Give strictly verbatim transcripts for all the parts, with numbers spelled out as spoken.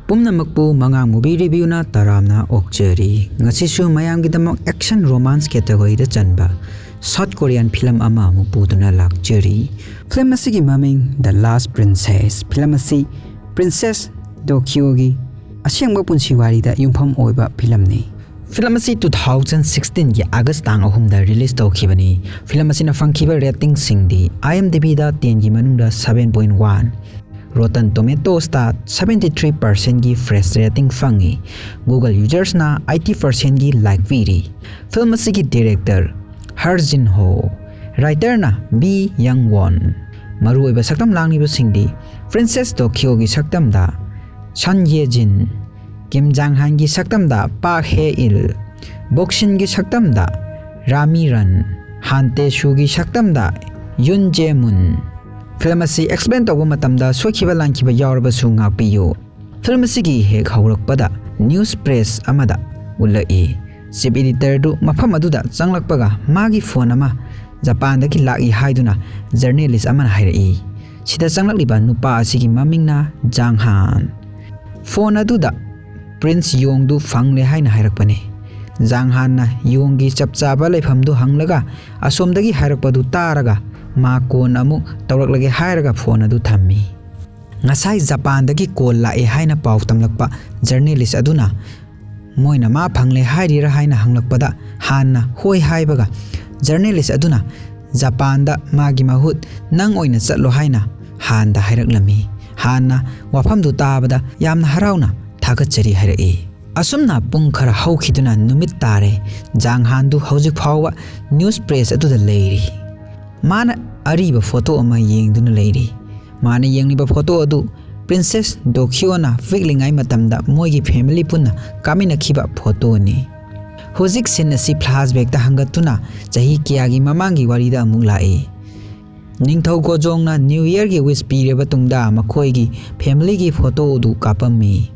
ꯄꯨꯝꯅꯃꯛꯄꯨ ꯃꯉꯥꯡ movie reviewꯅ ꯇꯔꯥꯝꯅ ꯑꯣꯛꯆꯔꯤ꯫ ꯉꯁꯤꯁꯨ ꯃꯌꯥꯝꯒꯤꯗꯃꯛ action romance categoryꯗ ꯆꯟꯕ South Korean film ꯑꯃ ꯑꯃꯨꯛ ꯄꯨꯗꯨꯅ ꯂꯥꯛꯆꯔꯤ꯫ Film ꯑꯁꯤꯒꯤ ꯃꯃꯤꯡ The Last Princess꯫ Film ꯑꯁꯤ Princess Do Hyogi ꯑꯁꯦꯡꯕ ꯄꯨꯟꯁꯤ ꯋꯥꯔꯤꯗ ꯌꯨꯝꯐꯝ ꯑꯣꯏꯕ filmꯅꯤ꯫ Film ꯑꯁꯤ two thousand sixteenꯒꯤ August ꯇꯥꯡ ꯑꯍꯨꯝꯗ release ꯇꯧꯈꯤꯕꯅꯤ꯫ Film ꯑꯁꯤꯅ ꯐꯪꯈꯤꯕ ratingꯁꯤꯡꯗꯤ IMDbꯗ tenꯒꯤ ꯃꯅꯨꯡꯗ seven point one, Rotten Tomatoesꯇ seventy three percentꯒꯤ fresh rating ꯐꯪꯉꯤ꯫ Google usersꯅ eighty percentꯒꯤ like ꯄꯤꯔꯤ꯫ Film ꯑꯁꯤꯒꯤ director Hur Jin Ho, writerꯅ Bae Young Won꯫ ꯃꯔꯨꯑꯣꯏꯕ ꯁꯛꯇꯝ ꯂꯥꯡꯂꯤꯕꯁꯤꯡꯗꯤ Princess Do Hyogi ꯁꯛꯇꯝꯗ Son Ye Jin, Kim Jang Hanꯒꯤ ꯁꯛꯇꯝꯗ Park Hae Il, Bok Sinꯒꯤ ꯁꯛꯇꯝꯗ Rami Ran, Han Tae Sooꯒꯤ ꯁꯛꯇꯝꯗ Yoon Jae Moon꯫ Film ꯑꯁꯤ explain ꯇꯧꯕ ꯃꯇꯝꯗ ꯁꯣꯏꯈꯤꯕ ꯂꯥꯟꯈꯤꯕ ꯌꯥꯎꯔꯕꯁꯨ ꯉꯥꯛꯄꯤꯌꯨ꯫ Film ꯑꯁꯤꯒꯤ ꯍꯦꯛ ꯍꯧꯔꯛꯄꯗ news press ꯑꯃꯗ ꯎꯠꯂꯛꯏ꯫ Chief editorꯗꯨ ꯃꯐꯝ ꯑꯗꯨꯗ ꯆꯪꯂꯛꯄꯒ ꯃꯥꯒꯤ phone ꯑꯃ ꯖꯄꯥꯟꯗꯒꯤ ꯂꯥꯛꯏ ꯍꯥꯏꯗꯨꯅ journalist ꯑꯃꯅ ꯍꯥꯏꯔꯛꯏ꯫ ꯁꯤꯗ ꯆꯪꯂꯛꯂꯤꯕ ꯅꯨꯄꯥ ꯑꯁꯤꯒꯤ ꯃꯃꯤꯡꯅ ꯖꯥꯡ ꯍꯥꯟ꯫ Phone ꯑꯗꯨꯗ Prince Yongꯗꯨ ꯐꯪꯂꯦ ꯍꯥꯏꯅ ꯍꯥꯏꯔꯛꯄꯅꯤ꯫ ꯖꯥꯡ ꯍꯥꯟꯅ ꯌꯣꯡꯒꯤ ꯆꯞ ꯆꯥꯕ ꯂꯩꯐꯝꯗꯨ ꯍꯪꯂꯒ ꯑꯁꯣꯝꯗꯒꯤ ꯍꯥꯏꯔꯛꯄꯗꯨ ꯇꯥꯔꯒ ꯃꯥ ꯀꯣꯟꯅ ꯑꯃꯨꯛ ꯇꯧꯔꯛꯂꯒꯦ ꯍꯥꯏꯔꯒ phone ꯑꯗꯨ ꯊꯝꯃꯤ꯫ ꯉꯁꯥꯏ ꯖꯄꯥꯟꯗꯒꯤ call ꯂꯥꯛꯑꯦ ꯍꯥꯏꯅ ꯄꯥꯎ ꯇꯝꯂꯛꯄ journalist ꯑꯗꯨꯅ ꯃꯣꯏꯅ ꯃꯥ ꯐꯪꯂꯦ ꯍꯥꯏꯔꯤꯔꯥ ꯍꯥꯏꯅ ꯍꯪꯂꯛꯄꯗ ꯍꯥꯟꯅ ꯍꯣꯏ ꯍꯥꯏꯕꯒ journalist ꯑꯗꯨꯅ ꯖꯄꯥꯟꯗ ꯃꯥꯒꯤ ꯃꯍꯨꯠ ꯅꯪ ꯑꯣꯏꯅ ꯆꯠꯂꯣ ꯍꯥꯏꯅ ꯍꯥꯟꯗ ꯍꯥꯏꯔꯛꯂꯝꯃꯤ꯫ ꯍꯥꯟꯅ ꯋꯥꯐꯝꯗꯨ ꯇꯥꯕꯗ ꯌꯥꯝꯅ ꯍꯔꯥꯎꯅ ꯊꯥꯒꯠꯆꯔꯤ ꯍꯥꯏꯔꯛꯏ꯫ ꯑꯁꯨꯝꯅ ꯄꯨꯡ ꯈꯔ ꯍꯧꯈꯤꯗꯨꯅ ꯅꯨꯃꯤꯠ ꯇꯥꯔꯦ꯫ ꯖꯥꯡ ꯍꯥꯟꯗꯨ ꯍꯧꯖꯤꯛ ꯐꯥꯎꯕ news press ꯑꯗꯨꯗ ꯂꯩꯔꯤ꯫ ꯃꯥꯅ ꯑꯔꯤꯕ photo ꯑꯃ ꯌꯦꯡꯗꯨꯅ ꯂꯩꯔꯤ꯫ ꯃꯥꯅ ꯌꯦꯡꯂꯤꯕ photo ꯑꯗꯨ Princess Do Hyoꯅ ꯄꯤꯛꯂꯤꯉꯩ ꯃꯇꯝꯗ ꯃꯣꯏꯒꯤ family ꯄꯨꯟꯅ ꯀꯥꯃꯤꯟꯅꯈꯤꯕ photoꯅꯤ꯫ ꯍꯧꯖꯤꯛ scene ꯑꯁꯤ flashbackꯇ ꯍꯪꯒꯠꯇꯨꯅ ꯆꯍꯤ ꯀꯌꯥꯒꯤ ꯃꯃꯥꯡꯒꯤ ꯋꯥꯔꯤꯗ ꯑꯃꯨꯛ ꯂꯥꯛꯏ꯫ ꯅꯤꯡꯊꯧ ꯒꯣꯖꯣꯡꯅ New Yearꯒꯤ wish ꯄꯤꯔꯕ ꯇꯨꯡꯗ ꯃꯈꯣꯏꯒꯤ familyꯒꯤ photo ꯑꯗꯨ ꯀꯥꯞꯄꯝꯃꯤ꯫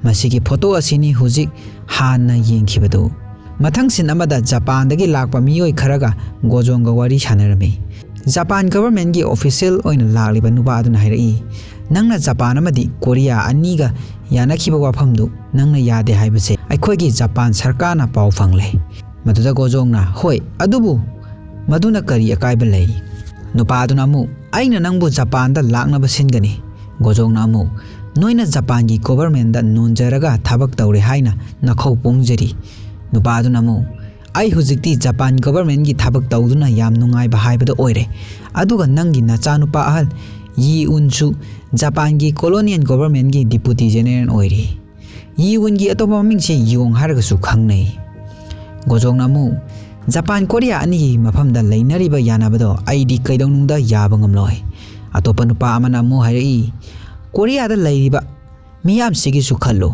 ꯃꯁꯤꯒꯤ photo ꯑꯁꯤꯅꯤ ꯍꯧꯖꯤꯛ ꯍꯥꯟꯅ ꯌꯦꯡꯈꯤꯕꯗꯨ꯫ ꯃꯊꯪ scene ꯑꯃꯗ ꯖꯄꯥꯟꯗꯒꯤ ꯂꯥꯛꯄ ꯃꯤꯑꯣꯏ ꯈꯔꯒ ꯒꯣꯖꯣꯡꯒ ꯋꯥꯔꯤ ꯁꯥꯟꯅꯔꯝꯃꯤ꯫ ꯖꯄꯥꯟ ꯒꯚꯔꯟꯃꯦꯟꯠꯀꯤ ꯑꯣꯐꯤꯁꯤꯌꯦꯜ ꯑꯣꯏꯅ ꯂꯥꯛꯂꯤꯕ ꯅꯨꯄꯥ ꯑꯗꯨꯅ ꯍꯥꯏꯔꯛꯏ, "ꯅꯪꯅ ꯖꯄꯥꯟ ꯑꯃꯗꯤ ꯀꯣꯔꯤꯌꯥ ꯑꯅꯤꯒ ꯌꯥꯅꯈꯤꯕ ꯋꯥꯐꯝꯗꯨ ꯅꯪꯅ ꯌꯥꯗꯦ ꯍꯥꯏꯕꯁꯦ ꯑꯩꯈꯣꯏꯒꯤ ꯖꯄꯥꯟ ꯁꯔꯀꯥꯔꯅ ꯄꯥꯎ ꯐꯪꯂꯦ꯫" ꯃꯗꯨꯗ ꯒꯣꯖꯣꯡꯅ, "ꯍꯣꯏ, ꯑꯗꯨꯕꯨ ꯃꯗꯨꯅ ꯀꯔꯤ ꯑꯀꯥꯏꯕ ꯂꯩ?" ꯅꯨꯄꯥ ꯑꯗꯨꯅ ꯑꯃꯨꯛ, "ꯑꯩꯅ ꯅꯪꯕꯨ ꯖꯄꯥꯟꯗ ꯂꯥꯛꯅꯕ ꯁꯤꯟꯒꯅꯤ꯫" ꯒꯣꯖꯣꯡꯅ ꯑꯃꯨꯛ, "ꯅꯣꯏꯅ ꯖꯄꯥꯟꯒꯤ ꯒꯣꯚꯔꯟꯃꯦꯟꯠꯇ ꯅꯣꯟꯖꯔꯒ ꯊꯕꯛ ꯇꯧꯔꯦ ꯍꯥꯏꯅ ꯅꯈꯧ ꯄꯣꯡꯖꯔꯤ꯫" ꯅꯨꯄꯥ ꯑꯗꯨꯅ ꯑꯃꯨꯛ, "ꯑꯩ ꯍꯧꯖꯤꯛꯇꯤ ꯖꯄꯥꯟ ꯒꯣꯚꯔꯟꯃꯦꯟꯠꯀꯤ ꯊꯕꯛ ꯇꯧꯗꯨꯅ ꯌꯥꯝ ꯅꯨꯡꯉꯥꯏꯕ ꯍꯥꯏꯕꯗꯨ ꯑꯣꯏꯔꯦ꯫ ꯑꯗꯨꯒ ꯅꯪꯒꯤ ꯅꯆꯥꯅꯨꯄꯥ ꯑꯍꯜ ꯌꯤ ꯎꯟꯁꯨ ꯖꯄꯥꯟꯒꯤ ꯀꯣꯂꯣꯅꯤꯌꯦꯜ ꯒꯣꯚꯔꯟꯃꯦꯟꯠꯀꯤ ꯗꯤꯄꯨꯇꯤ ꯖꯦꯅꯦꯔꯦꯜ ꯑꯣꯏꯔꯤ꯫" ꯌꯤ ꯎꯟꯒꯤ ꯑꯇꯣꯞꯄ ꯃꯃꯤꯡꯁꯦ ꯌꯣꯡ ꯍꯥꯏꯔꯒꯁꯨ ꯈꯪꯅꯩ꯫ ꯒꯣꯖꯣꯡꯅ ꯑꯃꯨꯛ, "ꯖꯄꯥꯟ ꯀꯣꯔꯤꯌꯥ ꯑꯅꯤꯒꯤ ꯃꯐꯝꯗ ꯂꯩꯅꯔꯤꯕ ꯌꯥꯅꯕꯗꯣ ꯑꯩꯗꯤ ꯀꯩꯗꯧꯅꯨꯡꯗ ꯌꯥꯕ ꯉꯝꯂꯣꯏ꯫" ꯑꯇꯣꯞꯄ ꯅꯨꯄꯥ ꯑꯃꯅ ꯑꯃꯨꯛ ꯍꯥꯏꯔꯛꯏ, "ꯀꯣꯔꯤꯌꯥꯗ ꯂꯩꯔꯤꯕ ꯃꯤꯌꯥꯝꯁꯤꯒꯤꯁꯨ ꯈꯜꯂꯨ꯫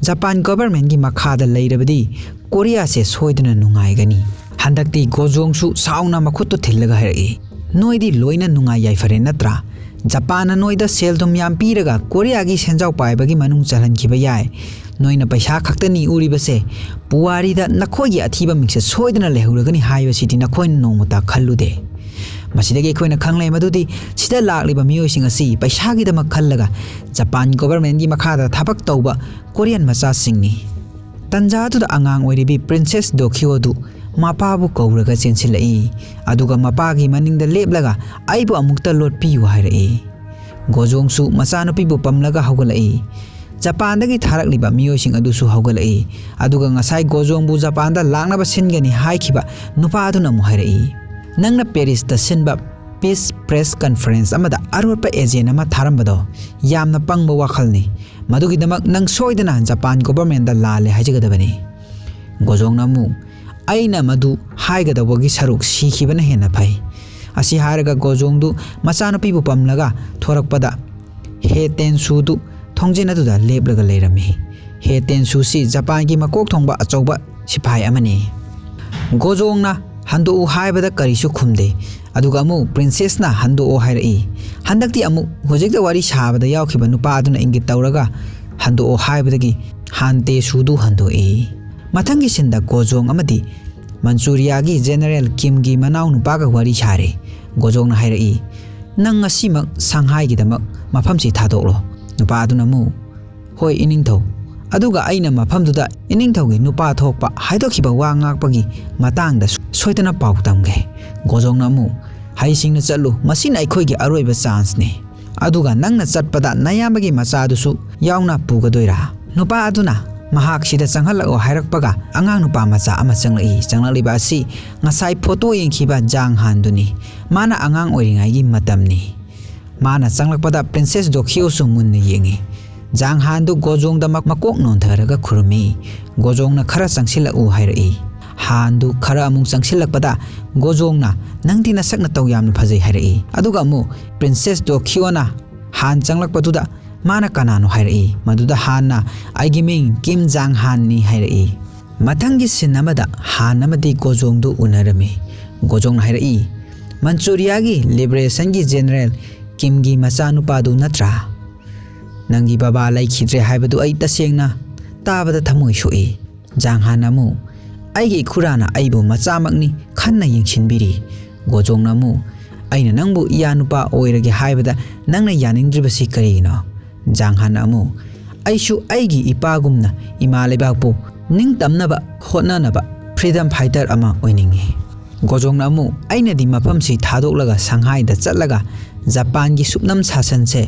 ꯖꯄꯥꯟ ꯒꯣꯚꯔꯟꯃꯦꯟꯠꯀꯤ ꯃꯈꯥꯗ ꯂꯩꯔꯕꯗꯤ ꯀꯣꯔꯤꯌꯥꯁꯦ ꯁꯣꯏꯗꯅ ꯅꯨꯡꯉꯥꯏꯒꯅꯤ꯫" ꯍꯟꯗꯛꯇꯤ ꯒꯣꯖꯣꯡꯁꯨ ꯁꯥꯎꯅ ꯃꯈꯨꯠꯇꯨ ꯊꯤꯜꯂꯒ ꯍꯥꯏꯔꯛꯏ, "ꯅꯣꯏꯗꯤ ꯂꯣꯏꯅ ꯅꯨꯡꯉꯥꯏ ꯌꯥꯏꯐꯔꯦ ꯅꯠꯇ꯭ꯔꯥ? ꯖꯄꯥꯟꯅ ꯅꯣꯏꯗ ꯁꯦꯜ ꯊꯨꯝ ꯌꯥꯝ ꯄꯤꯔꯒ ꯀꯣꯔꯤꯌꯥꯒꯤ ꯁꯦꯟꯖꯥꯎ ꯄꯥꯏꯕꯒꯤ ꯃꯅꯨꯡ ꯆꯜꯍꯟꯈꯤꯕ ꯌꯥꯏ꯫ ꯅꯣꯏꯅ ꯄꯩꯁꯥ ꯈꯛꯇꯅꯤ ꯎꯔꯤꯕꯁꯦ꯫ ꯄꯨꯋꯥꯔꯤꯗ ꯅꯈꯣꯏꯒꯤ ꯑꯊꯤꯕ ꯃꯤꯡꯁꯦ ꯁꯣꯏꯗꯅ ꯂꯩꯍꯧꯔꯒꯅꯤ ꯍꯥꯏꯕꯁꯤꯗꯤ ꯅꯈꯣꯏꯅ ꯅꯣꯡꯃꯇ ꯈꯜꯂꯨꯗꯦ꯫ ꯃꯁꯤꯗꯒꯤ ꯑꯩꯈꯣꯏꯅ ꯈꯪꯂꯦ ꯃꯗꯨꯗꯤ ꯁꯤꯗ ꯂꯥꯛꯂꯤꯕ ꯃꯤꯑꯣꯏꯁꯤꯡ ꯑꯁꯤ ꯄꯩꯁꯥꯒꯤꯗꯃꯛ ꯈꯜꯂꯒ ꯖꯄꯥꯟ ꯒꯣꯚꯔꯟꯃꯦꯟꯠꯀꯤ ꯃꯈꯥꯗ ꯊꯕꯛ ꯇꯧꯕ ꯀꯣꯔꯤꯌꯟ ꯃꯆꯥꯁꯤꯡꯅꯤ꯫" ꯇꯟꯖꯥ ꯑꯗꯨꯗ ꯑꯉꯥꯡ ꯑꯣꯏꯔꯤꯕꯤ ꯄ꯭ꯔꯤꯟꯁꯦꯁ ꯗꯣꯈꯤꯌꯣꯗꯨ ꯃꯄꯥꯕꯨ ꯀꯧꯔꯒ ꯆꯦꯟꯁꯤꯜꯂꯛꯏ꯫ ꯑꯗꯨꯒ ꯃꯄꯥꯒꯤ ꯃꯅꯤꯡꯗ ꯂꯦꯞꯂꯒ "ꯑꯩꯕꯨ ꯑꯃꯨꯛꯇ ꯂꯣꯠꯄꯤꯌꯨ" ꯍꯥꯏꯔꯛꯏ꯫ ꯒꯣꯖꯣꯡꯁꯨ ꯃꯆꯥꯅꯨꯄꯤꯕꯨ ꯄꯝꯂꯒ ꯍꯧꯒꯠꯂꯛꯏ꯫ ꯖꯄꯥꯟꯗꯒꯤ ꯊꯥꯔꯛꯂꯤꯕ ꯃꯤꯑꯣꯏꯁꯤꯡ ꯑꯗꯨꯁꯨ ꯍꯧꯒꯠꯂꯛꯏ꯫ ꯑꯗꯨꯒ ꯉꯁꯥꯏ ꯒꯣꯖꯣꯡꯕꯨ ꯖꯄꯥꯟꯗ ꯂꯥꯛꯅꯕ ꯁꯤꯟꯒꯅꯤ ꯍꯥꯏꯈꯤꯕ ꯅꯨꯄꯥ ꯑꯗꯨꯅ ꯑꯃꯨꯛ ꯍꯥꯏꯔꯛꯏ, "ꯅꯪꯅ ꯄꯦꯔꯤꯁꯇ ꯁꯤꯟꯕ ꯄꯤꯁ ꯄ꯭ꯔꯦꯁ ꯀꯟꯐꯔꯦꯟꯁ ꯑꯃꯗ ꯑꯔꯣꯠꯄ ꯑꯦꯖꯦꯟ ꯑꯃ ꯊꯥꯔꯝꯕꯗꯣ ꯌꯥꯝꯅ ꯄꯪꯕ ꯋꯥꯈꯜꯅꯤ꯫ ꯃꯗꯨꯒꯤꯗꯃꯛ ꯅꯪ ꯁꯣꯏꯗꯅ ꯖꯄꯥꯟ ꯒꯣꯚꯔꯟꯃꯦꯟꯠꯇ ꯂꯥꯜꯂꯦ ꯍꯥꯏꯖꯒꯗꯕꯅꯤ꯫" ꯒꯣꯖꯣꯡꯅ ꯑꯃꯨꯛ, "ꯑꯩꯅ ꯃꯗꯨ ꯍꯥꯏꯒꯗꯧꯕꯒꯤ ꯁꯔꯨꯛ ꯁꯤꯈꯤꯕꯅ ꯍꯦꯟꯅ ꯐꯩ꯫" ꯑꯁꯤ ꯍꯥꯏꯔꯒ ꯒꯣꯖꯣꯡꯗꯨ ꯃꯆꯥꯅꯨꯄꯤꯕꯨ ꯄꯝꯂꯒ ꯊꯣꯔꯛꯄꯗ ꯍꯦ ꯇꯦꯟꯁꯨꯗꯨ ꯊꯣꯡꯖꯤꯟ ꯑꯗꯨꯗ ꯂꯦꯞꯂꯒ ꯂꯩꯔꯝꯃꯤ꯫ ꯍꯦ ꯇꯦꯟꯁꯨꯁꯤ ꯖꯄꯥꯟꯒꯤ ꯃꯀꯣꯛ ꯊꯣꯡꯕ ꯑꯆꯧꯕ ꯁꯤꯐꯥꯏ ꯑꯃꯅꯤ꯫ ꯒꯣꯖꯣꯡꯅ ꯍꯟꯗꯣꯛꯎ ꯍꯥꯏꯕꯗ ꯀꯔꯤꯁꯨ ꯈꯨꯝꯗꯦ꯫ ꯑꯗꯨꯒ ꯑꯃꯨꯛ ꯄ꯭ꯔꯤꯟꯁꯦꯁꯅ ꯍꯟꯗꯣꯛꯑꯣ ꯍꯥꯏꯔꯛꯏ꯫ ꯍꯟꯗꯛꯇꯤ ꯑꯃꯨꯛ ꯍꯧꯖꯤꯛꯇ ꯋꯥꯔꯤ ꯁꯥꯕꯗ ꯌꯥꯎꯈꯤꯕ ꯅꯨꯄꯥ ꯑꯗꯨꯅ ꯏꯪꯒꯤꯠ ꯇꯧꯔꯒ ꯍꯟꯗꯣꯛꯑꯣ ꯍꯥꯏꯕꯗꯒꯤ ꯍꯥꯟ ꯇꯦꯁꯨꯗꯨ ꯍꯟꯗꯣꯛꯏ꯫ ꯃꯊꯪꯒꯤ ꯁꯤꯟꯗ ꯒꯣꯖꯣꯡ ꯑꯃꯗꯤ ꯃꯟꯆꯨꯔꯤꯌꯥꯒꯤ ꯖꯦꯅꯔꯦꯜ ꯀꯤꯝꯒꯤ ꯃꯅꯥꯎ ꯅꯨꯄꯥꯒ ꯋꯥꯔꯤ ꯁꯥꯔꯦ꯫ ꯒꯣꯖꯣꯡꯅ ꯍꯥꯏꯔꯛꯏ, "ꯅꯪ ꯉꯁꯤꯃꯛ ꯁꯪꯍꯥꯏꯒꯤꯗꯃꯛ ꯃꯐꯝꯁꯤ ꯊꯥꯗꯣꯛꯂꯣ꯫" ꯅꯨꯄꯥ ꯑꯗꯨꯅ ꯑꯃꯨꯛ, "ꯍꯣꯏ, ꯏꯅꯤꯡꯊꯧ꯫ ꯑꯗꯨꯒ ꯑꯩꯅ ꯃꯐꯝꯗꯨꯗ ꯏꯅꯤꯡꯊꯧꯒꯤ ꯅꯨꯄꯥ ꯊꯣꯛꯄ ꯍꯥꯏꯗꯣꯛꯈꯤꯕ ꯋꯥ ꯉꯥꯛꯄꯒꯤ ꯃꯇꯥꯡꯗ ꯁꯣꯏꯗꯅ ꯄꯥꯎ ꯇꯝꯒꯦ꯫" ꯒꯣꯖꯣꯡꯅ ꯑꯃꯨꯛ, "ꯍꯩꯁꯤꯡꯅ ꯆꯠꯂꯨ, ꯃꯁꯤꯅ ꯑꯩꯈꯣꯏꯒꯤ ꯑꯔꯣꯏꯕ ꯆꯥꯟꯁꯅꯤ꯫ ꯑꯗꯨꯒ ꯅꯪꯅ ꯆꯠꯄꯗ ꯅꯌꯥꯝꯕꯒꯤ ꯃꯆꯥꯗꯨꯁꯨ ꯌꯥꯎꯅ ꯄꯨꯒꯗꯣꯏꯔꯥ?" ꯅꯨꯄꯥ ꯑꯗꯨꯅ, "ꯃꯍꯥꯛ ꯁꯤꯗ ꯆꯪꯍꯜꯂꯛꯑꯣ" ꯍꯥꯏꯔꯛꯄꯒ, ꯑꯉꯥꯡ ꯅꯨꯄꯥ ꯃꯆꯥ ꯑꯃ ꯆꯪꯂꯛꯏ꯫ ꯆꯪꯂꯛꯂꯤꯕ ꯑꯁꯤ ꯉꯁꯥꯏ ꯐꯣꯇꯣ ꯌꯦꯡꯈꯤꯕ ꯖꯥꯡ ꯍꯥꯟꯗꯨꯅꯤ꯫ ꯃꯥꯅ ꯑꯉꯥꯡ ꯑꯣꯏꯔꯤꯉꯩꯒꯤ ꯃꯇꯝꯅꯤ꯫ ꯃꯥꯅ ꯆꯪꯂꯛꯄꯗ ꯄ꯭ꯔꯤꯟꯁꯦꯁ ꯗꯣꯈꯤꯌꯣꯁꯨ ꯃꯨꯟꯅ ꯌꯦꯡꯉꯤ꯫ ꯖꯥꯡ ꯍꯥꯟꯗꯨ ꯒꯣꯖꯣꯡꯗ ꯃꯛ-, ꯃꯀꯣꯛ ꯅꯣꯟꯊꯔꯒ ꯈꯨꯔꯨꯝꯃꯤ꯫ ꯒꯣꯖꯣꯡꯅ, "ꯈꯔ ꯆꯪꯁꯤꯜꯂꯛꯎ" ꯍꯥꯏꯔꯛꯏ꯫ ꯍꯥꯟꯗꯨ ꯈꯔ ꯑꯃꯨꯛ ꯆꯪꯁꯤꯜꯂꯛꯄꯗ ꯒꯣꯖꯣꯡꯅ, "ꯅꯪꯗꯤ ꯅꯁꯛ ꯅꯇꯧ ꯌꯥꯝꯅ ꯐꯖꯩ" ꯍꯥꯏꯔꯛꯏ꯫ ꯑꯗꯨꯒ ꯑꯃꯨꯛ ꯄ꯭ꯔꯤꯟꯁꯦꯁ ꯗꯣꯈꯤꯌꯣꯅ ꯍꯥꯟ ꯆꯪꯂꯛꯄꯗꯨꯗ ꯃꯥꯅ ꯀꯅꯥꯅꯣ ꯍꯥꯏꯔꯛꯏ꯫ ꯃꯗꯨꯗ ꯍꯥꯟꯅ, "ꯑꯩꯒꯤ ꯃꯤꯡ ꯀꯤꯝ ꯖꯥꯡ ꯍꯥꯟꯅꯤ" ꯍꯥꯏꯔꯛꯏ꯫ ꯃꯊꯪꯒꯤ ꯁꯤꯟ ꯑꯃꯗ ꯍꯥꯟ ꯑꯃꯗꯤ ꯒꯣꯖꯣꯡꯗꯨ ꯎꯅꯔꯝꯃꯤ꯫ ꯒꯣꯖꯣꯡꯅ ꯍꯥꯏꯔꯛꯏ, "ꯃꯟꯆꯨꯔꯤꯌꯥꯒꯤ ꯂꯤꯕꯔꯦꯁꯟꯒꯤ ꯖꯦꯅꯔꯦꯜ ꯀꯤꯝꯒꯤ ꯃꯆꯥꯅꯨꯄꯥꯗꯨ ꯅꯠꯇ꯭ꯔꯥ? ꯅꯪꯒꯤ ꯕꯕꯥ ꯂꯩꯈꯤꯗ꯭ꯔꯦ ꯍꯥꯏꯕꯗꯨ ꯑꯩ ꯇꯁꯦꯡꯅ ꯇꯥꯕꯗ ꯊꯃꯣꯏ ꯁꯣꯛꯏ꯫" ꯖꯥꯡ ꯍꯥꯟꯅ ꯑꯃꯨꯛ, "ꯑꯩꯒꯤ ꯏꯈꯨꯔꯥꯅ ꯑꯩꯕꯨ ꯃꯆꯥꯃꯛꯅꯤ ꯈꯟꯅ ꯌꯦꯡꯁꯤꯟꯕꯤꯔꯤ꯫" ꯒꯣꯖꯣꯡꯅ ꯑꯃꯨꯛ, "ꯑꯩꯅ ꯅꯪꯕꯨ ꯏꯌꯥ ꯅꯨꯄꯥ ꯑꯣꯏꯔꯒꯦ ꯍꯥꯏꯕꯗ ꯅꯪꯅ ꯌꯥꯅꯤꯡꯗ꯭ꯔꯤꯕꯁꯤ ꯀꯔꯤꯒꯤꯅꯣ?" ꯖꯥꯡ ꯍꯥꯟꯅ ꯑꯃꯨꯛ, "ꯑꯩꯁꯨ ꯑꯩꯒꯤ ꯏꯄꯥꯒꯨꯝꯅ ꯏꯃꯥ ꯂꯩꯕꯥꯛꯄꯨ ꯅꯤꯡꯇꯝꯅꯕ ꯍꯣꯠꯅꯅꯕ ꯐ꯭ꯔꯤꯗꯝ ꯐꯥꯏꯇꯔ ꯑꯃ ꯑꯣꯏꯅꯤꯡꯏ꯫" ꯒꯣꯖꯣꯡꯅ ꯑꯃꯨꯛ, "ꯑꯩꯅꯗꯤ ꯃꯐꯝꯁꯤ ꯊꯥꯗꯣꯛꯂꯒ ꯁꯪꯍꯥꯏꯗ ꯆꯠꯂꯒ ꯖꯄꯥꯟꯒꯤ ꯁꯨꯞꯅꯝ ꯁꯥꯁꯟꯁꯦ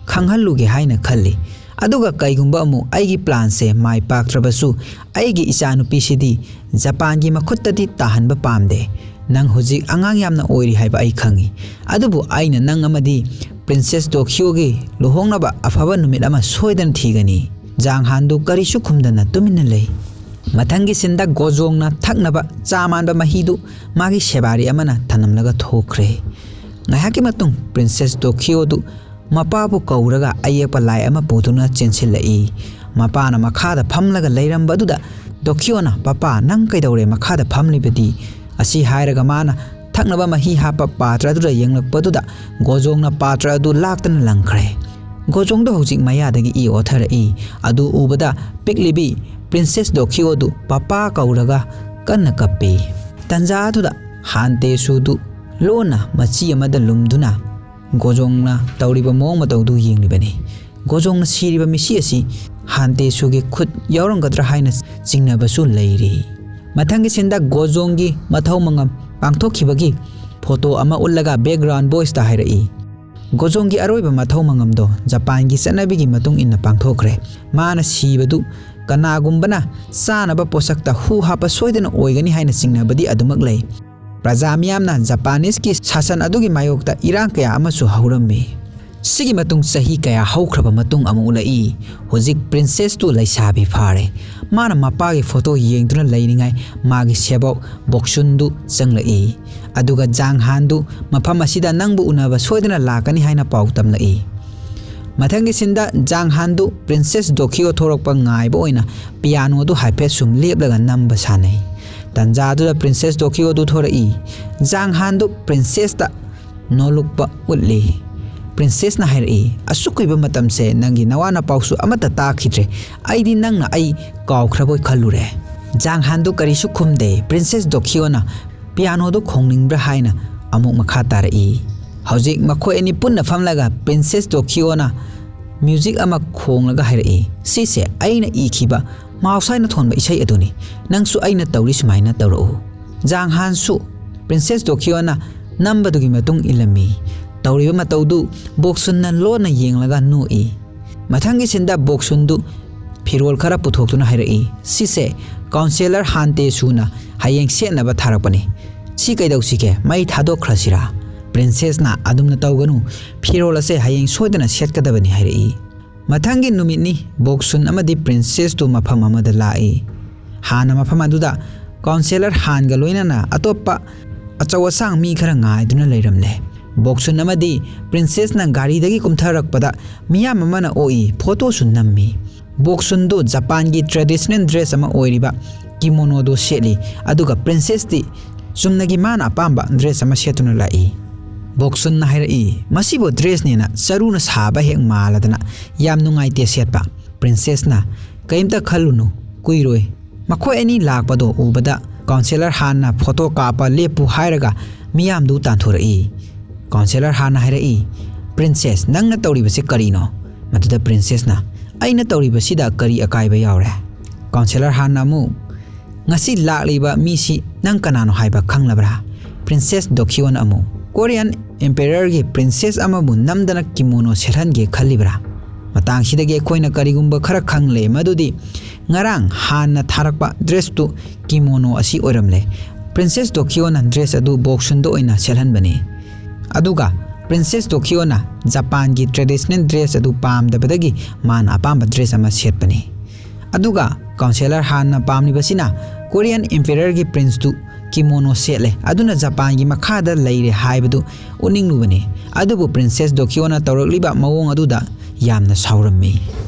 ꯈꯪꯍꯜꯂꯨꯒꯦ ꯍꯥꯏꯅ ꯈꯜꯂꯤ꯫ ꯑꯗꯨꯒ ꯀꯩꯒꯨꯝꯕ ꯑꯃꯨꯛ ꯑꯩꯒꯤ ꯄ꯭ꯂꯥꯟꯁꯦ ꯃꯥꯏ ꯄꯥꯛꯇ꯭ꯔꯕꯁꯨ, ꯑꯩꯒꯤ ꯏꯆꯥꯅꯨꯄꯤꯁꯤꯗꯤ ꯖꯄꯥꯟꯒꯤ ꯃꯈꯨꯠꯇꯗꯤ ꯇꯥꯍꯟꯕ ꯄꯥꯝꯗꯦ꯫ ꯅꯪ ꯍꯧꯖꯤꯛ ꯑꯉꯥꯡ ꯌꯥꯝꯅ ꯑꯣꯏꯔꯤ ꯍꯥꯏꯕ ꯑꯩ ꯈꯪꯏ꯫ ꯑꯗꯨꯕꯨ ꯑꯩꯅ ꯅꯪ ꯑꯃꯗꯤ ꯄ꯭ꯔꯤꯟꯁꯦꯁ ꯗꯣꯈꯤꯌꯣꯒꯤ ꯂꯨꯍꯣꯡꯅꯕ ꯑꯐꯕ ꯅꯨꯃꯤꯠ ꯑꯃ ꯁꯣꯏꯗꯅ ꯊꯤꯒꯅꯤ꯫" ꯖꯥꯡ ꯍꯥꯟꯗꯨ ꯀꯔꯤꯁꯨ ꯈꯨꯝꯗꯅ ꯇꯨꯃꯤꯟꯅ ꯂꯩ꯫ ꯃꯊꯪꯒꯤ ꯁꯤꯟꯗ ꯒꯣꯖꯣꯡꯅ ꯊꯛꯅꯕ ꯆꯥ ꯃꯥꯟꯕ ꯃꯍꯤꯗꯨ ꯃꯥꯒꯤ ꯁꯦꯕꯥꯔꯤ ꯑꯃꯅ ꯊꯅꯝꯂꯒ ꯊꯣꯛꯈ꯭ꯔꯦ꯫ ꯉꯥꯏꯍꯥꯛꯀꯤ ꯃꯇꯨꯡ ꯄ꯭ꯔꯤꯟꯁꯦꯁ ꯗꯣꯈꯤꯌꯣꯗꯨ ꯃꯄꯥꯕꯨ ꯀꯧꯔꯒ ꯑꯌꯦꯛꯄ ꯂꯥꯏ ꯑꯃ ꯄꯨꯗꯨꯅ ꯆꯦꯟꯁꯤꯜꯂꯛꯏ꯫ ꯃꯄꯥꯅ ꯃꯈꯥꯗ ꯐꯝꯂꯒ ꯂꯩꯔꯝꯕꯗꯨꯗ ꯗꯣꯈꯤꯌꯣꯅ, "ꯄꯄꯥ, ꯅꯪ ꯀꯩꯗꯧꯔꯦ ꯃꯈꯥꯗ ꯐꯝꯂꯤꯕꯗꯤ?" ꯑꯁꯤ ꯍꯥꯏꯔꯒ ꯃꯥꯅ ꯊꯛꯅꯕ ꯃꯍꯤ ꯍꯥꯞꯄ ꯄꯥꯇ꯭ꯔ ꯑꯗꯨꯗ ꯌꯦꯡꯂꯛꯄꯗꯨꯗ ꯒꯣꯖꯣꯡꯅ ꯄꯥꯇ꯭ꯔ ꯑꯗꯨ ꯂꯥꯛꯇꯅ ꯂꯪꯈ꯭ꯔꯦ꯫ ꯒꯣꯖꯣꯡꯗꯣ ꯍꯧꯖꯤꯛ ꯃꯌꯥꯗꯒꯤ ꯏ ꯑꯣꯊꯔꯛꯏ꯫ ꯑꯗꯨ ꯎꯕꯗ ꯄꯤꯛꯂꯤꯕꯤ ꯄ꯭ꯔꯤꯟꯁꯦꯁ ꯗꯣꯈꯤꯌꯣꯗꯨ ꯄꯄꯥ ꯀꯧꯔꯒ ꯀꯟꯅ ꯀꯞꯄꯤ꯫ ꯇꯟꯖꯥ ꯑꯗꯨꯗ ꯍꯥꯟ ꯇꯦꯁꯨꯗꯨ ꯂꯣꯟꯅ ꯃꯆꯤ ꯑꯃꯗ ꯂꯨꯝꯗꯨꯅ ꯒꯣꯖꯣꯡꯅ ꯇꯧꯔꯤꯕ ꯃꯑꯣꯡ ꯃꯇꯧꯗꯨ ꯌꯦꯡꯂꯤꯕꯅꯤ꯫ ꯒꯣꯖꯣꯡꯅ ꯁꯤꯔꯤꯕ ꯃꯤꯁꯤ ꯑꯁꯤ ꯍꯥꯟꯇꯦꯁꯨꯒꯤ ꯈꯨꯠ ꯌꯥꯎꯔꯝꯒꯗ꯭ꯔꯥ ꯍꯥꯏꯅ ꯆꯤꯡꯅꯕꯁꯨ ꯂꯩꯔꯤ꯫ ꯃꯊꯪꯒꯤ ꯁꯤꯟꯗ ꯒꯣꯖꯣꯡꯒꯤ ꯃꯊꯧ ꯃꯉꯝ ꯄꯥꯡꯊꯣꯛꯈꯤꯕꯒꯤ ꯐꯣꯇꯣ ꯑꯃ ꯎꯠꯂꯒ ꯕꯦꯛꯒ꯭ꯔꯥꯎꯟ ꯚꯣꯏꯁꯇ ꯍꯥꯏꯔꯛꯏ, ꯒꯣꯖꯣꯡꯒꯤ ꯑꯔꯣꯏꯕ ꯃꯊꯧ ꯃꯉꯝꯗꯣ ꯖꯄꯥꯟꯒꯤ ꯆꯠꯅꯕꯤꯒꯤ ꯃꯇꯨꯡ ꯏꯟꯅ ꯄꯥꯡꯊꯣꯛꯈ꯭ꯔꯦ꯫ ꯃꯥꯅ ꯁꯤꯕꯗꯨ ꯀꯅꯥꯒꯨꯝꯕꯅ ꯆꯥꯅꯕ ꯄꯣꯠꯁꯛꯇ ꯍꯨ ꯍꯥꯞꯄ ꯁꯣꯏꯗꯅ ꯑꯣꯏꯒꯅꯤ ꯍꯥꯏꯅ ꯆꯤꯡꯅꯕꯗꯤ ꯑꯗꯨꯃꯛ ꯂꯩ꯫ ꯄ꯭ꯔꯖꯥ ꯃꯤꯌꯥꯝꯅ ꯖꯄꯥꯅꯤꯁꯀꯤ ꯁꯥꯁꯟ ꯑꯗꯨꯒꯤ ꯃꯥꯌꯣꯛꯇ ꯏꯔꯥꯡ ꯀꯌꯥ ꯑꯃꯁꯨ ꯍꯧꯔꯝꯃꯤ꯫ ꯁꯤꯒꯤ ꯃꯇꯨꯡ ꯆꯍꯤ ꯀꯌꯥ ꯍꯧꯈ꯭ꯔꯕ ꯃꯇꯨꯡ ꯑꯃꯨꯛ ꯎꯠꯂꯛꯏ꯫ ꯍꯧꯖꯤꯛ ꯄ꯭ꯔꯤꯟꯁꯦꯁꯇꯨ ꯂꯩꯁꯥꯕꯤ ꯐꯥꯔꯦ꯫ ꯃꯥꯅ ꯃꯄꯥꯒꯤ ꯐꯣꯇꯣ ꯌꯦꯡꯗꯨꯅ ꯂꯩꯔꯤꯉꯩ ꯃꯥꯒꯤ ꯁꯦꯕꯣꯛ ꯕꯣꯛꯁꯨꯟꯗꯨ ꯆꯪꯂꯛꯏ꯫ ꯑꯗꯨꯒ ꯖꯥꯡ ꯍꯥꯟꯗꯨ ꯃꯐꯝ ꯑꯁꯤꯗ ꯅꯪꯕꯨ ꯎꯅꯕ ꯁꯣꯏꯗꯅ ꯂꯥꯛꯀꯅꯤ ꯍꯥꯏꯅ ꯄꯥꯎ ꯇꯝꯂꯛꯏ꯫ ꯃꯊꯪꯒꯤ ꯁꯤꯟꯗ ꯖꯥꯡ ꯍꯥꯟꯗꯨ ꯄ꯭ꯔꯤꯟꯁꯦꯁ ꯗꯣꯈꯤꯑꯣ ꯊꯣꯔꯛꯄ ꯉꯥꯏꯕ ꯑꯣꯏꯅ ꯄꯤꯌꯥꯅꯣꯗꯨ ꯍꯥꯏꯐꯦꯠ ꯁꯨꯝ ꯂꯦꯞꯂꯒ ꯅꯝꯕ ꯁꯥꯟꯅꯩ꯫ ꯇꯟꯖꯥꯗꯨꯗ ꯄ꯭ꯔꯤꯟꯁꯦꯁ ꯗꯣꯈꯤꯑꯣꯗꯨ ꯊꯣꯔꯛꯏ꯫ ꯖꯥꯡ ꯍꯥꯟꯗꯨ ꯄ꯭ꯔꯤꯟꯁꯦꯁꯇ ꯅꯣꯂꯨꯛꯄ ꯎꯠꯂꯤ꯫ ꯄ꯭ꯔꯤꯟꯁꯦꯁꯅ ꯍꯥꯏꯔꯛꯏ, "ꯑꯁꯨꯛ ꯀꯨꯏꯕ ꯃꯇꯝꯁꯦ ꯅꯪꯒꯤ ꯅꯋꯥ ꯅꯄꯥꯎꯁꯨ ꯑꯃꯠꯇ ꯇꯥꯈꯤꯗ꯭ꯔꯦ꯫ ꯑꯩꯗꯤ ꯅꯪꯅ ꯑꯩ ꯀꯥꯎꯈ꯭ꯔꯕꯣꯏ ꯈꯜꯂꯨꯔꯦ꯫" ꯖꯥꯡ ꯍꯥꯟꯗꯨ ꯀꯔꯤꯁꯨ ꯈꯨꯝꯗꯦ꯫ ꯄ꯭ꯔꯤꯟꯁꯦꯁ ꯗꯣꯈꯤꯑꯣꯅ ꯄꯤꯌꯥꯅꯣꯗꯨ ꯈꯣꯡꯅꯤꯡꯕ꯭ꯔꯥ ꯍꯥꯏꯅ ꯑꯃꯨꯛ ꯃꯈꯥ ꯇꯥꯔꯛꯏ꯫ ꯍꯧꯖꯤꯛ ꯃꯈꯣꯏ ꯑꯅꯤ ꯄꯨꯟꯅ ꯐꯝꯂꯒ ꯄ꯭ꯔꯤꯟꯁꯦꯁ ꯗꯣꯈꯤꯑꯣꯅ ꯃ꯭ꯌꯨꯖꯤꯛ ꯑꯃ ꯈꯣꯡꯂꯒ ꯍꯥꯏꯔꯛꯏ, "ꯁꯤꯁꯦ ꯑꯩꯅ ꯏꯈꯤꯕ ꯃꯍꯧꯁꯥꯅ ꯊꯣꯟꯕ ꯏꯁꯩ ꯑꯗꯨꯅꯤ꯫ ꯅꯪꯁꯨ ꯑꯩꯅ ꯇꯧꯔꯤ ꯁꯨꯃꯥꯏꯅ ꯇꯧꯔꯛꯎ꯫" ꯖꯥꯡ ꯍꯥꯟꯁꯨ ꯄ꯭ꯔꯤꯟꯁꯦꯁ ꯗꯣꯈꯤꯑꯣꯅ ꯅꯝꯕꯗꯨꯒꯤ ꯃꯇꯨꯡ ꯏꯜꯂꯝꯃꯤ꯫ ꯇꯧꯔꯤꯕ ꯃꯇꯧꯗꯨ ꯕꯣꯛꯁꯨꯟꯅ ꯂꯣꯟꯅ ꯌꯦꯡꯂꯒ ꯅꯣꯛꯏ꯫ ꯃꯊꯪꯒꯤ ꯁꯤꯟꯗ ꯕꯣꯛꯁꯨꯟꯗꯨ ꯐꯤꯔꯣꯜ ꯈꯔ ꯄꯨꯊꯣꯛꯇꯨꯅ ꯍꯥꯏꯔꯛꯏ, "ꯁꯤꯁꯦ ꯀꯥꯎꯟꯁꯦꯂꯔ ꯍꯥꯟꯇꯦꯁꯨꯅ ꯍꯌꯦꯡ ꯁꯦꯠꯅꯕ ꯊꯥꯔꯛꯄꯅꯤ꯫ ꯁꯤ ꯀꯩꯗꯧꯁꯤꯒꯦ? ꯃꯩ ꯊꯥꯗꯣꯛꯈ꯭ꯔꯁꯤꯔꯥ?" ꯄ꯭ꯔꯤꯟꯁꯦꯁꯅ, "ꯑꯗꯨꯝꯅ ꯇꯧꯒꯅꯨ, ꯐꯤꯔꯣꯜ ꯑꯁꯦ ꯍꯌꯦꯡ ꯁꯣꯏꯗꯅ ꯁꯦꯠꯀꯗꯕꯅꯤ" ꯍꯥꯏꯔꯛꯏ꯫ ꯃꯊꯪꯒꯤ ꯅꯨꯃꯤꯠꯅꯤ꯫ ꯕꯣꯛꯁꯨꯟ ꯑꯃꯗꯤ ꯄ꯭ꯔꯤꯟꯁꯦꯁꯇꯨ ꯃꯐꯝ ꯑꯃꯗ ꯂꯥꯛꯏ꯫ ꯍꯥꯟꯅ ꯃꯐꯝ ꯑꯗꯨꯗ ꯀꯥꯎꯟꯁꯦꯂꯔ ꯍꯥꯟꯒ ꯂꯣꯏꯅꯅ ꯑꯇꯣꯞꯄ ꯑꯆꯧ ꯑꯁꯥꯡ ꯃꯤ ꯈꯔ ꯉꯥꯏꯗꯨꯅ ꯂꯩꯔꯝꯂꯦ꯫ ꯕꯣꯛꯁꯨꯟ ꯑꯃꯗꯤ ꯄ꯭ꯔꯤꯟꯁꯦꯁꯅ ꯒꯥꯔꯤꯗꯒꯤ ꯀꯨꯝꯊꯔꯛꯄꯗ ꯃꯤꯌꯥꯝ ꯑꯃꯅ ꯑꯣꯛꯏ, ꯐꯣꯇꯣꯁꯨ ꯅꯝꯃꯤ꯫ ꯕꯣꯛꯁꯨꯟꯗꯨ ꯖꯄꯥꯟꯒꯤ ꯇ꯭ꯔꯦꯗꯤꯁꯅꯦꯜ ꯗ꯭ꯔꯦꯁ ꯑꯃ ꯑꯣꯏꯔꯤꯕ ꯀꯤꯃꯣꯅꯣꯗꯨ ꯁꯦꯠꯂꯤ, ꯑꯗꯨꯒ ꯄ꯭ꯔꯤꯟꯁꯦꯁꯇꯤ ꯆꯨꯝꯅꯒꯤ ꯃꯥꯅ ꯑꯄꯥꯝꯕ ꯗ꯭ꯔꯦꯁ ꯑꯃ ꯁꯦꯠꯇꯨꯅ ꯂꯥꯛꯏ꯫ ꯕꯣꯛꯁꯨꯟꯅ ꯍꯥꯏꯔꯛꯏ, "ꯃꯁꯤꯕꯨ ꯗ꯭ꯔꯦꯁꯅꯦꯅ ꯆꯔꯨꯅ ꯁꯥꯕ ꯍꯦꯛ ꯃꯥꯜꯂꯗꯅ ꯌꯥꯝ ꯅꯨꯡꯉꯥꯏꯇꯦ ꯁꯦꯠꯄ꯫" ꯄ꯭ꯔꯤꯟꯁꯦꯁꯅ, "ꯀꯔꯤꯝꯇ ꯈꯜꯂꯨꯅꯨ, ꯀꯨꯏꯔꯣꯏ꯫" ꯃꯈꯣꯏ ꯑꯅꯤ ꯂꯥꯛꯄꯗꯣ ꯎꯕꯗ ꯀꯥꯎꯟꯁꯦꯂꯔ ꯍꯥꯟꯅ ꯐꯣꯇꯣ ꯀꯥꯞꯄ ꯂꯦꯞꯄꯨ ꯍꯥꯏꯔꯒ ꯃꯤꯌꯥꯝꯗꯨ ꯇꯥꯟꯊꯣꯔꯛꯏ꯫ ꯀꯥꯎꯟꯁꯦꯂꯔ ꯍꯥꯟꯅ ꯍꯥꯏꯔꯛꯏ, "ꯄ꯭ꯔꯤꯟꯁꯦꯁ, ꯅꯪꯅ ꯇꯧꯔꯤꯕꯁꯤ ꯀꯔꯤꯅꯣ?" ꯃꯗꯨꯗ ꯄ꯭ꯔꯤꯟꯁꯦꯁꯅ, "ꯑꯩꯅ ꯇꯧꯔꯤꯕꯁꯤꯗ ꯀꯔꯤ ꯑꯀꯥꯏꯕ ꯌꯥꯎꯔꯦ?" ꯀꯥꯎꯟꯁꯦꯂꯔ ꯍꯥꯟꯅ ꯑꯃꯨꯛ, "ꯉꯁꯤ ꯂꯥꯛꯂꯤꯕ ꯃꯤꯁꯤ ꯅꯪ ꯀꯅꯥꯅꯣ ꯍꯥꯏꯕ ꯈꯪꯂꯕ꯭ꯔꯥ?" ꯄ꯭ꯔꯤꯟꯁꯦꯁ ꯗꯣꯈꯤꯌꯣꯅ ꯑꯃꯨꯛ, "ꯀꯣꯔꯤꯌꯟ ꯑꯦꯝꯄꯦꯔꯔꯒꯤ ꯄ꯭ꯔꯤꯟꯁꯦꯁ ꯑꯃꯕꯨ ꯅꯝꯗꯅ ꯀꯤꯃꯣꯅꯣ ꯁꯦꯠꯍꯟꯒꯦ ꯈꯜꯂꯤꯕ꯭ꯔꯥ?" ꯃꯇꯥꯡꯁꯤꯗꯒꯤ ꯑꯩꯈꯣꯏꯅ ꯀꯔꯤꯒꯨꯝꯕ ꯈꯔ ꯈꯪꯂꯦ, ꯃꯗꯨꯗꯤ ꯉꯔꯥꯡ ꯍꯥꯟꯅ ꯊꯥꯔꯛꯄ ꯗ꯭ꯔꯦꯁꯇꯨ ꯀꯤꯃꯣꯅꯣ ꯑꯁꯤ ꯑꯣꯏꯔꯝꯂꯦ꯫ ꯄ꯭ꯔꯤꯟꯁꯦꯁ ꯗꯣꯈꯤꯌꯣꯅ ꯗ꯭ꯔꯦꯁ ꯑꯗꯨ ꯕꯣꯛꯁꯨꯟꯗ ꯑꯣꯏꯅ ꯁꯦꯠꯍꯟꯕꯅꯤ꯫ ꯑꯗꯨꯒ ꯄ꯭ꯔꯤꯟꯁꯦꯁ ꯗꯣꯈꯤꯌꯣꯅ ꯖꯄꯥꯟꯒꯤ ꯇ꯭ꯔꯦꯗꯤꯁꯅꯦꯜ ꯗ꯭ꯔꯦꯁ ꯑꯗꯨ ꯄꯥꯝꯗꯕꯗꯒꯤ ꯃꯥꯅ ꯑꯄꯥꯝꯕ ꯗ꯭ꯔꯦꯁ ꯑꯃ ꯁꯦꯠꯄꯅꯤ꯫ ꯑꯗꯨꯒ ꯀꯥꯎꯟꯁꯦꯂꯔ ꯍꯥꯟꯅ ꯄꯥꯝꯂꯤꯕꯁꯤꯅ ꯀꯣꯔꯤꯌꯟ ꯏꯝꯄꯦꯔꯔꯒꯤ ꯄ꯭ꯔꯤꯟꯁꯇꯨ ꯀꯤꯃꯣꯅꯣ ꯁꯦꯠꯂꯦ, ꯑꯗꯨꯅ ꯖꯄꯥꯟꯒꯤ ꯃꯈꯥꯗ ꯂꯩꯔꯦ ꯍꯥꯏꯕꯗꯨ ꯎꯠꯅꯤꯡꯂꯨꯕꯅꯤ꯫ ꯑꯗꯨꯕꯨ ꯄ꯭ꯔꯤꯟꯁꯦꯁ ꯗꯣꯈꯤꯌꯣꯅ ꯇꯧꯔꯛꯂꯤꯕ ꯃꯑꯣꯡ ꯑꯗꯨꯗ ꯌꯥꯝꯅ ꯁꯥꯎꯔꯝꯃꯤ꯫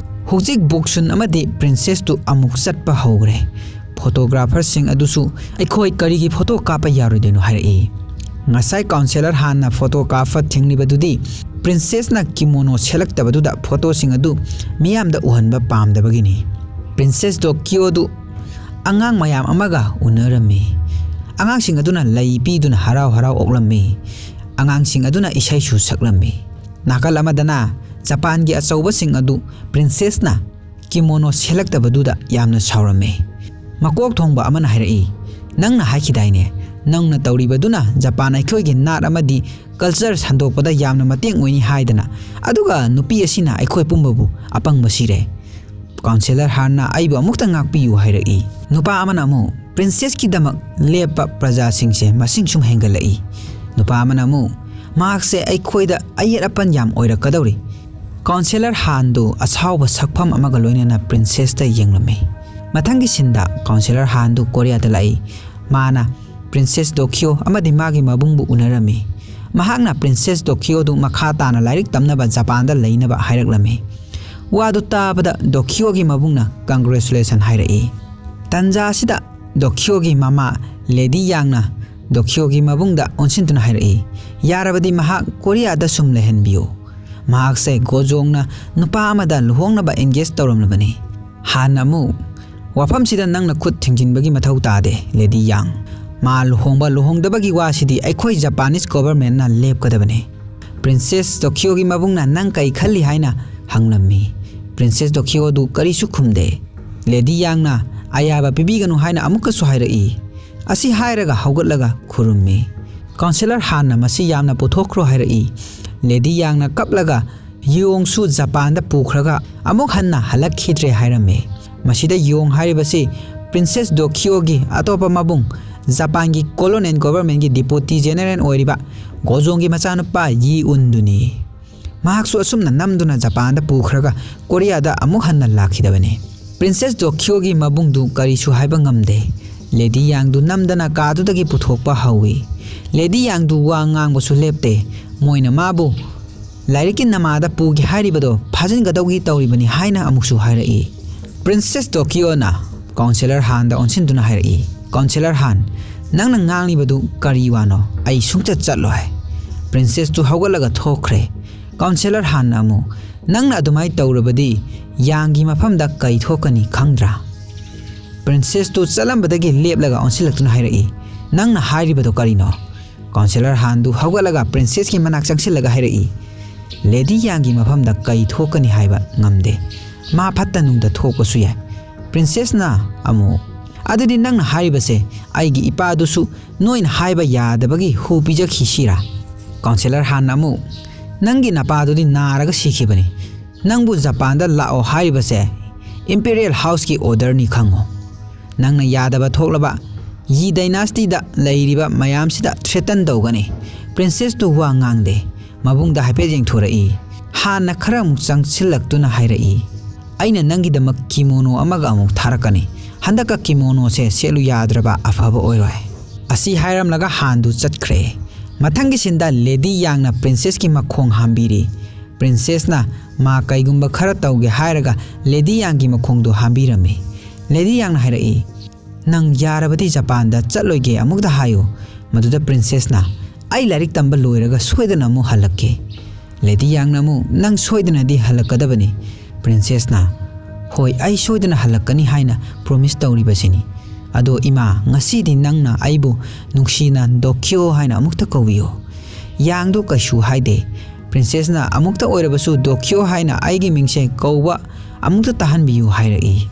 ꯍꯧꯖꯤꯛ ꯕꯣꯛꯁꯨꯟ ꯑꯃꯗꯤ ꯄ꯭ꯔꯤꯟꯁꯦꯁꯇꯨ ꯑꯃꯨꯛ ꯆꯠꯄ ꯍꯧꯈ꯭ꯔꯦ꯫ ꯐꯣꯇꯣꯒ꯭ꯔꯥꯐꯔꯁꯤꯡ ꯑꯗꯨꯁꯨ, "ꯑꯩꯈꯣꯏ ꯀꯔꯤꯒꯤ ꯐꯣꯇꯣ ꯀꯥꯞꯄ ꯌꯥꯔꯣꯏꯗꯣꯏꯅꯣ?" ꯍꯥꯏꯔꯛꯏ꯫ ꯉꯁꯥꯏ ꯀꯥꯎꯟꯁꯦꯂꯔ ꯍꯥꯟꯅ ꯐꯣꯇꯣ ꯀꯥꯞꯄ ꯊꯤꯡꯂꯤꯕꯗꯨꯗꯤ ꯄ꯭ꯔꯤꯟꯁꯦꯁꯅ ꯀꯤꯃꯣꯅꯣ ꯁꯦꯠꯂꯛꯇꯕꯗꯨꯗ ꯐꯣꯇꯣꯁꯤꯡ ꯑꯗꯨ ꯃꯤꯌꯥꯝꯗ ꯎꯍꯟꯕ ꯄꯥꯝꯗꯕꯒꯤꯅꯤ꯫ ꯄ꯭ꯔꯤꯟꯁꯦꯁ ꯗꯣꯀꯤꯌꯣꯗꯨ ꯑꯉꯥꯡ ꯃꯌꯥꯝ ꯑꯃꯒ ꯎꯅꯔꯝꯃꯤ꯫ ꯑꯉꯥꯡꯁꯤꯡ ꯑꯗꯨꯅ ꯂꯩ ꯄꯤꯗꯨꯅ ꯍꯔꯥꯎ ꯍꯔꯥꯎ ꯑꯣꯛꯂꯝꯃꯤ꯫ ꯑꯉꯥꯡꯁꯤꯡ ꯑꯗꯨꯅ ꯏꯁꯩꯁꯨ ꯁꯛꯂꯝꯃꯤ꯫ ꯅꯥꯀꯜ ꯑꯃꯗꯅ ꯖꯄꯥꯟꯒꯤ ꯑꯆꯧꯕꯁꯤꯡ ꯑꯗꯨ ꯄ꯭ꯔꯤꯟꯁꯦꯁꯅ ꯀꯤꯃꯣꯅꯣ ꯁꯦꯠꯂꯛꯇꯕꯗꯨꯗ ꯌꯥꯝꯅ ꯁꯥꯎꯔꯝꯃꯤ꯫ ꯃꯀꯣꯛ ꯊꯣꯡꯕ ꯑꯃꯅ ꯍꯥꯏꯔꯛꯏ, "ꯅꯪꯅ ꯍꯥꯏꯈꯤꯗꯥꯏꯅꯦ, ꯅꯪꯅ ꯇꯧꯔꯤꯕꯗꯨꯅ ꯖꯄꯥꯟ ꯑꯩꯈꯣꯏꯒꯤ ꯅꯥꯠ ꯑꯃꯗꯤ ꯀꯜꯆꯔ ꯁꯟꯗꯣꯛꯄꯗ ꯌꯥꯝꯅ ꯃꯇꯦꯡ ꯑꯣꯏꯅꯤ ꯍꯥꯏꯗꯅ, ꯑꯗꯨꯒ ꯅꯨꯄꯤ ꯑꯁꯤꯅ ꯑꯩꯈꯣꯏ ꯄꯨꯝꯕꯕꯨ ꯑꯄꯪꯕ ꯁꯤꯔꯦ"꯫ ꯀꯥꯎꯟꯁꯦꯂꯔ ꯍꯥꯟꯅ ꯑꯩꯕꯨ ꯑꯃꯨꯛꯇ ꯉꯥꯛꯄꯤꯌꯨ ꯍꯥꯏꯔꯛꯏ꯫ ꯅꯨꯄꯥ ꯑꯃꯅ ꯑꯃꯨꯛ, "ꯄ꯭ꯔꯤꯟꯁꯦꯁꯀꯤꯗꯃꯛ ꯂꯦꯞꯄ ꯄ꯭ꯔꯖꯥꯁꯤꯡꯁꯦ ꯃꯁꯤꯡ ꯁꯨꯝ ꯍꯦꯟꯒꯠꯂꯛꯏ"꯫ ꯅꯨꯄꯥ ꯑꯃꯅ ꯑꯃꯨꯛ, "ꯃꯍꯥꯛꯁꯦ ꯑꯩꯈꯣꯏꯗ ꯑꯌꯦꯠ ꯑꯄꯟ ꯌꯥꯝ ꯑꯣꯏꯔꯛꯀꯗꯧꯔꯤ"꯫ ꯀꯥꯎꯟꯁꯦꯂꯔ ꯍꯥꯟꯗꯨ ꯑꯁꯥꯎꯕ ꯁꯛꯐꯝ ꯑꯃꯒ ꯂꯣꯏꯅꯅ ꯄ꯭ꯔꯤꯟꯁꯦꯁꯇ ꯌꯦꯡꯂꯝꯃꯤ꯫ ꯃꯊꯪꯒꯤ ꯁꯤꯟꯗ ꯀꯥꯎꯟꯁꯦꯂꯔ ꯍꯥꯟꯗꯨ ꯀꯣꯔꯤꯌꯥꯗ ꯂꯥꯛꯏ꯫ ꯃꯥꯅ ꯄ꯭ꯔꯤꯟꯁꯦꯁ ꯗꯣꯈꯤꯌꯣ ꯑꯃꯗꯤ ꯃꯥꯒꯤ ꯃꯕꯨꯡꯕꯨ ꯎꯅꯔꯝꯃꯤ꯫ ꯃꯍꯥꯛꯅ ꯄ꯭ꯔꯤꯟꯁꯦꯁ ꯗꯣꯈꯤꯌꯣꯗꯨ ꯃꯈꯥ ꯇꯥꯅ ꯂꯥꯏꯔꯤꯛ ꯇꯝꯅꯕ ꯖꯄꯥꯟꯗ ꯂꯩꯅꯕ ꯍꯥꯏꯔꯛꯂꯝꯃꯤ꯫ ꯋꯥꯗꯨ ꯇꯥꯕꯗ ꯗꯣꯈꯤꯌꯣꯒꯤ ꯃꯕꯨꯡꯅ ꯀꯪꯒ꯭ꯔꯦꯆꯨꯂꯦꯁꯟ ꯍꯥꯏꯔꯛꯏ꯫ ꯇꯟꯖꯥ ꯑꯁꯤꯗ ꯗꯣꯈꯤꯌꯣꯒꯤ ꯃꯃꯥ ꯂꯦꯗꯤ ꯌꯥꯡꯅ ꯗꯣꯈꯤꯌꯣꯒꯤ ꯃꯕꯨꯡꯗ ꯑꯣꯟꯁꯤꯟꯗꯨꯅ ꯍꯥꯏꯔꯛꯏ, "ꯌꯥꯔꯕꯗꯤ ꯃꯍꯥꯛ ꯀꯣꯔꯤꯌꯥꯗ ꯁꯨꯝ ꯂꯩꯍꯟꯕꯤꯌꯨ꯫ ꯃꯍꯥꯛꯁꯦ ꯒꯣꯖꯣꯡꯅ ꯅꯨꯄꯥ ꯑꯃꯗ ꯂꯨꯍꯣꯡꯅꯕ ꯑꯦꯡꯒꯦꯖ ꯇꯧꯔꯝꯂꯕꯅꯤ"꯫ ꯍꯥꯟꯅ ꯑꯃꯨꯛ, ꯋꯥꯐꯝꯁꯤꯗ ꯅꯪꯅ ꯈꯨꯠ ꯊꯤꯡꯖꯤꯟꯕꯒꯤ ꯃꯊꯧ ꯇꯥꯗꯦ, ꯂꯦꯗꯤ ꯌꯥꯡ꯫ ꯃꯥ ꯂꯨꯍꯣꯡꯕ ꯂꯨꯍꯣꯡꯗꯕꯒꯤ ꯋꯥꯁꯤꯗꯤ ꯑꯩꯈꯣꯏ ꯖꯄꯥꯅꯤꯁ ꯒꯣꯚꯔꯟꯃꯦꯟꯠꯅ ꯂꯦꯞꯀꯗꯕꯅꯤ꯫ ꯄ꯭ꯔꯤꯟꯁꯦꯁ ꯇꯣꯀꯤꯌꯣꯒꯤ ꯃꯕꯨꯡꯅ ꯅꯪ ꯀꯩ ꯈꯜꯂꯤ ꯍꯥꯏꯅ ꯍꯪꯂꯝꯃꯤ꯫ ꯄ꯭ꯔꯤꯟꯁꯦꯁ ꯇꯣꯀꯤꯌꯣ ꯑꯗꯨ ꯀꯔꯤꯁꯨ ꯈꯨꯝꯗꯦ꯫ ꯂꯦꯗꯤ ꯌꯥꯡꯅ ꯑꯌꯥꯕ ꯄꯤꯕꯤꯒꯅꯨ ꯍꯥꯏꯅ ꯑꯃꯨꯛꯀꯁꯨ ꯍꯥꯏꯔꯛꯏ꯫ ꯑꯁꯤ ꯍꯥꯏꯔꯒ ꯍꯧꯒꯠꯂꯒ ꯈꯨꯔꯨꯝꯃꯤ꯫ ꯀꯥꯎꯟꯁꯤꯂꯔ ꯍꯥꯟꯅ ꯃꯁꯤ ꯌꯥꯝꯅ ꯄꯨꯊꯣꯛꯈ꯭ꯔꯣ ꯍꯥꯏꯔꯛꯏ꯫ ꯂꯦꯗꯤ ꯌꯥꯡꯅ ꯀꯞꯂꯒ ꯌꯣꯡꯁꯨ ꯖꯄꯥꯟꯗ ꯄꯨꯈ꯭ꯔꯒ ꯑꯃꯨꯛ ꯍꯟꯅ ꯍꯜꯂꯛꯈꯤꯗ꯭ꯔꯦ ꯍꯥꯏꯔꯝꯃꯤ꯫ ꯃꯁꯤꯗ ꯌꯣꯡ ꯍꯥꯏꯔꯤꯕꯁꯤ ꯄ꯭ꯔꯤꯟꯁꯦꯁ ꯗꯣꯀꯤꯌꯣꯒꯤ ꯑꯇꯣꯞꯄ ꯃꯕꯨꯡ, ꯖꯄꯥꯟꯒꯤ ꯀꯣꯂꯣꯅꯦꯜ ꯒꯣꯚꯔꯟꯃꯦꯟꯠꯀꯤ ꯗꯤꯄꯨꯇꯤ ꯖꯦꯅꯔꯦꯜ ꯑꯣꯏꯔꯤꯕ ꯒꯣꯖꯣꯡꯒꯤ ꯃꯆꯥꯅꯨꯄꯥ ꯌꯤ ꯎꯟꯗꯨꯅꯤ꯫ ꯃꯍꯥꯛꯁꯨ ꯑꯁꯨꯝꯅ ꯅꯝꯗꯨꯅ ꯖꯄꯥꯟꯗ ꯄꯨꯈ꯭ꯔꯒ ꯀꯣꯔꯤꯌꯥꯗ ꯑꯃꯨꯛ ꯍꯟꯅ ꯂꯥꯛꯈꯤꯗꯕꯅꯤ꯫ ꯄ꯭ꯔꯤꯟꯁꯦꯁ ꯗꯣꯀꯤꯌꯣꯒꯤ ꯃꯕꯨꯡꯗꯨ ꯀꯔꯤꯁꯨ ꯍꯥꯏꯕ ꯉꯝꯗꯦ꯫ ꯂꯦꯗꯤ ꯌꯥꯡꯗꯨ ꯅꯝꯗꯅ ꯀꯥꯗꯨꯗꯒꯤ ꯄꯨꯊꯣꯛꯄ ꯍꯧꯏ꯫ ꯂꯦꯗꯤ ꯌꯥꯡꯗꯨ ꯋꯥ ꯉꯥꯡꯕꯁꯨ ꯂꯦꯞꯇꯦ꯫ ꯃꯣꯏꯅ ꯃꯥꯕꯨ ꯂꯥꯏꯔꯤꯛꯀꯤ ꯅꯃꯥꯗ ꯄꯨꯒꯦ ꯍꯥꯏꯔꯤꯕꯗꯣ ꯐꯥꯖꯤꯟꯒꯗꯧꯒꯤ ꯇꯧꯔꯤꯕꯅꯤ ꯍꯥꯏꯅ ꯑꯃꯨꯛꯁꯨ ꯍꯥꯏꯔꯛꯏ꯫ ꯄ꯭ꯔꯤꯟꯁꯦꯁ ꯗꯣꯀꯤꯌꯣꯅ ꯀꯥꯎꯟꯁꯤꯂꯔ ꯍꯥꯟꯗ ꯑꯣꯟꯁꯤꯟꯗꯨꯅ ꯍꯥꯏꯔꯛꯏ, "ꯀꯥꯎꯟꯁꯤꯂꯔ ꯍꯥꯟ, ꯅꯪꯅ ꯉꯥꯡꯂꯤꯕꯗꯨ ꯀꯔꯤ ꯋꯥꯅꯣ? ꯑꯩ ꯁꯨꯡꯆꯠ ꯆꯠꯂꯣꯏ꯫" ꯄ꯭ꯔꯤꯟꯁꯦꯁꯇꯨ ꯍꯧꯒꯠꯂꯒ ꯊꯣꯛꯈ꯭ꯔꯦ꯫ ꯀꯥꯎꯟꯁꯤꯂꯔ ꯍꯥꯟꯅ ꯑꯃꯨꯛ, "ꯅꯪꯅ ꯑꯗꯨꯃꯥꯏꯅ ꯇꯧꯔꯕꯗꯤ ꯌꯥꯡꯒꯤ ꯃꯐꯝꯗ ꯀꯩ ꯊꯣꯛꯀꯅꯤ ꯈꯪꯗ꯭ꯔꯥ?" ꯄ꯭ꯔꯤꯟꯁꯦꯁꯇꯨ ꯆꯠꯂꯝꯕꯗꯒꯤ ꯂꯦꯞꯂꯒ ꯑꯣꯟꯁꯤꯜꯂꯛꯇꯨꯅ ꯍꯥꯏꯔꯛꯏ, "ꯅꯪꯅ ꯍꯥꯏꯔꯤꯕꯗꯣ ꯀꯔꯤꯅꯣ?" ꯀꯥꯎꯟꯁꯤꯂꯔ ꯍꯥꯟꯗꯨ ꯍꯧꯒꯠꯂꯒ ꯄ꯭ꯔꯤꯟꯁꯦꯁꯀꯤ ꯃꯅꯥꯛ ꯆꯪꯁꯤꯜꯂꯒ ꯍꯥꯏꯔꯛꯏ, "ꯂꯦꯗꯤ ꯌꯥꯡꯒꯤ ꯃꯐꯝꯗ ꯀꯩ ꯊꯣꯛꯀꯅꯤ ꯍꯥꯏꯕ ꯉꯝꯗꯦ꯫ ꯃꯥ ꯐꯠꯇ ꯅꯨꯡꯗ ꯊꯣꯛꯄꯁꯨ ꯌꯥꯏ꯫" ꯄ꯭ꯔꯤꯟꯁꯦꯁꯅ ꯑꯃꯨꯛ, "ꯑꯗꯨꯗꯤ ꯅꯪꯅ ꯍꯥꯏꯔꯤꯕꯁꯦ ꯑꯩꯒꯤ ꯏꯄꯥꯗꯨꯁꯨ ꯅꯣꯏꯅ ꯍꯥꯏꯕ ꯌꯥꯗꯕꯒꯤ ꯍꯨ ꯄꯤꯖꯈꯤꯁꯤꯔꯥ?" ꯀꯥꯎꯟꯁꯤꯂꯔ ꯍꯥꯟꯅ ꯑꯃꯨꯛ, "ꯅꯪꯒꯤ ꯅꯄꯥꯗꯨꯗꯤ ꯅꯥꯔꯒ ꯁꯤꯈꯤꯕꯅꯤ꯫ ꯅꯪꯕꯨ ꯖꯄꯥꯟꯗ ꯂꯥꯛꯑꯣ ꯍꯥꯏꯔꯤꯕꯁꯦ ꯏꯝꯄꯦꯔꯤꯌꯦꯜ ꯍꯥꯎꯁꯀꯤ ꯑꯣꯔꯗꯔꯅꯤ ꯈꯪꯉꯣ꯫ ꯅꯪꯅ ꯌꯥꯗꯕ ꯊꯣꯛꯂꯕ ꯌꯤ ꯗꯥꯏꯅꯥꯁꯇꯤꯗ ꯂꯩꯔꯤꯕ ꯃꯌꯥꯝꯁꯤꯗ ꯊ꯭ꯔꯦꯇꯟ ꯇꯧꯒꯅꯤ꯫" ꯄ꯭ꯔꯤꯟꯁꯦꯁꯇꯨ ꯋꯥ ꯉꯥꯡꯗꯦ꯫ ꯃꯕꯨꯡꯗ ꯍꯥꯏꯐꯦꯠ ꯌꯦꯡꯊꯣꯔꯛꯏ꯫ ꯍꯥꯟꯅ ꯈꯔ ꯑꯃꯨꯛ ꯆꯪꯁꯤꯜꯂꯛꯇꯨꯅ ꯍꯥꯏꯔꯛꯏ, "ꯑꯩꯅ ꯅꯪꯒꯤꯗꯃꯛ ꯀꯤꯃꯣꯅꯣ ꯑꯃꯒ ꯑꯃꯨꯛ ꯊꯥꯔꯛꯀꯅꯤ꯫ ꯍꯟꯗꯛꯀ ꯀꯤꯃꯣꯅꯣꯁꯦ ꯁꯦꯠꯂꯨ ꯌꯥꯗ꯭ꯔꯕ ꯑꯐꯕ ꯑꯣꯏꯔꯣꯏ꯫" ꯑꯁꯤ ꯍꯥꯏꯔꯝꯂꯒ ꯍꯥꯟꯗꯨ ꯆꯠꯈ꯭ꯔꯦ꯫ ꯃꯊꯪꯒꯤ ꯁꯤꯟꯗ ꯂꯦꯗꯤ ꯌꯥꯡꯅ ꯄ꯭ꯔꯤꯟꯁꯦꯁꯀꯤ ꯃꯈꯣꯡ ꯍꯥꯝꯕꯤꯔꯤ꯫ ꯄ꯭ꯔꯤꯟꯁꯦꯁꯅ ꯃꯥ ꯀꯩꯒꯨꯝꯕ ꯈꯔ ꯇꯧꯒꯦ ꯍꯥꯏꯔꯒ ꯂꯦꯗꯤ ꯌꯥꯡꯒꯤ ꯃꯈꯣꯡꯗꯨ ꯍꯥꯝꯕꯤꯔꯝꯃꯤ꯫ ꯂꯦꯗꯤ ꯌꯥꯡꯅ ꯍꯥꯏꯔꯛꯏ, "ꯅꯪ ꯌꯥꯔꯕꯗꯤ ꯖꯄꯥꯟꯗ ꯆꯠꯂꯣꯏꯒꯦ ꯑꯃꯨꯛꯇ ꯍꯥꯏꯌꯨ꯫" ꯃꯗꯨꯗ ꯄ꯭ꯔꯤꯟꯁꯦꯁꯅ, "ꯑꯩ ꯂꯥꯏꯔꯤꯛ ꯇꯝꯕ ꯂꯣꯏꯔꯒ ꯁꯣꯏꯗꯅ ꯑꯃꯨꯛ ꯍꯜꯂꯛꯀꯦ꯫" ꯂꯦꯗꯤ ꯌꯥꯡꯅ ꯑꯃꯨꯛ, "ꯅꯪ ꯁꯣꯏꯗꯅꯗꯤ ꯍꯜꯂꯛꯀꯗꯕꯅꯤ꯫" ꯄ꯭ꯔꯤꯟꯁꯦꯁꯅ, "ꯍꯣꯏ, ꯑꯩ ꯁꯣꯏꯗꯅ ꯍꯜꯂꯛꯀꯅꯤ ꯍꯥꯏꯅ ꯄ꯭ꯔꯣꯃꯤꯁ ꯇꯧꯔꯤꯕꯁꯤꯅꯤ꯫ ꯑꯗꯣ ꯏꯃꯥ, ꯉꯁꯤꯗꯤ ꯅꯪꯅ ꯑꯩꯕꯨ ꯅꯨꯡꯁꯤꯅ ꯗꯣꯀ꯭ꯌꯣ ꯍꯥꯏꯅ ꯑꯃꯨꯛꯇ ꯀꯧꯕꯤꯌꯨ꯫" ꯌꯥꯡꯗꯨ ꯀꯩꯁꯨ ꯍꯥꯏꯗꯦ꯫ "ꯄ꯭ꯔꯤꯟꯁꯦꯁꯅ ꯑꯃꯨꯛꯇ ꯑꯣꯏꯔꯕꯁꯨ ꯗꯣꯀ꯭ꯌꯣ ꯍꯥꯏꯅ ꯑꯩꯒꯤ ꯃꯤꯡꯁꯦ ꯀꯧꯕ ꯑꯃꯨꯛꯇ ꯇꯥꯍꯟꯕꯤꯌꯨ" ꯍꯥꯏꯔꯛꯏ꯫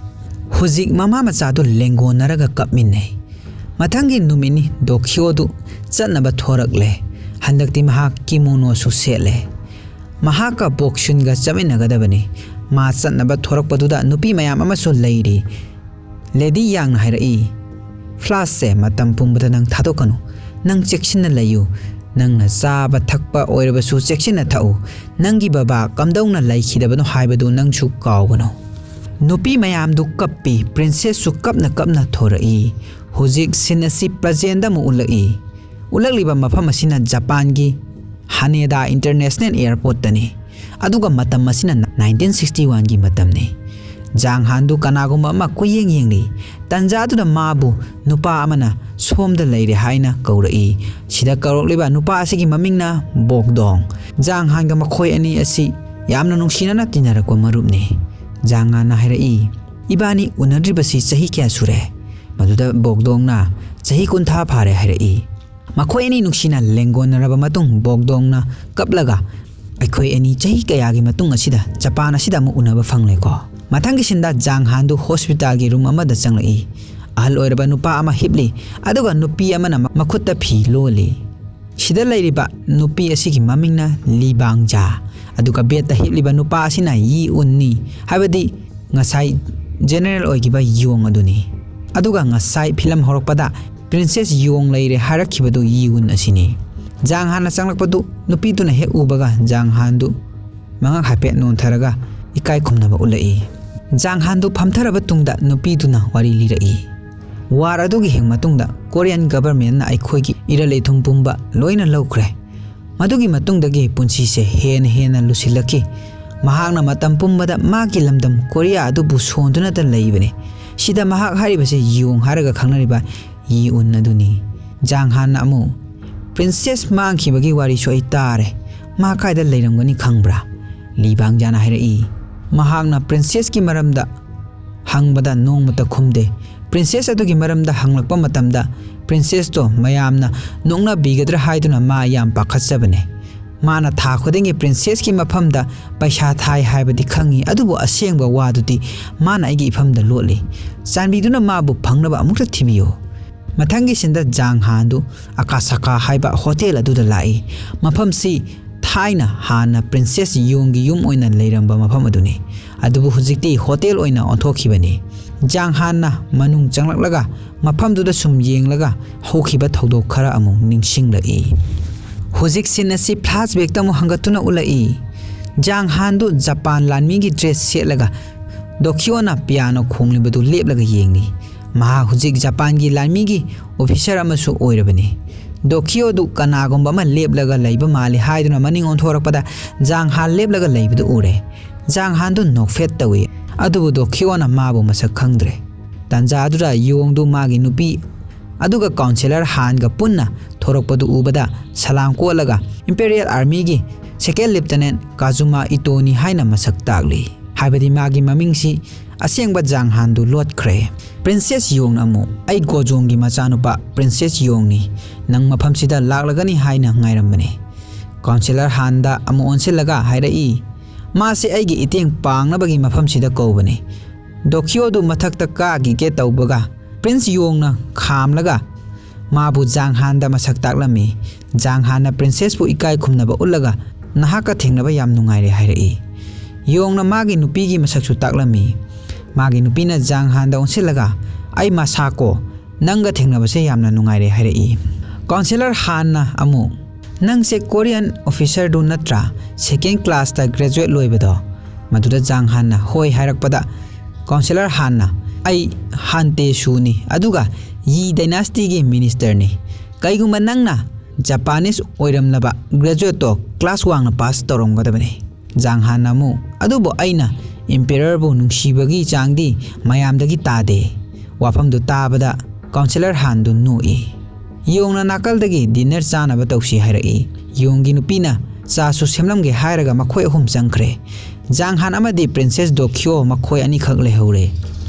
ꯍꯧꯖꯤꯛ ꯃꯃꯥ ꯃꯆꯥꯗꯨ ꯂꯦꯡꯒꯣꯟꯅꯔꯒ ꯀꯞꯃꯤꯟꯅꯩ꯫ ꯃꯊꯪꯒꯤ ꯅꯨꯃꯤꯠꯅꯤ꯫ ꯗꯣꯀ꯭ꯌꯣꯗꯨ ꯆꯠꯅꯕ ꯊꯣꯔꯛꯂꯦ꯫ ꯍꯟꯗꯛꯇꯤ ꯃꯍꯥꯛ ꯀꯤꯃꯣꯅꯣꯁꯨ ꯁꯦꯠꯂꯦ꯫ ꯃꯍꯥꯛꯀ ꯕꯣꯛꯁꯨꯟꯒ ꯆꯠꯃꯤꯟꯅꯒꯗꯕꯅꯤ꯫ ꯃꯥ ꯆꯠꯅꯕ ꯊꯣꯔꯛꯄꯗꯨꯗ ꯅꯨꯄꯤ ꯃꯌꯥꯝ ꯑꯃꯁꯨ ꯂꯩꯔꯤ꯫ ꯂꯦꯗꯤ ꯌꯥꯡꯅ ꯍꯥꯏꯔꯛꯏ, "ꯐ꯭ꯂꯥꯁꯁꯦ ꯃꯇꯝ ꯄꯨꯝꯕꯗ ꯅꯪ ꯊꯥꯗꯣꯛꯀꯅꯨ꯫ ꯅꯪ ꯆꯦꯛꯁꯤꯟꯅ ꯂꯩꯌꯨ꯫ ꯅꯪꯅ ꯆꯥꯕ ꯊꯛꯄ ꯑꯣꯏꯔꯕꯁꯨ ꯆꯦꯛꯁꯤꯟꯅ ꯊꯛꯎ꯫ ꯅꯪꯒꯤ ꯕꯕꯥ ꯀꯝꯗꯧꯅ ꯂꯩꯈꯤꯗꯕꯅꯣ ꯍꯥꯏꯕꯗꯨ ꯅꯪꯁꯨ ꯀꯥꯎꯒꯅꯨ꯫" ꯅꯨꯄꯤ ꯃꯌꯥꯝꯗꯨ ꯀꯞꯄꯤ꯫ ꯄ꯭ꯔꯤꯟꯁꯦꯁꯁꯨ ꯀꯞꯅ ꯀꯞꯅ ꯊꯣꯔꯛꯏ꯫ ꯍꯧꯖꯤꯛ ꯁꯤꯟ ꯑꯁꯤ ꯄ꯭ꯔꯖꯦꯟꯗ ꯑꯃꯨꯛ ꯎꯠꯂꯛꯏ꯫ ꯎꯠꯂꯛꯂꯤꯕ ꯃꯐꯝ ꯑꯁꯤꯅ ꯖꯄꯥꯟꯒꯤ ꯍꯥꯅꯦꯗꯥ ꯏꯟꯇꯔꯅꯦꯁꯅꯦꯜ ꯑꯦꯌꯔꯄꯣꯔꯠꯇꯅꯤ꯫ ꯑꯗꯨꯒ ꯃꯇꯝ ꯑꯁꯤꯅ ꯅꯥꯏꯟꯇꯤꯟ ꯁꯤꯛꯁꯇꯤ ꯋꯥꯟꯒꯤ ꯃꯇꯝꯅꯤ꯫ ꯖꯥꯡ ꯍꯥꯟꯗꯨ ꯀꯅꯥꯒꯨꯝꯕ ꯑꯃ ꯀꯣꯏꯌꯦꯡ ꯌꯦꯡꯂꯤ꯫ ꯇꯟꯖꯥꯗꯨꯗ ꯃꯥꯕꯨ ꯅꯨꯄꯥ ꯑꯃꯅ ꯁꯣꯝꯗ ꯂꯩꯔꯦ ꯍꯥꯏꯅ ꯀꯧꯔꯛꯏ꯫ ꯁꯤꯗ ꯀꯧꯔꯛꯂꯤꯕ ꯅꯨꯄꯥ ꯑꯁꯤꯒꯤ ꯃꯃꯤꯡꯅ ꯕꯣꯛꯗꯣꯡ꯫ ꯖꯥꯡ ꯍꯥꯟꯒ ꯃꯈꯣꯏ ꯑꯅꯤ ꯑꯁꯤ ꯌꯥꯝꯅ ꯅꯨꯡꯁꯤꯅꯅ ꯇꯤꯟꯅꯔꯛꯄ ꯃꯔꯨꯞꯅꯤ꯫ ꯖꯥꯡ ꯍꯥꯟꯅ ꯍꯥꯏꯔꯛꯏ, "ꯏꯕꯥꯅꯤ ꯎꯅꯗ꯭ꯔꯤꯕꯁꯤ ꯆꯍꯤ ꯀꯌꯥ ꯁꯨꯔꯦ?" ꯃꯗꯨꯗ ꯕꯣꯛꯗꯣꯡꯅ, "ꯆꯍꯤ ꯀꯨꯟꯊ꯭ꯔꯥ ꯐꯥꯔꯦ" ꯍꯥꯏꯔꯛꯏ꯫ ꯃꯈꯣꯏ ꯑꯅꯤ ꯅꯨꯡꯁꯤꯅ ꯂꯦꯡꯒꯣꯟꯅꯔꯕ ꯃꯇꯨꯡ ꯕꯣꯛꯗꯣꯡꯅ ꯀꯞꯂꯒ, "ꯑꯩꯈꯣꯏ ꯑꯅꯤ ꯆꯍꯤ ꯀꯌꯥꯒꯤ ꯃꯇꯨꯡ ꯑꯁꯤꯗ ꯖꯄꯥꯟ ꯑꯁꯤꯗ ꯑꯃꯨꯛ ꯎꯅꯕ ꯐꯪꯂꯦꯀꯣ꯫" ꯃꯊꯪꯒꯤ ꯁꯤꯟꯗ ꯖꯥꯡ ꯍꯥꯟꯗꯨ ꯍꯣꯁꯄꯤꯇꯥꯜꯒꯤ ꯔꯨꯝ ꯑꯃꯗ ꯆꯪꯂꯛꯏ꯫ ꯑꯍꯜ ꯑꯣꯏꯔꯕ ꯅꯨꯄꯥ ꯑꯃ ꯍꯤꯞꯂꯤ, ꯑꯗꯨꯒ ꯅꯨꯄꯤ ꯑꯃꯅ ꯃꯈꯨꯠꯇ ꯐꯤ ꯂꯣꯜꯂꯤ꯫ ꯁꯤꯗ ꯂꯩꯔꯤꯕ ꯅꯨꯄꯤ ꯑꯁꯤꯒꯤ ꯃꯃꯤꯡꯅ ꯂꯤ ꯕꯥꯡꯖꯥ, ꯑꯗꯨꯒ ꯕꯦꯠꯇ ꯍꯤꯞꯂꯤꯕ ꯅꯨꯄꯥ ꯑꯁꯤꯅ ꯌꯤ ꯎꯟꯅꯤ, ꯍꯥꯏꯕꯗꯤ ꯉꯁꯥꯏ ꯖꯦꯅꯦꯔꯦꯜ ꯑꯣꯏꯈꯤꯕ ꯌꯣꯡ ꯑꯗꯨꯅꯤ꯫ ꯑꯗꯨꯒ ꯉꯁꯥꯏ ꯐꯤꯂꯝ ꯍꯧꯔꯛꯄꯗ ꯄ꯭ꯔꯤꯟꯁꯦꯁ ꯌꯣꯡ ꯂꯩꯔꯦ ꯍꯥꯏꯔꯛꯈꯤꯕꯗꯨ ꯌꯤ ꯎꯟ ꯑꯁꯤꯅꯤ꯫ ꯖꯥꯡ ꯍꯥꯟꯅ ꯆꯪꯂꯛꯄꯗꯨ ꯅꯨꯄꯤꯗꯨꯅ ꯍꯦꯛ ꯎꯕꯒ ꯖꯥꯡ ꯍꯥꯟꯗꯨ ꯃꯉꯛ ꯍꯥꯏꯐꯦꯠ ꯅꯣꯟꯊꯔꯒ ꯏꯀꯥꯏ ꯈꯨꯝꯅꯕ ꯎꯠꯂꯛꯏ꯫ ꯖꯥꯡ ꯍꯥꯟꯗꯨ ꯐꯝꯊꯔꯕ ꯇꯨꯡꯗ ꯅꯨꯄꯤꯗꯨꯅ ꯋꯥꯔꯤ ꯂꯤꯔꯛꯏ꯫ "ꯋꯥꯔ ꯑꯗꯨꯒꯤ ꯍꯦꯛ ꯃꯇꯨꯡꯗ ꯀꯣꯔꯤꯌꯟ ꯒꯕꯔꯃꯦꯟꯅ ꯑꯩꯈꯣꯏꯒꯤ ꯏꯔꯜ ꯏꯊꯨꯝ ꯄꯨꯝꯕ ꯂꯣꯏꯅ ꯂꯧꯈ꯭ꯔꯦ꯫ ꯃꯗꯨꯒꯤ ꯃꯇꯨꯡꯗꯒꯤ ꯄꯨꯟꯁꯤꯁꯦ ꯍꯦꯟꯅ ꯍꯦꯟꯅ ꯂꯨꯁꯤꯜꯂꯛꯈꯤ꯫ ꯃꯍꯥꯛꯅ ꯃꯇꯝ ꯄꯨꯝꯕꯗ ꯃꯍꯥꯛꯀꯤ ꯂꯝꯗꯝ ꯀꯣꯔꯤꯌꯥ ꯑꯗꯨꯕꯨ ꯁꯣꯟꯗꯨꯅꯇ ꯂꯩꯕꯅꯤ꯫" ꯁꯤꯗ ꯃꯍꯥꯛ ꯍꯥꯏꯔꯤꯕꯁꯦ ꯌꯣꯡ ꯍꯥꯏꯔꯒ ꯈꯪꯅꯔꯤꯕ ꯌꯤ ꯎꯟ ꯑꯗꯨꯅꯤ꯫ ꯖꯥꯡ ꯍꯥꯟꯅ ꯑꯃꯨꯛ, "ꯄ꯭ꯔꯤꯟꯁꯦꯁ ꯃꯥꯡꯈꯤꯕꯒꯤ ꯋꯥꯔꯤꯁꯨ ꯑꯩ ꯇꯥꯔꯦ꯫ ꯃꯥ ꯀꯥꯏꯗ ꯂꯩꯔꯝꯒꯅꯤ ꯈꯪꯕ꯭ꯔꯥ?" ꯂꯤ ꯕꯥꯡꯖꯥꯅ ꯍꯥꯏꯔꯛꯏ꯫ ꯃꯍꯥꯛꯅ ꯄ꯭ꯔꯤꯟꯁꯦꯁꯀꯤ ꯃꯔꯝꯗ ꯍꯪꯕꯗ ꯅꯣꯡꯃꯇ ꯈꯨꯝꯗꯦ꯫ ꯄ꯭ꯔꯤꯟꯁꯦꯁ ꯑꯗꯨꯒꯤ ꯃꯔꯝꯗ ꯍꯪꯂꯛꯄ ꯃꯇꯝꯗ ꯄ꯭ꯔꯤꯟꯁꯦꯁꯇꯣ ꯃꯌꯥꯝꯅ ꯅꯣꯛꯅꯕꯤꯒꯗ꯭ꯔꯥ ꯍꯥꯏꯗꯨꯅ ꯃꯥ ꯌꯥꯝ ꯄꯥꯈꯠꯆꯕꯅꯦ꯫ ꯃꯥꯅ ꯊꯥ ꯈꯨꯗꯤꯡꯒꯤ ꯄ꯭ꯔꯤꯟꯁꯦꯁꯀꯤ ꯃꯐꯝꯗ ꯄꯩꯁꯥ ꯊꯥꯏ ꯍꯥꯏꯕꯗꯤ ꯈꯪꯉꯤ, ꯑꯗꯨꯕꯨ ꯑꯁꯦꯡꯕ ꯋꯥꯗꯨꯗꯤ ꯃꯥꯅ ꯑꯩꯒꯤ ꯏꯐꯝꯗ ꯂꯣꯠꯂꯤ꯫ ꯆꯥꯟꯕꯤꯗꯨꯅ ꯃꯥꯕꯨ ꯐꯪꯅꯕ ꯑꯃꯨꯛꯇ ꯊꯤꯕꯤꯌꯨ꯫ ꯃꯊꯪꯒꯤ ꯁꯤꯟꯗ ꯖꯥꯡ ꯍꯥꯟꯗꯨ ꯑꯀꯥꯁꯥꯀꯥ ꯍꯥꯏꯕ ꯍꯣꯇꯦꯜ ꯑꯗꯨꯗ ꯂꯥꯛꯏ꯫ ꯃꯐꯝꯁꯤ ꯊꯥꯏꯅ ꯍꯥꯟꯅ ꯄ꯭ꯔꯤꯟꯁꯦꯁ ꯌꯣꯡꯒꯤ ꯌꯨꯝ ꯑꯣꯏꯅ ꯂꯩꯔꯝꯕ ꯃꯐꯝ ꯑꯗꯨꯅꯤ꯫ ꯑꯗꯨꯕꯨ ꯍꯧꯖꯤꯛꯇꯤ ꯍꯣꯇꯦꯜ ꯑꯣꯏꯅ ꯑꯣꯟꯊꯣꯛꯈꯤꯕꯅꯤ꯫ ꯖꯥꯡ ꯍꯥꯟꯅ ꯃꯅꯨꯡ ꯆꯪꯂꯛꯂꯒ ꯃꯐꯝꯗꯨꯗ ꯁꯨꯝ ꯌꯦꯡꯂꯒ ꯍꯧꯈꯤꯕ ꯊꯧꯗꯣꯛ ꯈꯔ ꯑꯃꯨꯛ ꯅꯤꯡꯁꯤꯡꯂꯛꯏ꯫ ꯍꯧꯖꯤꯛ ꯁꯤꯟ ꯑꯁꯤ ꯐ꯭ꯂꯥꯁꯕꯦꯛꯇ ꯑꯃꯨꯛ ꯍꯟꯒꯠꯇꯨꯅ ꯎꯠꯂꯛꯏ꯫ ꯖꯥꯡ ꯍꯥꯟꯗꯨ ꯖꯄꯥꯟ ꯂꯥꯟꯃꯤꯒꯤ ꯗ꯭ꯔꯦꯁ ꯁꯦꯠꯂꯒ ꯗꯣꯀꯤꯌꯣꯅ ꯄꯤꯌꯥꯅꯣ ꯈꯣꯡꯂꯤꯕꯗꯨ ꯂꯦꯞꯂꯒ ꯌꯦꯡꯂꯤ꯫ ꯃꯍꯥꯛ ꯍꯧꯖꯤꯛ ꯖꯄꯥꯟꯒꯤ ꯂꯥꯟꯃꯤꯒꯤ ꯑꯣꯐꯤꯁꯔ ꯑꯃꯁꯨ ꯑꯣꯏꯔꯕꯅꯤ꯫ ꯗꯣꯀꯤꯌꯣꯗꯨ ꯀꯅꯥꯒꯨꯝꯕ ꯑꯃ ꯂꯦꯞꯂꯒ ꯂꯩꯕ ꯃꯥꯜꯂꯤ ꯍꯥꯏꯗꯨꯅ ꯃꯅꯤꯡ ꯑꯣꯟꯊꯣꯔꯛꯄꯗ ꯖꯥꯡ ꯍꯥꯟ ꯂꯦꯞꯂꯒ ꯂꯩꯕꯗꯨ ꯎꯔꯦ꯫ ꯖꯥꯡ ꯍꯥꯟꯗꯨ ꯅꯣꯛꯐꯦꯠ ꯇꯧꯏ, ꯑꯗꯨꯕꯨ ꯗꯣꯀꯤꯌꯣꯅ ꯃꯥꯕꯨ ꯃꯁꯛ ꯈꯪꯗ꯭ꯔꯦ꯫ ꯇꯥꯟꯖꯥ ꯑꯗꯨꯗ ꯌꯣꯡꯗꯨ ꯃꯥꯒꯤ ꯅꯨꯄꯤ ꯑꯗꯨꯒ ꯀꯥꯎꯟꯁꯤꯂꯔ ꯍꯥꯟꯒ ꯄꯨꯟꯅ ꯊꯣꯔꯛꯄꯗꯨ ꯎꯕꯗ ꯁꯂꯥꯝ ꯀꯣꯠꯂꯒ ꯏꯝꯄꯦꯔꯤꯌꯦꯜ ꯑꯥꯔꯃꯤꯒꯤ ꯁꯦꯀꯦꯟ ꯂꯦꯐꯇꯤꯅꯦꯟꯠ ꯀꯥꯖꯨꯃꯥ ꯏꯇꯣꯅꯤ ꯍꯥꯏꯅ ꯃꯁꯛ ꯇꯥꯛꯂꯤ꯫ ꯍꯥꯏꯕꯗꯤ ꯃꯥꯒꯤ ꯃꯃꯤꯡꯁꯤ ꯑꯁꯦꯡꯕ ꯖꯥꯡ ꯍꯥꯟꯗꯨ ꯂꯣꯠꯈ꯭ꯔꯦ꯫ ꯄ꯭ꯔꯤꯟꯁꯦꯁ ꯌꯣꯡꯅ ꯑꯃꯨꯛ, "ꯑꯩ ꯒꯣꯖꯣꯡꯒꯤ ꯃꯆꯥꯅꯨꯄꯥ ꯄ꯭ꯔꯤꯟꯁꯦꯁ ꯌꯣꯡꯅꯤ, ꯅꯪ ꯃꯐꯝꯁꯤꯗ ꯂꯥꯛꯂꯒꯅꯤ ꯍꯥꯏꯅ ꯉꯥꯏꯔꯝꯕꯅꯤ꯫" ꯀꯥꯎꯟꯁꯤꯂꯔ ꯍꯥꯟꯗ ꯑꯃꯨꯛ ꯑꯣꯟꯁꯤꯜꯂꯒ ꯍꯥꯏꯔꯛꯏ, "ꯃꯥꯁꯦ ꯑꯩꯒꯤ ꯏꯇꯦꯡ ꯄꯥꯡꯅꯕꯒꯤ ꯃꯐꯝꯁꯤꯗ ꯀꯧꯕꯅꯤ꯫" ꯗꯣꯀꯤꯌꯣꯗꯨ ꯃꯊꯛꯇ ꯀꯥꯈꯤꯒꯦ ꯇꯧꯕꯒ ꯄ꯭ꯔꯤꯟꯁ ꯌꯣꯡꯅ ꯈꯥꯝꯂꯒ ꯃꯥꯕꯨ ꯖꯥꯡ ꯍꯥꯟꯗ ꯃꯁꯛ ꯇꯥꯛꯂꯝꯃꯤ꯫ ꯖꯥꯡ ꯍꯥꯟꯅ ꯄ꯭ꯔꯤꯟꯁꯦꯁꯄꯨ ꯏꯀꯥꯏ ꯈꯨꯝꯅꯕ ꯎꯠꯂꯒ, "ꯅꯍꯥꯛꯀ ꯊꯦꯡꯅꯕ ꯌꯥꯝ ꯅꯨꯡꯉꯥꯏꯔꯦ," ꯍꯥꯏꯔꯛꯏ꯫ ꯌꯣꯡꯅ ꯃꯥꯒꯤ ꯅꯨꯄꯤꯒꯤ ꯃꯁꯛꯁꯨ ꯇꯥꯛꯂꯝꯃꯤ꯫ ꯃꯥꯒꯤ ꯅꯨꯄꯤꯅ ꯖꯥꯡ ꯍꯥꯟꯗ ꯑꯣꯟꯁꯤꯜꯂꯒ, "ꯑꯩ ꯃꯁꯥꯀꯣ, ꯅꯪꯒ ꯊꯦꯡꯅꯕꯁꯦ ꯌꯥꯝꯅ ꯅꯨꯡꯉꯥꯏꯔꯦ," ꯍꯥꯏꯔꯛꯏ꯫ ꯀꯥꯎꯟꯁꯤꯂꯔ ꯍꯥꯟꯅ ꯑꯃꯨꯛ, "ꯅꯪꯁꯦ ꯀꯣꯔꯤꯌꯟ ꯑꯣꯐꯤꯁꯔꯗꯨ ꯅꯠꯇ꯭ꯔꯥ? ꯁꯦꯀꯦꯟ ꯀ꯭ꯂꯥꯁꯇ ꯒ꯭ꯔꯦꯖꯨꯋꯦꯠ ꯂꯣꯏꯕꯗꯣ?" ꯃꯗꯨꯗ ꯖꯥꯡ ꯍꯥꯟꯅ ꯍꯣꯏ ꯍꯥꯏꯔꯛꯄꯗ, ꯀꯥꯎꯟꯁꯤꯂꯔ ꯍꯥꯟꯅ, "ꯑꯩ ꯍꯥꯟꯇꯦ ꯁꯨꯅꯤ, ꯑꯗꯨꯒ ꯌꯤ ꯗꯥꯏꯅꯥꯁꯇꯤꯒꯤ ꯃꯤꯅꯤꯁꯇꯔꯅꯤ꯫ ꯀꯩꯒꯨꯝꯕ ꯅꯪꯅ ꯖꯄꯥꯅꯤꯁ ꯑꯣꯏꯔꯝꯂꯕ ꯒ꯭ꯔꯦꯖꯨꯋꯦꯠꯇꯣ ꯀ꯭ꯂꯥꯁ ꯋꯥꯡꯅ ꯄꯥꯁ ꯇꯧꯔꯝꯒꯗꯕꯅꯤ꯫" ꯖꯥꯡ ꯍꯥꯟꯅ ꯑꯃꯨꯛ, "ꯑꯗꯨꯕꯨ ꯑꯩꯅ ꯏꯝꯄꯦꯔꯔꯕꯨ ꯅꯨꯡꯁꯤꯕꯒꯤ ꯆꯥꯡꯗꯤ ꯃꯌꯥꯝꯗꯒꯤ ꯇꯥꯗꯦ꯫" ꯋꯥꯐꯝꯗꯨ ꯇꯥꯕꯗ ꯀꯥꯎꯟꯁꯤꯂꯔ ꯍꯥꯟꯗꯨ ꯅꯣꯛꯏ꯫ ꯌꯣꯡꯅ ꯅꯥꯀꯜꯗꯒꯤ ꯗꯤꯟꯅꯔ ꯆꯥꯅꯕ ꯇꯧꯁꯤ ꯍꯥꯏꯔꯛꯏ꯫ ꯌꯣꯡꯒꯤ ꯅꯨꯄꯤꯅ ꯆꯥꯁꯨ ꯁꯦꯝꯂꯝꯒꯦ ꯍꯥꯏꯔꯒ ꯃꯈꯣꯏ ꯑꯍꯨꯝ ꯆꯪꯈ꯭ꯔꯦ꯫ ꯖꯥꯡ ꯍꯥꯟ ꯑꯃꯗꯤ ꯄ꯭ꯔꯤꯟꯁꯦꯁ ꯗꯣꯈꯤꯌꯣ ꯃꯈꯣꯏ ꯑꯅꯤꯈꯛ ꯂꯩꯍꯧꯔꯦ꯫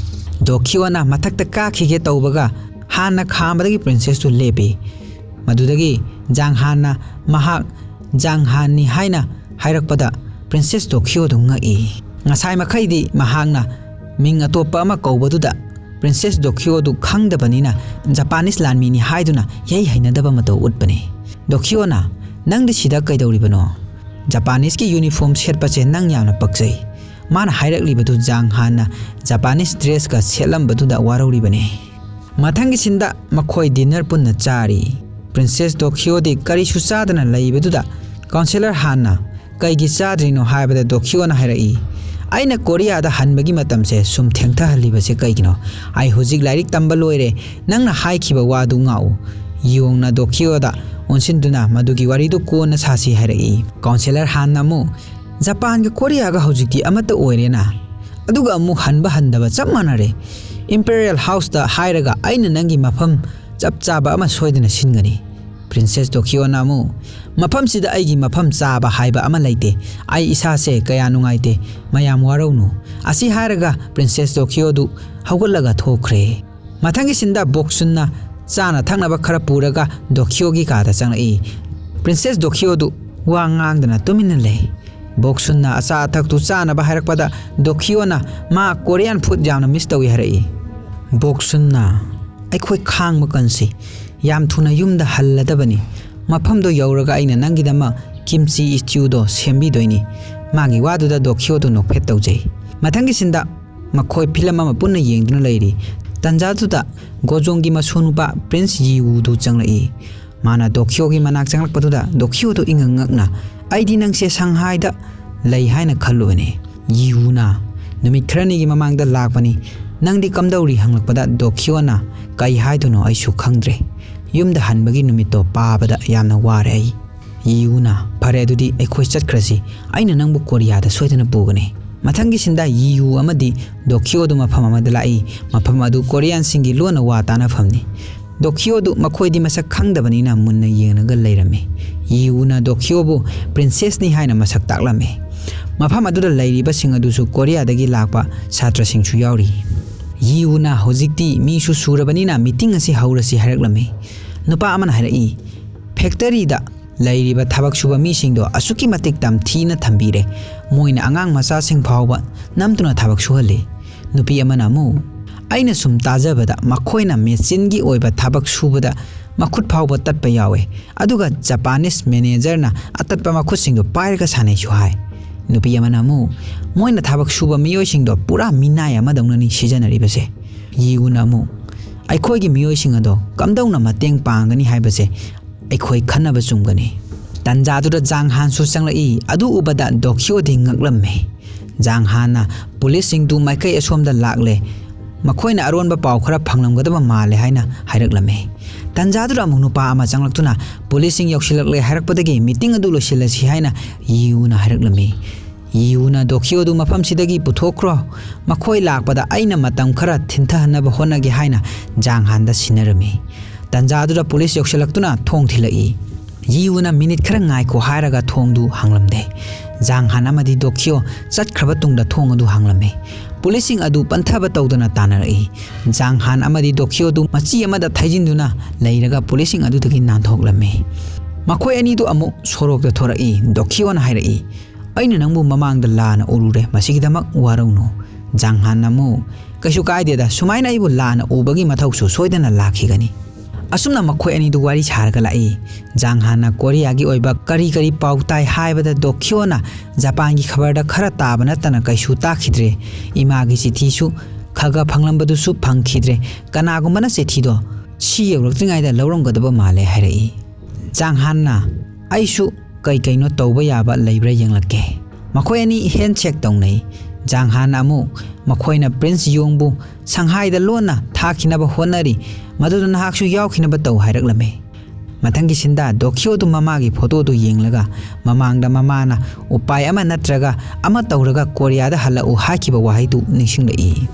ꯗꯣꯈꯤꯌꯣꯅ ꯃꯊꯛꯇ ꯀꯥꯈꯤꯒꯦ ꯇꯧꯕꯒ ꯍꯥꯟꯅ ꯈꯥꯝꯕꯗꯒꯤ ꯄ꯭ꯔꯤꯟꯁꯦꯁꯇꯨ ꯂꯦꯞꯄꯤ꯫ ꯃꯗꯨꯗꯒꯤ ꯖꯥꯡ ꯍꯥꯟꯅ ꯃꯍꯥꯛ ꯖꯥꯡ ꯍꯥꯟꯅꯤ ꯍꯥꯏꯅ ꯍꯥꯏꯔꯛꯄꯗ ꯄ꯭ꯔꯤꯟꯁꯦꯁ ꯗꯣꯈꯤꯌꯣꯗꯨ ꯉꯛꯏ꯫ ꯉꯁꯥꯏ ꯃꯈꯩꯗꯤ ꯃꯍꯥꯛꯅ ꯃꯤꯡ ꯑꯇꯣꯞꯄ ꯑꯃ ꯀꯧꯕꯗꯨꯗ ꯄ꯭ꯔꯤꯟꯁꯦꯁ ꯗꯣꯈꯤꯌꯣꯗꯨ ꯈꯪꯗꯕꯅꯤꯅ ꯖꯄꯥꯅꯤꯁ ꯂꯥꯟꯃꯤꯅꯤ ꯍꯥꯏꯗꯨꯅ ꯌꯩ ꯍꯩꯅꯗꯕ ꯃꯇꯧ ꯎꯠꯄꯅꯤ꯫ "ꯗꯣꯈꯤꯌꯣꯅ, ꯅꯪꯗꯤ ꯁꯤꯗ ꯀꯩꯗꯧꯔꯤꯕꯅꯣ? ꯖꯄꯥꯅꯤꯁꯀꯤ ꯌꯨꯅꯤꯐꯣꯔꯝ ꯁꯦꯠꯄꯁꯦ ꯅꯪ ꯌꯥꯝꯅ ꯄꯛꯆꯩ"꯫ ꯃꯥꯅ ꯍꯥꯏꯔꯛꯂꯤꯕꯗꯨ ꯖꯥꯡ ꯍꯥꯟꯅ ꯖꯄꯥꯅꯤꯁ ꯗ꯭ꯔꯦꯁꯀ ꯁꯦꯠꯂꯝꯕꯗꯨꯗ ꯋꯥꯔꯧꯔꯤꯕꯅꯤ꯫ ꯃꯊꯪꯒꯤ ꯁꯤꯟꯗ ꯃꯈꯣꯏ ꯗꯤꯟꯅꯔ ꯄꯨꯟꯅ ꯆꯥꯔꯤ꯫ ꯄ꯭ꯔꯤꯟꯁꯦꯁ ꯗꯣꯈꯤꯌꯣꯗꯤ ꯀꯔꯤꯁꯨ ꯆꯥꯗꯅ ꯂꯩꯕꯗꯨꯗ ꯀꯥꯎꯟꯁꯦꯂꯔ ꯍꯥꯟꯅ "ꯀꯩꯒꯤ ꯆꯥꯗ꯭ꯔꯤꯅꯣ?" ꯍꯥꯏꯕꯗ ꯗꯣꯈꯤꯌꯣꯅ ꯍꯥꯏꯔꯛꯏ, "ꯑꯩꯅ ꯀꯣꯔꯤꯌꯥꯗ ꯍꯟꯕꯒꯤ ꯃꯇꯝꯁꯦ ꯁꯨꯝ ꯊꯦꯡꯊꯍꯜꯂꯤꯕꯁꯦ ꯀꯩꯒꯤꯅꯣ? ꯑꯩ ꯍꯧꯖꯤꯛ ꯂꯥꯏꯔꯤꯛ ꯇꯝꯕ ꯂꯣꯏꯔꯦ꯫ ꯅꯪꯅ ꯍꯥꯏꯈꯤꯕ ꯋꯥꯗꯨ ꯉꯥꯛꯎ"꯫ ꯌꯣꯡꯅ ꯗꯣꯈꯤꯌꯣꯗ ꯑꯣꯟꯁꯤꯟꯗꯨꯅ "ꯃꯗꯨꯒꯤ ꯋꯥꯔꯤꯗꯨ ꯀꯣꯟꯅ ꯁꯥꯁꯤ" ꯍꯥꯏꯔꯛꯏ꯫ ꯀꯥꯎꯟꯁꯦꯂꯔ ꯍꯥꯟꯅ ꯑꯃꯨꯛ, "ꯖꯄꯥꯟꯒ ꯀꯣꯔꯤꯌꯥꯒ ꯍꯧꯖꯤꯛꯇꯤ ꯑꯃꯠꯇ ꯑꯣꯏꯔꯦꯅ꯫ ꯑꯗꯨꯒ ꯑꯃꯨꯛ ꯍꯟꯕ ꯍꯟꯗꯕ ꯆꯞ ꯃꯥꯟꯅꯔꯦ꯫ ꯏꯝꯄꯦꯔꯤꯌꯦꯜ ꯍꯥꯎꯁꯇ ꯍꯥꯏꯔꯒ ꯑꯩꯅ ꯅꯪꯒꯤ ꯃꯐꯝ ꯆꯞ ꯆꯥꯕ ꯑꯃ ꯁꯣꯏꯗꯅ ꯁꯤꯟꯒꯅꯤ"꯫ ꯄ꯭ꯔꯤꯟꯁꯦꯁ ꯗꯣꯈꯤꯌꯣꯅ ꯑꯃꯨꯛ, "ꯃꯐꯝꯁꯤꯗ ꯑꯩꯒꯤ ꯃꯐꯝ ꯆꯥꯕ ꯍꯥꯏꯕ ꯑꯃ ꯂꯩꯇꯦ꯫ ꯑꯩ ꯏꯁꯥꯁꯦ ꯀꯌꯥ ꯅꯨꯡꯉꯥꯏꯇꯦ꯫ ꯃꯌꯥꯝ ꯋꯥꯔꯧꯅꯨ"꯫ ꯑꯁꯤ ꯍꯥꯏꯔꯒ ꯄ꯭ꯔꯤꯟꯁꯦꯁ ꯗꯣꯈꯤꯌꯣꯗꯨ ꯍꯧꯒꯠꯂꯒ ꯊꯣꯛꯈ꯭ꯔꯦ꯫ ꯃꯊꯪꯒꯤ ꯁꯤꯟꯗ ꯕꯣꯛꯁꯨꯟꯅ ꯆꯥꯅ ꯊꯛꯅꯕ ꯈꯔ ꯄꯨꯔꯒ ꯗꯣꯈꯤꯌꯣꯒꯤ ꯀꯥꯗ ꯆꯪꯂꯛꯏ꯫ ꯄ꯭ꯔꯤꯟꯁꯦꯁ ꯗꯣꯈꯤꯌꯣꯗꯨ ꯋꯥ ꯉꯥꯡꯗꯅ ꯇꯨꯃꯤꯟꯅ ꯂꯩ꯫ ꯕꯣꯛꯁꯨꯟꯅ ꯑꯆꯥ ꯑꯊꯛꯇꯨ ꯆꯥꯅꯕ ꯍꯥꯏꯔꯛꯄꯗ ꯗꯣꯈꯤꯌꯣꯅ ꯃꯥ ꯀꯣꯔꯤꯌꯥꯟ ꯐꯨꯗ ꯌꯥꯝꯅ ꯃꯤꯁ ꯇꯧꯏ ꯍꯥꯏꯔꯛꯏ꯫ ꯕꯣꯛꯁꯨꯟꯅ, "ꯑꯩꯈꯣꯏ ꯈꯥꯡꯕ ꯀꯟꯁꯤ꯫ ꯌꯥꯝ ꯊꯨꯅ ꯌꯨꯝꯗ ꯍꯜꯂꯗꯕꯅꯤ꯫ ꯃꯐꯝꯗꯣ ꯌꯧꯔꯒ ꯑꯩꯅ ꯅꯪꯒꯤꯗꯃꯛ ꯀꯤꯝꯆꯤ ꯏꯁꯇ꯭ꯌꯨꯗꯣ ꯁꯦꯝꯕꯤꯗꯣꯏꯅꯤ"꯫ ꯃꯥꯒꯤ ꯋꯥꯗꯨꯗ ꯗꯣꯈꯤꯌꯣꯗꯨ ꯅꯣꯛꯐꯦꯠ ꯇꯧꯖꯩ꯫ ꯃꯊꯪꯒꯤ ꯁꯤꯟꯗ ꯃꯈꯣꯏ ꯐꯤꯂꯝ ꯑꯃ ꯄꯨꯟꯅ ꯌꯦꯡꯗꯨꯅ ꯂꯩꯔꯤ꯫ ꯇꯟꯖꯥꯗꯨꯗ ꯒꯣꯖꯣꯡꯒꯤ ꯃꯁꯨ ꯅꯨꯄꯥ ꯄ꯭ꯔꯤꯟꯁ ꯌꯤꯋꯨꯗꯨ ꯆꯪꯂꯛꯏ꯫ ꯃꯥꯅ ꯗꯣꯈꯤꯌꯣꯒꯤ ꯃꯅꯥꯛ ꯆꯪꯂꯛꯄꯗꯨꯗ ꯗꯣꯈꯤꯌꯣꯗꯨ ꯏꯉꯛ ꯉꯛꯅ, "ꯑꯩꯗꯤ ꯅꯪꯁꯦ ꯁꯪꯍꯥꯏꯗ ꯂꯩ ꯍꯥꯏꯅ ꯈꯜꯂꯨꯕꯅꯤ"꯫ ꯌꯤꯋꯨꯅ, "ꯅꯨꯃꯤꯠ ꯈꯔꯅꯤꯒꯤ ꯃꯃꯥꯡꯗ ꯂꯥꯛꯄꯅꯤ꯫ ꯅꯪꯗꯤ ꯀꯝꯗꯧꯔꯤ?" ꯍꯪꯂꯛꯄꯗ ꯗꯣꯈꯤꯌꯣꯅ, "ꯀꯩ ꯍꯥꯏꯗꯣꯏꯅꯣ ꯑꯩꯁꯨ ꯈꯪꯗ꯭ꯔꯦ꯫ ꯌꯨꯝꯗ ꯍꯟꯕꯒꯤ ꯅꯨꯃꯤꯠꯇꯣ ꯄꯥꯕꯗ ꯌꯥꯝꯅ ꯋꯥꯔꯦ ꯑꯩ"꯫ ꯌꯤꯌꯨꯅ, "ꯐꯔꯦ, ꯑꯗꯨꯗꯤ ꯑꯩꯈꯣꯏ ꯆꯠꯈ꯭ꯔꯁꯤ꯫ ꯑꯩꯅ ꯅꯪꯕꯨ ꯀꯣꯔꯤꯌꯥꯗ ꯁꯣꯏꯗꯅ ꯄꯨꯒꯅꯤ"꯫ ꯃꯊꯪꯒꯤ ꯁꯤꯟꯗ ꯌꯤꯌꯨ ꯑꯃꯗꯤ ꯗꯣꯈꯤꯌꯣꯗꯨ ꯃꯐꯝ ꯑꯃꯗ ꯂꯥꯛꯏ꯫ ꯃꯐꯝ ꯑꯗꯨ ꯀꯣꯔꯤꯌꯥꯟꯁꯤꯡꯒꯤ ꯂꯣꯟꯅ ꯋꯥ ꯇꯥꯅꯐꯝꯅꯤ꯫ ꯗꯣꯈꯤꯌꯣꯗꯨ ꯃꯈꯣꯏꯗꯤ ꯃꯁꯛ ꯈꯪꯗꯕꯅꯤꯅ ꯃꯨꯟꯅ ꯌꯦꯡꯂꯒ ꯂꯩꯔꯝꯃꯤ꯫ ꯌꯤꯌꯨꯅ ꯗꯣꯈꯤꯌꯣꯕꯨ ꯄ꯭ꯔꯤꯟꯁꯦꯁꯅꯤ ꯍꯥꯏꯅ ꯃꯁꯛ ꯇꯥꯛꯂꯝꯃꯤ꯫ ꯃꯐꯝ ꯑꯗꯨꯗ ꯂꯩꯔꯤꯕꯁꯤꯡ ꯑꯗꯨꯁꯨ ꯀꯣꯔꯤꯌꯥꯗꯒꯤ ꯂꯥꯛꯄ ꯁꯥꯇ꯭ꯔꯁꯤꯡꯁꯨ ꯌꯥꯎꯔꯤ꯫ ꯌꯤꯎꯅ ꯍꯧꯖꯤꯛꯇꯤ ꯃꯤꯁꯨ ꯁꯨꯔꯕꯅꯤꯅ ꯃꯤꯇꯤꯡ ꯑꯁꯤ ꯍꯧꯔꯁꯤ ꯍꯥꯏꯔꯛꯂꯝꯃꯤ꯫ ꯅꯨꯄꯥ ꯑꯃꯅ ꯍꯥꯏꯔꯛꯏ, ꯐꯦꯛꯇꯔꯤꯗ ꯂꯩꯔꯤꯕ ꯊꯕꯛ ꯁꯨꯕ ꯃꯤꯁꯤꯡꯗꯣ ꯑꯁꯨꯛꯀꯤ ꯃꯇꯤꯛ ꯇꯝꯊꯤꯅ ꯊꯝꯕꯤꯔꯦ꯫ ꯃꯣꯏꯅ ꯑꯉꯥꯡ ꯃꯆꯥꯁꯤꯡ ꯐꯥꯎꯕ ꯅꯝꯗꯨꯅ ꯊꯕꯛ ꯁꯨꯍꯜꯂꯤ꯫ ꯅꯨꯄꯤ ꯑꯃꯅ ꯑꯃꯨꯛ, ꯑꯩꯅ ꯁꯨꯝ ꯇꯥꯖꯕꯗ ꯃꯈꯣꯏꯅ ꯃꯦꯆꯤꯟꯒꯤ ꯑꯣꯏꯕ ꯊꯕꯛ ꯁꯨꯕꯗ ꯃꯈꯨꯠ ꯐꯥꯎꯕ ꯇꯠꯄ ꯌꯥꯎꯋꯦ꯫ ꯑꯗꯨꯒ ꯖꯄꯥꯅꯤꯁ ꯃꯦꯅꯦꯖꯔꯅ ꯑꯇꯠꯄ ꯃꯈꯨꯠꯁꯤꯡꯗꯨ ꯄꯥꯏꯔꯒ ꯁꯥꯟꯅꯩꯁꯨ ꯍꯥꯏ꯫ ꯅꯨꯄꯤ ꯑꯃꯅ ꯑꯃꯨꯛ, ꯃꯣꯏꯅ ꯊꯕꯛ ꯁꯨꯕ ꯃꯤꯑꯣꯏꯁꯤꯡꯗꯣ ꯄꯨꯔꯥ ꯃꯤꯅꯥꯏ ꯑꯃꯗꯧꯅꯅꯤ ꯁꯤꯖꯤꯟꯅꯔꯤꯕꯁꯦ꯫ ꯌꯤꯎꯅ ꯑꯃꯨꯛ, ꯑꯩꯈꯣꯏꯒꯤ ꯃꯤꯑꯣꯏꯁꯤꯡ ꯑꯗꯣ ꯀꯝꯗꯧꯅ ꯃꯇꯦꯡ ꯄꯥꯡꯒꯅꯤ ꯍꯥꯏꯕꯁꯦ ꯑꯩꯈꯣꯏ ꯈꯟꯅꯕ ꯆꯨꯝꯒꯅꯤ꯫ ꯇꯟꯖꯥꯗꯨꯗ ꯖꯥꯡ ꯍꯥꯟꯁꯨ ꯆꯪꯂꯛꯏ꯫ ꯑꯗꯨ ꯎꯕꯗ ꯗꯣꯈꯤꯌꯣꯗꯤ ꯉꯛꯂꯝꯃꯤ꯫ ꯖꯥꯡ ꯍꯥꯟꯅ ꯄꯨꯂꯤꯁꯁꯤꯡꯗꯨ ꯃꯥꯏꯀꯩ ꯑꯁꯣꯝꯗ ꯂꯥꯛꯂꯦ, ꯃꯈꯣꯏꯅ ꯑꯔꯣꯟꯕ ꯄꯥꯎ ꯈꯔ ꯐꯪꯂꯝꯒꯗꯕ ꯃꯥꯜꯂꯦ ꯍꯥꯏꯅ ꯍꯥꯏꯔꯛꯂꯝꯃꯤ꯫ ꯇꯟꯖꯥꯗꯨꯗ ꯑꯃꯨꯛ ꯅꯨꯄꯥ ꯑꯃ ꯆꯪꯂꯛꯇꯨꯅ ꯄꯨꯂꯤꯁꯁꯤꯡ ꯌꯧꯁꯤꯜꯂꯛꯂꯦ ꯍꯥꯏꯔꯛꯄꯗꯒꯤ ꯃꯤꯇꯤꯡ ꯑꯗꯨ ꯂꯣꯏꯁꯤꯜꯂꯁꯤ ꯍꯥꯏꯅ ꯌꯤꯎꯅ ꯍꯥꯏꯔꯛꯂꯝꯃꯤ꯫ ꯌꯤꯎꯅ ꯗꯣꯈꯤꯌꯣꯗꯨ ꯃꯐꯝꯁꯤꯗꯒꯤ ꯄꯨꯊꯣꯛꯈ꯭ꯔꯣ, ꯃꯈꯣꯏ ꯂꯥꯛꯄꯗ ꯑꯩꯅ ꯃꯇꯝ ꯈꯔ ꯊꯤꯟꯊꯍꯟꯅꯕ ꯍꯣꯠꯅꯒꯦ ꯍꯥꯏꯅ ꯖꯥꯡ ꯍꯥꯟꯗ ꯁꯤꯟꯅꯔꯝꯃꯤ꯫ ꯇꯟꯖꯥꯗꯨꯗ ꯄꯨꯂꯤꯁ ꯌꯧꯁꯤꯜꯂꯛꯇꯨꯅ ꯊꯣꯡ ꯊꯤꯜꯂꯛꯏ꯫ ꯌꯤꯎꯅ ꯃꯤꯅꯤꯠ ꯈꯔ ꯉꯥꯏꯈꯣ ꯍꯥꯏꯔꯒ ꯊꯣꯡꯗꯨ ꯍꯥꯡꯂꯝꯗꯦ꯫ ꯖꯥꯡ ꯍꯥꯟ ꯑꯃꯗꯤ ꯗꯣꯈꯤꯌꯣ ꯆꯠꯈ꯭ꯔꯕ ꯇꯨꯡꯗ ꯊꯣꯡ ꯑꯗꯨ ꯍꯥꯡꯂꯝꯃꯤ꯫ ꯄꯨꯂꯤꯁꯁꯤꯡ ꯑꯗꯨ ꯄꯟꯊꯕ ꯇꯧꯗꯅ ꯇꯥꯟꯅꯔꯛꯏ꯫ ꯖꯥꯡ ꯍꯥꯟ ꯑꯃꯗꯤ ꯗꯣꯈꯤꯌꯣꯗꯨ ꯃꯆꯤ ꯑꯃꯗ ꯊꯩꯖꯤꯟꯗꯨꯅ ꯂꯩꯔꯒ ꯄꯨꯂꯤꯁꯁꯤꯡ ꯑꯗꯨꯗꯒꯤ ꯅꯥꯟꯊꯣꯛꯂꯝꯃꯤ꯫ ꯃꯈꯣꯏ ꯑꯅꯤꯗꯨ ꯑꯃꯨꯛ ꯁꯣꯔꯣꯛꯇ ꯊꯣꯔꯛꯏ꯫ ꯗꯣꯈꯤꯌꯣꯅ ꯍꯥꯏꯔꯛꯏ, "ꯑꯩꯅ ꯅꯪꯕꯨ ꯃꯃꯥꯡꯗ ꯂꯥꯟꯅ ꯎꯔꯨꯔꯦ, ꯃꯁꯤꯒꯤꯗꯃꯛ ꯋꯥꯔꯧꯅꯨ꯫" ꯖꯥꯡ ꯍꯥꯟꯅ ꯑꯃꯨꯛ, "ꯀꯩꯁꯨ ꯀꯥꯏꯗꯦꯗ, ꯁꯨꯃꯥꯏꯅ ꯑꯩꯕꯨ ꯂꯥꯟꯅ ꯎꯕꯒꯤ ꯃꯊꯧꯁꯨ ꯁꯣꯏꯗꯅ ꯂꯥꯛꯈꯤꯒꯅꯤ꯫" ꯑꯁꯨꯝꯅ ꯃꯈꯣꯏ ꯑꯅꯤꯗꯨ ꯋꯥꯔꯤ ꯁꯥꯔꯒ ꯂꯥꯛꯏ꯫ ꯖꯥꯡ ꯍꯥꯟꯅ ꯀꯣꯔꯤꯌꯥꯒꯤ ꯑꯣꯏꯕ ꯀꯔꯤ ꯀꯔꯤ ꯄꯥꯎ ꯇꯥꯏ ꯍꯥꯏꯕꯗ ꯗꯣꯈꯤꯌꯣꯅ ꯖꯄꯥꯟꯒꯤ ꯈꯕꯔꯗ ꯈꯔ ꯇꯥꯕ ꯅꯠꯇꯅ ꯀꯩꯁꯨ ꯇꯥꯈꯤꯗ꯭ꯔꯦ꯫ ꯏꯃꯥꯒꯤ ꯆꯤꯊꯤꯁꯨ ꯈꯔ ꯈꯔ ꯐꯪꯂꯝꯕꯗꯨꯁꯨ ꯐꯪꯈꯤꯗ꯭ꯔꯦ꯫ ꯀꯅꯥꯒꯨꯝꯕꯅ ꯆꯤꯊꯤꯗꯣ ꯁꯤ ꯌꯧꯔꯛꯇ꯭ꯔꯤꯉꯩꯗ ꯂꯧꯔꯝꯒꯗꯕ ꯃꯥꯜꯂꯦ ꯍꯥꯏꯔꯛꯏ꯫ ꯖꯥꯡ ꯍꯥꯟꯅ, "ꯑꯩꯁꯨ ꯀꯩ ꯀꯩꯅꯣ ꯇꯧꯕ ꯌꯥꯕ ꯂꯩꯕ꯭ꯔꯥ ꯌꯦꯡꯂꯛꯀꯦ꯫" ꯃꯈꯣꯏ ꯑꯅꯤ ꯍꯦꯟꯁꯦꯛ ꯇꯧꯅꯩ꯫ ꯖꯥꯡ ꯍꯥꯟꯅ ꯑꯃꯨꯛ ꯃꯈꯣꯏꯅ ꯄ꯭ꯔꯤꯟꯁ ꯌꯣꯡꯕꯨ ꯁꯪꯍꯥꯏꯗ ꯂꯣꯟꯅ ꯊꯥꯈꯤꯅꯕ ꯍꯣꯠꯅꯔꯤ, ꯃꯗꯨꯗ ꯅꯍꯥꯛꯁꯨ ꯌꯥꯎꯈꯤꯅꯕ ꯇꯧ ꯍꯥꯏꯔꯛꯂꯝꯃꯤ꯫ ꯃꯊꯪꯒꯤ ꯁꯤꯟꯗ ꯗꯣꯈꯤꯌꯣꯗꯨ ꯃꯃꯥꯒꯤ ꯐꯣꯇꯣꯗꯨ ꯌꯦꯡꯂꯒ ꯃꯃꯥꯡꯗ ꯃꯃꯥꯅ ꯎꯄꯥꯏ ꯑꯃ ꯅꯠꯇ꯭ꯔꯒ ꯑꯃ ꯇꯧꯔꯒ ꯀꯣꯔꯤꯌꯥꯗ ꯍꯜꯂꯛꯎ ꯍꯥꯏꯈꯤꯕ ꯋꯥꯍꯩꯗꯨ ꯅꯤꯡꯁꯤꯡꯂꯛꯏ꯫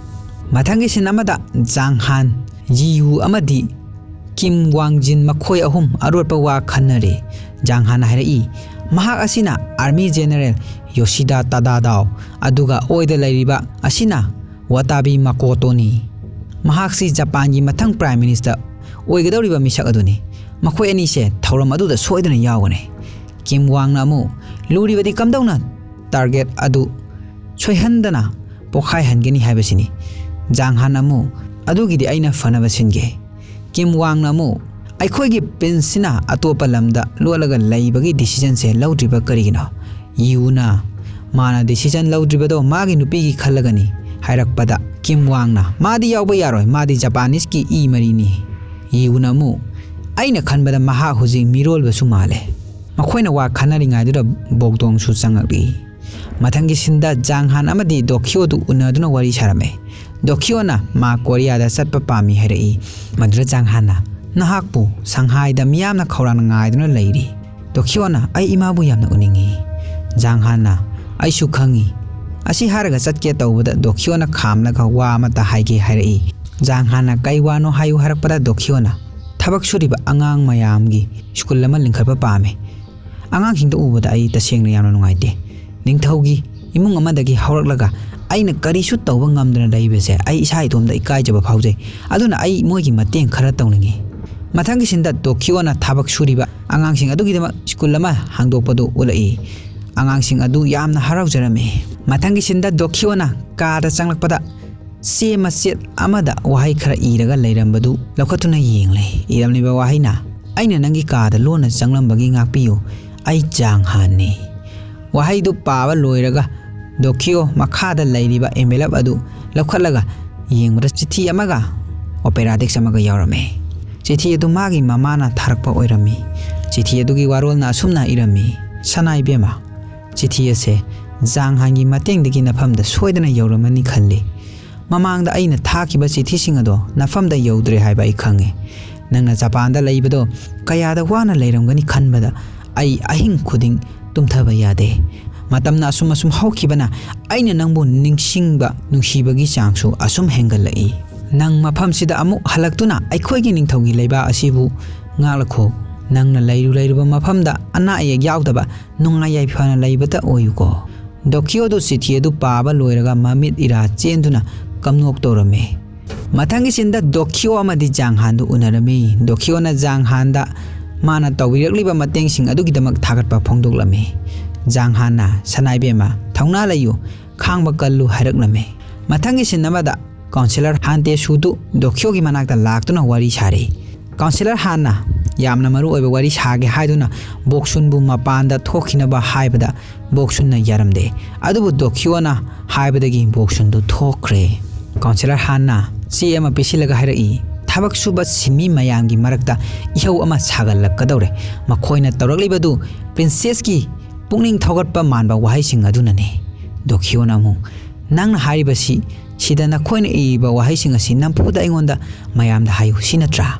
ꯃꯊꯪꯒꯤ ꯁꯤꯟ ꯑꯃꯗ ꯖꯥꯡ ꯍꯥꯟ, ꯖꯤꯌꯨ ꯑꯃꯗꯤ ꯀꯤꯝ ꯋꯥꯡꯖꯤꯟ ꯃꯈꯣꯏ ꯑꯍꯨꯝ ꯑꯔꯣꯠꯄ ꯋꯥ ꯈꯟꯅꯔꯤ꯫ ꯖꯥꯡ ꯍꯥꯟꯅ ꯍꯥꯏꯔꯛꯏ, ꯃꯍꯥꯛ ꯑꯁꯤꯅ Army General Yoshida Tadadao, ꯑꯗꯨꯒ ꯑꯣꯏꯗ ꯂꯩꯔꯤꯕ ꯑꯁꯤꯅ Watabe Makoto ꯅꯤ꯫ ꯃꯍꯥꯛꯁꯤ ꯖꯄꯥꯟꯒꯤ ꯃꯊꯪ Prime Minister ꯑꯣꯏꯒꯗꯧꯔꯤꯕ ꯃꯤꯁꯛ ꯑꯗꯨꯅꯤ꯫ ꯃꯈꯣꯏ ꯑꯅꯤꯁꯦ ꯊꯧꯔꯝ ꯑꯗꯨꯗ ꯁꯣꯏꯗꯅ ꯌꯥꯎꯒꯅꯤ꯫ ꯀꯤꯝ ꯋꯥꯡꯅ ꯑꯃꯨꯛ ꯂꯨꯔꯤꯕꯗꯤ ꯀꯝꯗꯧꯅ target ꯑꯗꯨ ꯁꯣꯏꯍꯟꯗꯅ ꯄꯣꯈꯥꯏꯍꯟꯒꯅꯤ ꯍꯥꯏꯕꯁꯤꯅꯤ꯫ ꯖꯥꯡ ꯍꯥꯟ ꯑꯃꯨꯛ ꯑꯗꯨꯒꯤꯗꯤ ꯑꯩꯅ ꯐꯅꯕ ꯁꯤꯟꯒꯦ꯫ ꯀꯤꯝ ꯋꯥꯡꯅ ꯑꯃꯨꯛ ꯑꯩꯈꯣꯏꯒꯤ ꯄ꯭ꯔꯤꯟꯁꯁꯤꯅ ꯑꯇꯣꯞꯄ ꯂꯝꯗ ꯂꯣꯠꯂꯒ ꯂꯩꯕꯒꯤ decision ꯁꯦ ꯂꯧꯗ꯭ꯔꯤꯕ ꯀꯔꯤꯒꯤꯅꯣ? ꯌꯨꯅ ꯃꯥꯅ decision ꯂꯧꯗ꯭ꯔꯤꯕꯗꯣ ꯃꯥꯒꯤ ꯅꯨꯄꯤꯒꯤ ꯈꯜꯂꯒꯅꯤ ꯍꯥꯏꯔꯛꯄꯗ ꯀꯤꯝ ꯋꯥꯡꯅ ꯃꯥꯗꯤ ꯌꯥꯎꯕ ꯌꯥꯔꯣꯏ, ꯃꯥꯗꯤ Japanese ꯀꯤ ꯏ ꯃꯔꯤꯅꯤ꯫ ꯌꯨꯅ ꯑꯃꯨꯛ ꯑꯩꯅ ꯈꯟꯕꯗ ꯃꯍꯥꯛ ꯍꯧꯖꯤꯛ ꯃꯤꯔꯣꯜꯕꯁꯨ ꯃꯥꯜꯂꯦ꯫ ꯃꯈꯣꯏꯅ ꯋꯥ ꯈꯟꯅꯔꯤꯉꯩꯗꯨꯗ ꯕꯣꯛꯗꯣꯡꯁꯨ ꯆꯪꯉꯛꯂꯤ꯫ ꯃꯊꯪꯒꯤ ꯁꯤꯟꯗ ꯖꯥꯡ ꯍꯥꯟ ꯑꯃꯗꯤ ꯗꯣꯈꯤꯌꯣꯗꯨ ꯎꯅꯗꯨꯅ ꯋꯥꯔꯤ ꯁꯥꯔꯝꯃꯦ꯫ ꯗꯣꯈꯤꯌꯣꯅ ꯃꯥ ꯀꯣꯔꯤꯌꯥꯗ ꯆꯠꯄ ꯄꯥꯝꯃꯤ ꯍꯥꯏꯔꯛꯏ꯫ ꯃꯗꯨꯗ ꯖꯥꯡ ꯍꯥꯟꯅ ꯅꯍꯥꯛꯄꯨ ꯁꯪꯍꯥꯏꯗ ꯃꯤꯌꯥꯝꯅ ꯈꯧꯔꯥꯡꯅ ꯉꯥꯏꯗꯨꯅ ꯂꯩꯔꯤ꯫ ꯗꯣꯈꯤꯌꯣꯅ ꯑꯩ ꯏꯃꯥꯕꯨ ꯌꯥꯝꯅ ꯎꯅꯤꯡꯉꯤ꯫ ꯖꯥꯡ ꯍꯥꯟꯅ ꯑꯩꯁꯨ ꯈꯪꯉꯤ꯫ ꯑꯁꯤ ꯍꯥꯏꯔꯒ ꯆꯠꯀꯦ ꯇꯧꯕꯗ ꯗꯣꯈꯤꯌꯣꯅ ꯈꯥꯝꯂꯒ ꯋꯥ ꯑꯃꯇ ꯍꯥꯏꯒꯦ ꯍꯥꯏꯔꯛꯏ꯫ ꯖꯥꯡ ꯍꯥꯟꯅ ꯀꯩ ꯋꯥꯅꯣ ꯍꯥꯏꯌꯨ ꯍꯥꯏꯔꯛꯄꯗ ꯗꯣꯈꯤꯌꯣꯅ ꯊꯕꯛ ꯁꯨꯔꯤꯕ ꯑꯉꯥꯡ ꯃꯌꯥꯝꯒꯤ ꯁ꯭ꯀꯨꯜ ꯑꯃ ꯂꯤꯡꯈꯠꯄ ꯄꯥꯝꯃꯤ꯫ ꯑꯉꯥꯡꯁꯤꯡꯗ ꯎꯕꯗ ꯑꯩ ꯇꯁꯦꯡꯅ ꯌꯥꯝꯅ ꯅꯨꯡꯉꯥꯏꯇꯦ꯫ ꯅꯤꯡꯊꯧꯒꯤ ꯏꯃꯨꯡ ꯑꯃꯗꯒꯤ ꯍꯧꯔꯛꯂꯒ ꯑꯩꯅ ꯀꯔꯤꯁꯨ ꯇꯧꯕ ꯉꯝꯗꯅ ꯂꯩꯕꯁꯦ ꯑꯩ ꯏꯁꯥ ꯏꯇꯣꯝꯇ ꯏꯀꯥꯏꯖꯕ ꯐꯥꯎꯖꯩ꯫ ꯑꯗꯨꯅ ꯑꯩ ꯃꯣꯏꯒꯤ ꯃꯇꯦꯡ ꯈꯔ ꯇꯧꯅꯤꯡꯉꯤ꯫ ꯃꯊꯪꯒꯤ ꯁꯤꯟꯗ ꯗꯣꯈꯤꯌꯣꯅ ꯊꯕꯛ ꯁꯨꯔꯤꯕ ꯑꯉꯥꯡꯁꯤꯡ ꯑꯗꯨꯒꯤꯗꯃꯛ ꯁ꯭ꯀꯨꯜ ꯑꯃ ꯍꯥꯡꯗꯣꯛꯄꯗꯨ ꯎꯠꯂꯛꯏ꯫ ꯑꯉꯥꯡꯁꯤꯡ ꯑꯗꯨ ꯌꯥꯝꯅ ꯍꯔꯥꯎꯖꯔꯝꯃꯤ꯫ ꯃꯊꯪꯒꯤ ꯁꯤꯟꯗ ꯗꯣꯈꯤꯌꯣꯅ ꯀꯥꯗ ꯆꯪꯂꯛꯄꯗ ꯆꯦ ꯃꯆꯦꯠ ꯑꯃꯗ ꯋꯥꯍꯩ ꯈꯔ ꯏꯔꯒ ꯂꯩꯔꯝꯕꯗꯨ ꯂꯧꯈꯠꯇꯨꯅ ꯌꯦꯡꯂꯦ꯫ ꯏꯔꯝꯂꯤꯕ ꯋꯥꯍꯩꯅ, "ꯑꯩꯅ ꯅꯪꯒꯤ ꯀꯥꯗ ꯂꯣꯟꯅ ꯆꯪꯂꯝꯕꯒꯤ ꯉꯥꯛꯄꯤꯌꯨ, ꯑꯩ ꯖꯥꯡ ꯍꯥꯟꯅꯤ꯫" ꯋꯥꯍꯩꯗꯨ ꯄꯥꯕ ꯂꯣꯏꯔꯒ ꯗꯣꯈꯤꯌꯣ ꯃꯈꯥꯗ ꯂꯩꯔꯤꯕ envelope ꯑꯗꯨ ꯂꯧꯈꯠꯂꯒ ꯌꯦꯡꯕꯗ ꯆꯤꯊꯤ ꯑꯃꯒ opera disc ꯑꯃꯒ ꯌꯥꯎꯔꯝꯃꯦ꯫ ꯆꯤꯊꯤ ꯑꯗꯨ ꯃꯥꯒꯤ ꯃꯃꯥꯅ ꯊꯥꯔꯛꯄ ꯑꯣꯏꯔꯝꯃꯤ꯫ ꯆꯤꯊꯤ ꯑꯗꯨꯒꯤ ꯋꯥꯔꯣꯜꯅ ꯑꯁꯨꯝꯅ ꯏꯔꯝꯃꯤ, "ꯁꯅꯥ ꯏꯕꯦꯝꯃ, ꯆꯤꯊꯤ ꯑꯁꯦ ꯖꯥꯡ ꯍꯥꯟꯒꯤ ꯃꯇꯦꯡꯗꯒꯤ ꯅꯐꯝꯗ ꯁꯣꯏꯗꯅ ꯌꯧꯔꯝꯃꯅꯤ ꯈꯜꯂꯤ꯫ ꯃꯃꯥꯡꯗ ꯑꯩꯅ ꯊꯥꯈꯤꯕ ꯆꯤꯊꯤꯁꯤꯡ ꯑꯗꯣ ꯅꯐꯝꯗ ꯌꯧꯗ꯭ꯔꯦ ꯍꯥꯏꯕ ꯑꯩ ꯈꯪꯉꯤ꯫ ꯅꯪꯅ ꯖꯄꯥꯟꯗ ꯂꯩꯕꯗꯣ ꯀꯌꯥꯗ ꯋꯥꯅ ꯂꯩꯔꯝꯒꯅꯤ ꯈꯟꯕꯗ ꯑꯩ ꯑꯍꯤꯡ ꯈꯨꯗꯤꯡ ꯇꯨꯝꯊꯕ ꯌꯥꯗꯦ꯫ ꯃꯇꯝꯅ ꯑꯁꯨꯝ ꯑꯁꯨꯝ ꯍꯧꯈꯤꯕꯅ ꯑꯩꯅ ꯅꯪꯕꯨ ꯅꯤꯡꯁꯤꯡꯕ ꯅꯨꯡꯁꯤꯕꯒꯤ ꯆꯥꯡꯁꯨ ꯑꯁꯨꯝ ꯍꯦꯟꯒꯠꯂꯛꯏ꯫ ꯅꯪ ꯃꯐꯝꯁꯤꯗ ꯑꯃꯨꯛ ꯍꯜꯂꯛꯇꯨꯅ ꯑꯩꯈꯣꯏꯒꯤ ꯅꯤꯡꯊꯧꯒꯤ ꯂꯩꯕꯥꯛ ꯑꯁꯤꯕꯨ ꯉꯥꯛꯂꯈꯣ꯫ ꯅꯪꯅ ꯂꯩꯔꯨ ꯂꯩꯔꯨꯕ ꯃꯐꯝꯗ ꯑꯅꯥ ꯑꯌꯦꯛ ꯌꯥꯎꯗꯕ ꯅꯨꯡꯉꯥꯏ ꯌꯥꯏꯐꯅ ꯂꯩꯕꯇ ꯑꯣꯏꯌꯨꯀꯣ꯫ ꯗꯣꯀꯤꯌꯣꯗꯨ ꯆꯤꯊꯤ ꯑꯗꯨ ꯄꯥꯕ ꯂꯣꯏꯔꯒ ꯃꯃꯤꯠ ꯏꯔꯥ ꯆꯦꯟꯗꯨꯅ ꯀꯝꯅꯣꯛ ꯇꯧꯔꯝꯃꯤ꯫ ꯃꯊꯪꯒꯤ ꯁꯤꯟꯗ ꯗꯣꯀꯤꯌꯣ ꯑꯃꯗꯤ ꯖꯥꯡꯍꯥꯟꯗꯨ ꯎꯅꯔꯝꯃꯤ꯫ ꯗꯣꯀꯤꯌꯣꯅ ꯖꯥꯡꯍꯥꯟꯗ ꯃꯥꯅ ꯇꯧꯕꯤꯔꯛꯂꯤꯕ ꯃꯇꯦꯡꯁꯤꯡ ꯑꯗꯨꯒꯤꯗꯃꯛ ꯊꯥꯒꯠꯄ ꯐꯣꯡꯗꯣꯛꯂꯝꯃꯤ꯫ ꯖꯥꯡꯍꯥꯟꯅ, "ꯁꯅꯥꯏꯕꯦꯝꯃ, ꯊꯧꯅꯥ ꯂꯩꯌꯨ, ꯈꯥꯡꯕ ꯀꯜꯂꯨ" ꯍꯥꯏꯔꯛꯂꯝꯃꯤ꯫ ꯃꯊꯪꯒꯤ ꯁꯤꯟ ꯑꯃꯗ ꯀꯥꯎꯟꯁꯤꯂꯔ ꯍꯥꯟꯇꯦꯁꯨꯗꯨ ꯗꯣꯀꯤꯌꯣꯒꯤ ꯃꯅꯥꯛꯇ ꯂꯥꯛꯇꯨꯅ ꯋꯥꯔꯤ ꯁꯥꯔꯦ꯫ ꯀꯥꯎꯟꯁꯤꯂꯔ ꯍꯥꯟꯅ ꯌꯥꯝꯅ ꯃꯔꯨ ꯑꯣꯏꯕ ꯋꯥꯔꯤ ꯁꯥꯒꯦ ꯍꯥꯏꯗꯨꯅ ꯕꯣꯛꯁꯨꯟꯕꯨ ꯃꯄꯥꯟꯗ ꯊꯣꯛꯈꯤꯅꯕ ꯍꯥꯏꯕꯗ ꯕꯣꯛꯁꯨꯟꯅ ꯌꯥꯔꯝꯗꯦ꯫ ꯑꯗꯨꯕꯨ ꯗꯣꯀꯤꯌꯣꯅ ꯍꯥꯏꯕꯗꯒꯤ ꯕꯣꯛꯁꯨꯟꯗꯨ ꯊꯣꯛꯈ꯭ꯔꯦ꯫ ꯀꯥꯎꯟꯁꯤꯂꯔ ꯍꯥꯟꯅ ꯆꯦ ꯑꯃ ꯄꯤꯁꯤꯜꯂꯒ ꯍꯥꯏꯔꯛꯏ, "ꯊꯕꯛ ꯁꯨꯕ ꯁꯤꯟꯃꯤ ꯃꯌꯥꯝꯒꯤ ꯃꯔꯛꯇ ꯏꯍꯧ ꯑꯃ ꯁꯥꯒꯠꯂꯛꯀꯗꯧꯔꯦ꯫ ꯃꯈꯣꯏꯅ ꯇꯧꯔꯛꯂꯤꯕꯗꯨ ꯄ꯭ꯔꯤꯟꯁꯦꯁꯀꯤ ꯄꯨꯛꯅꯤꯡ ꯊꯧꯒꯠꯄ ꯃꯥꯟꯕ ꯋꯥꯍꯩꯁꯤꯡ ꯑꯗꯨꯅꯅꯤ"꯫ ꯗꯣꯀꯤꯌꯣꯅ ꯑꯃꯨꯛ, "ꯅꯪꯅ ꯍꯥꯏꯔꯤꯕꯁꯤ, ꯁꯤꯗ ꯅꯈꯣꯏꯅ ꯏꯔꯤꯕ ꯋꯥꯍꯩꯁꯤꯡ ꯑꯁꯤ ꯅꯝꯐꯨꯗ ꯑꯩꯉꯣꯟꯗ ꯃꯌꯥꯝꯗ ꯍꯥꯏꯌꯨ, ꯁꯤ ꯅꯠꯇ꯭ꯔꯥ?"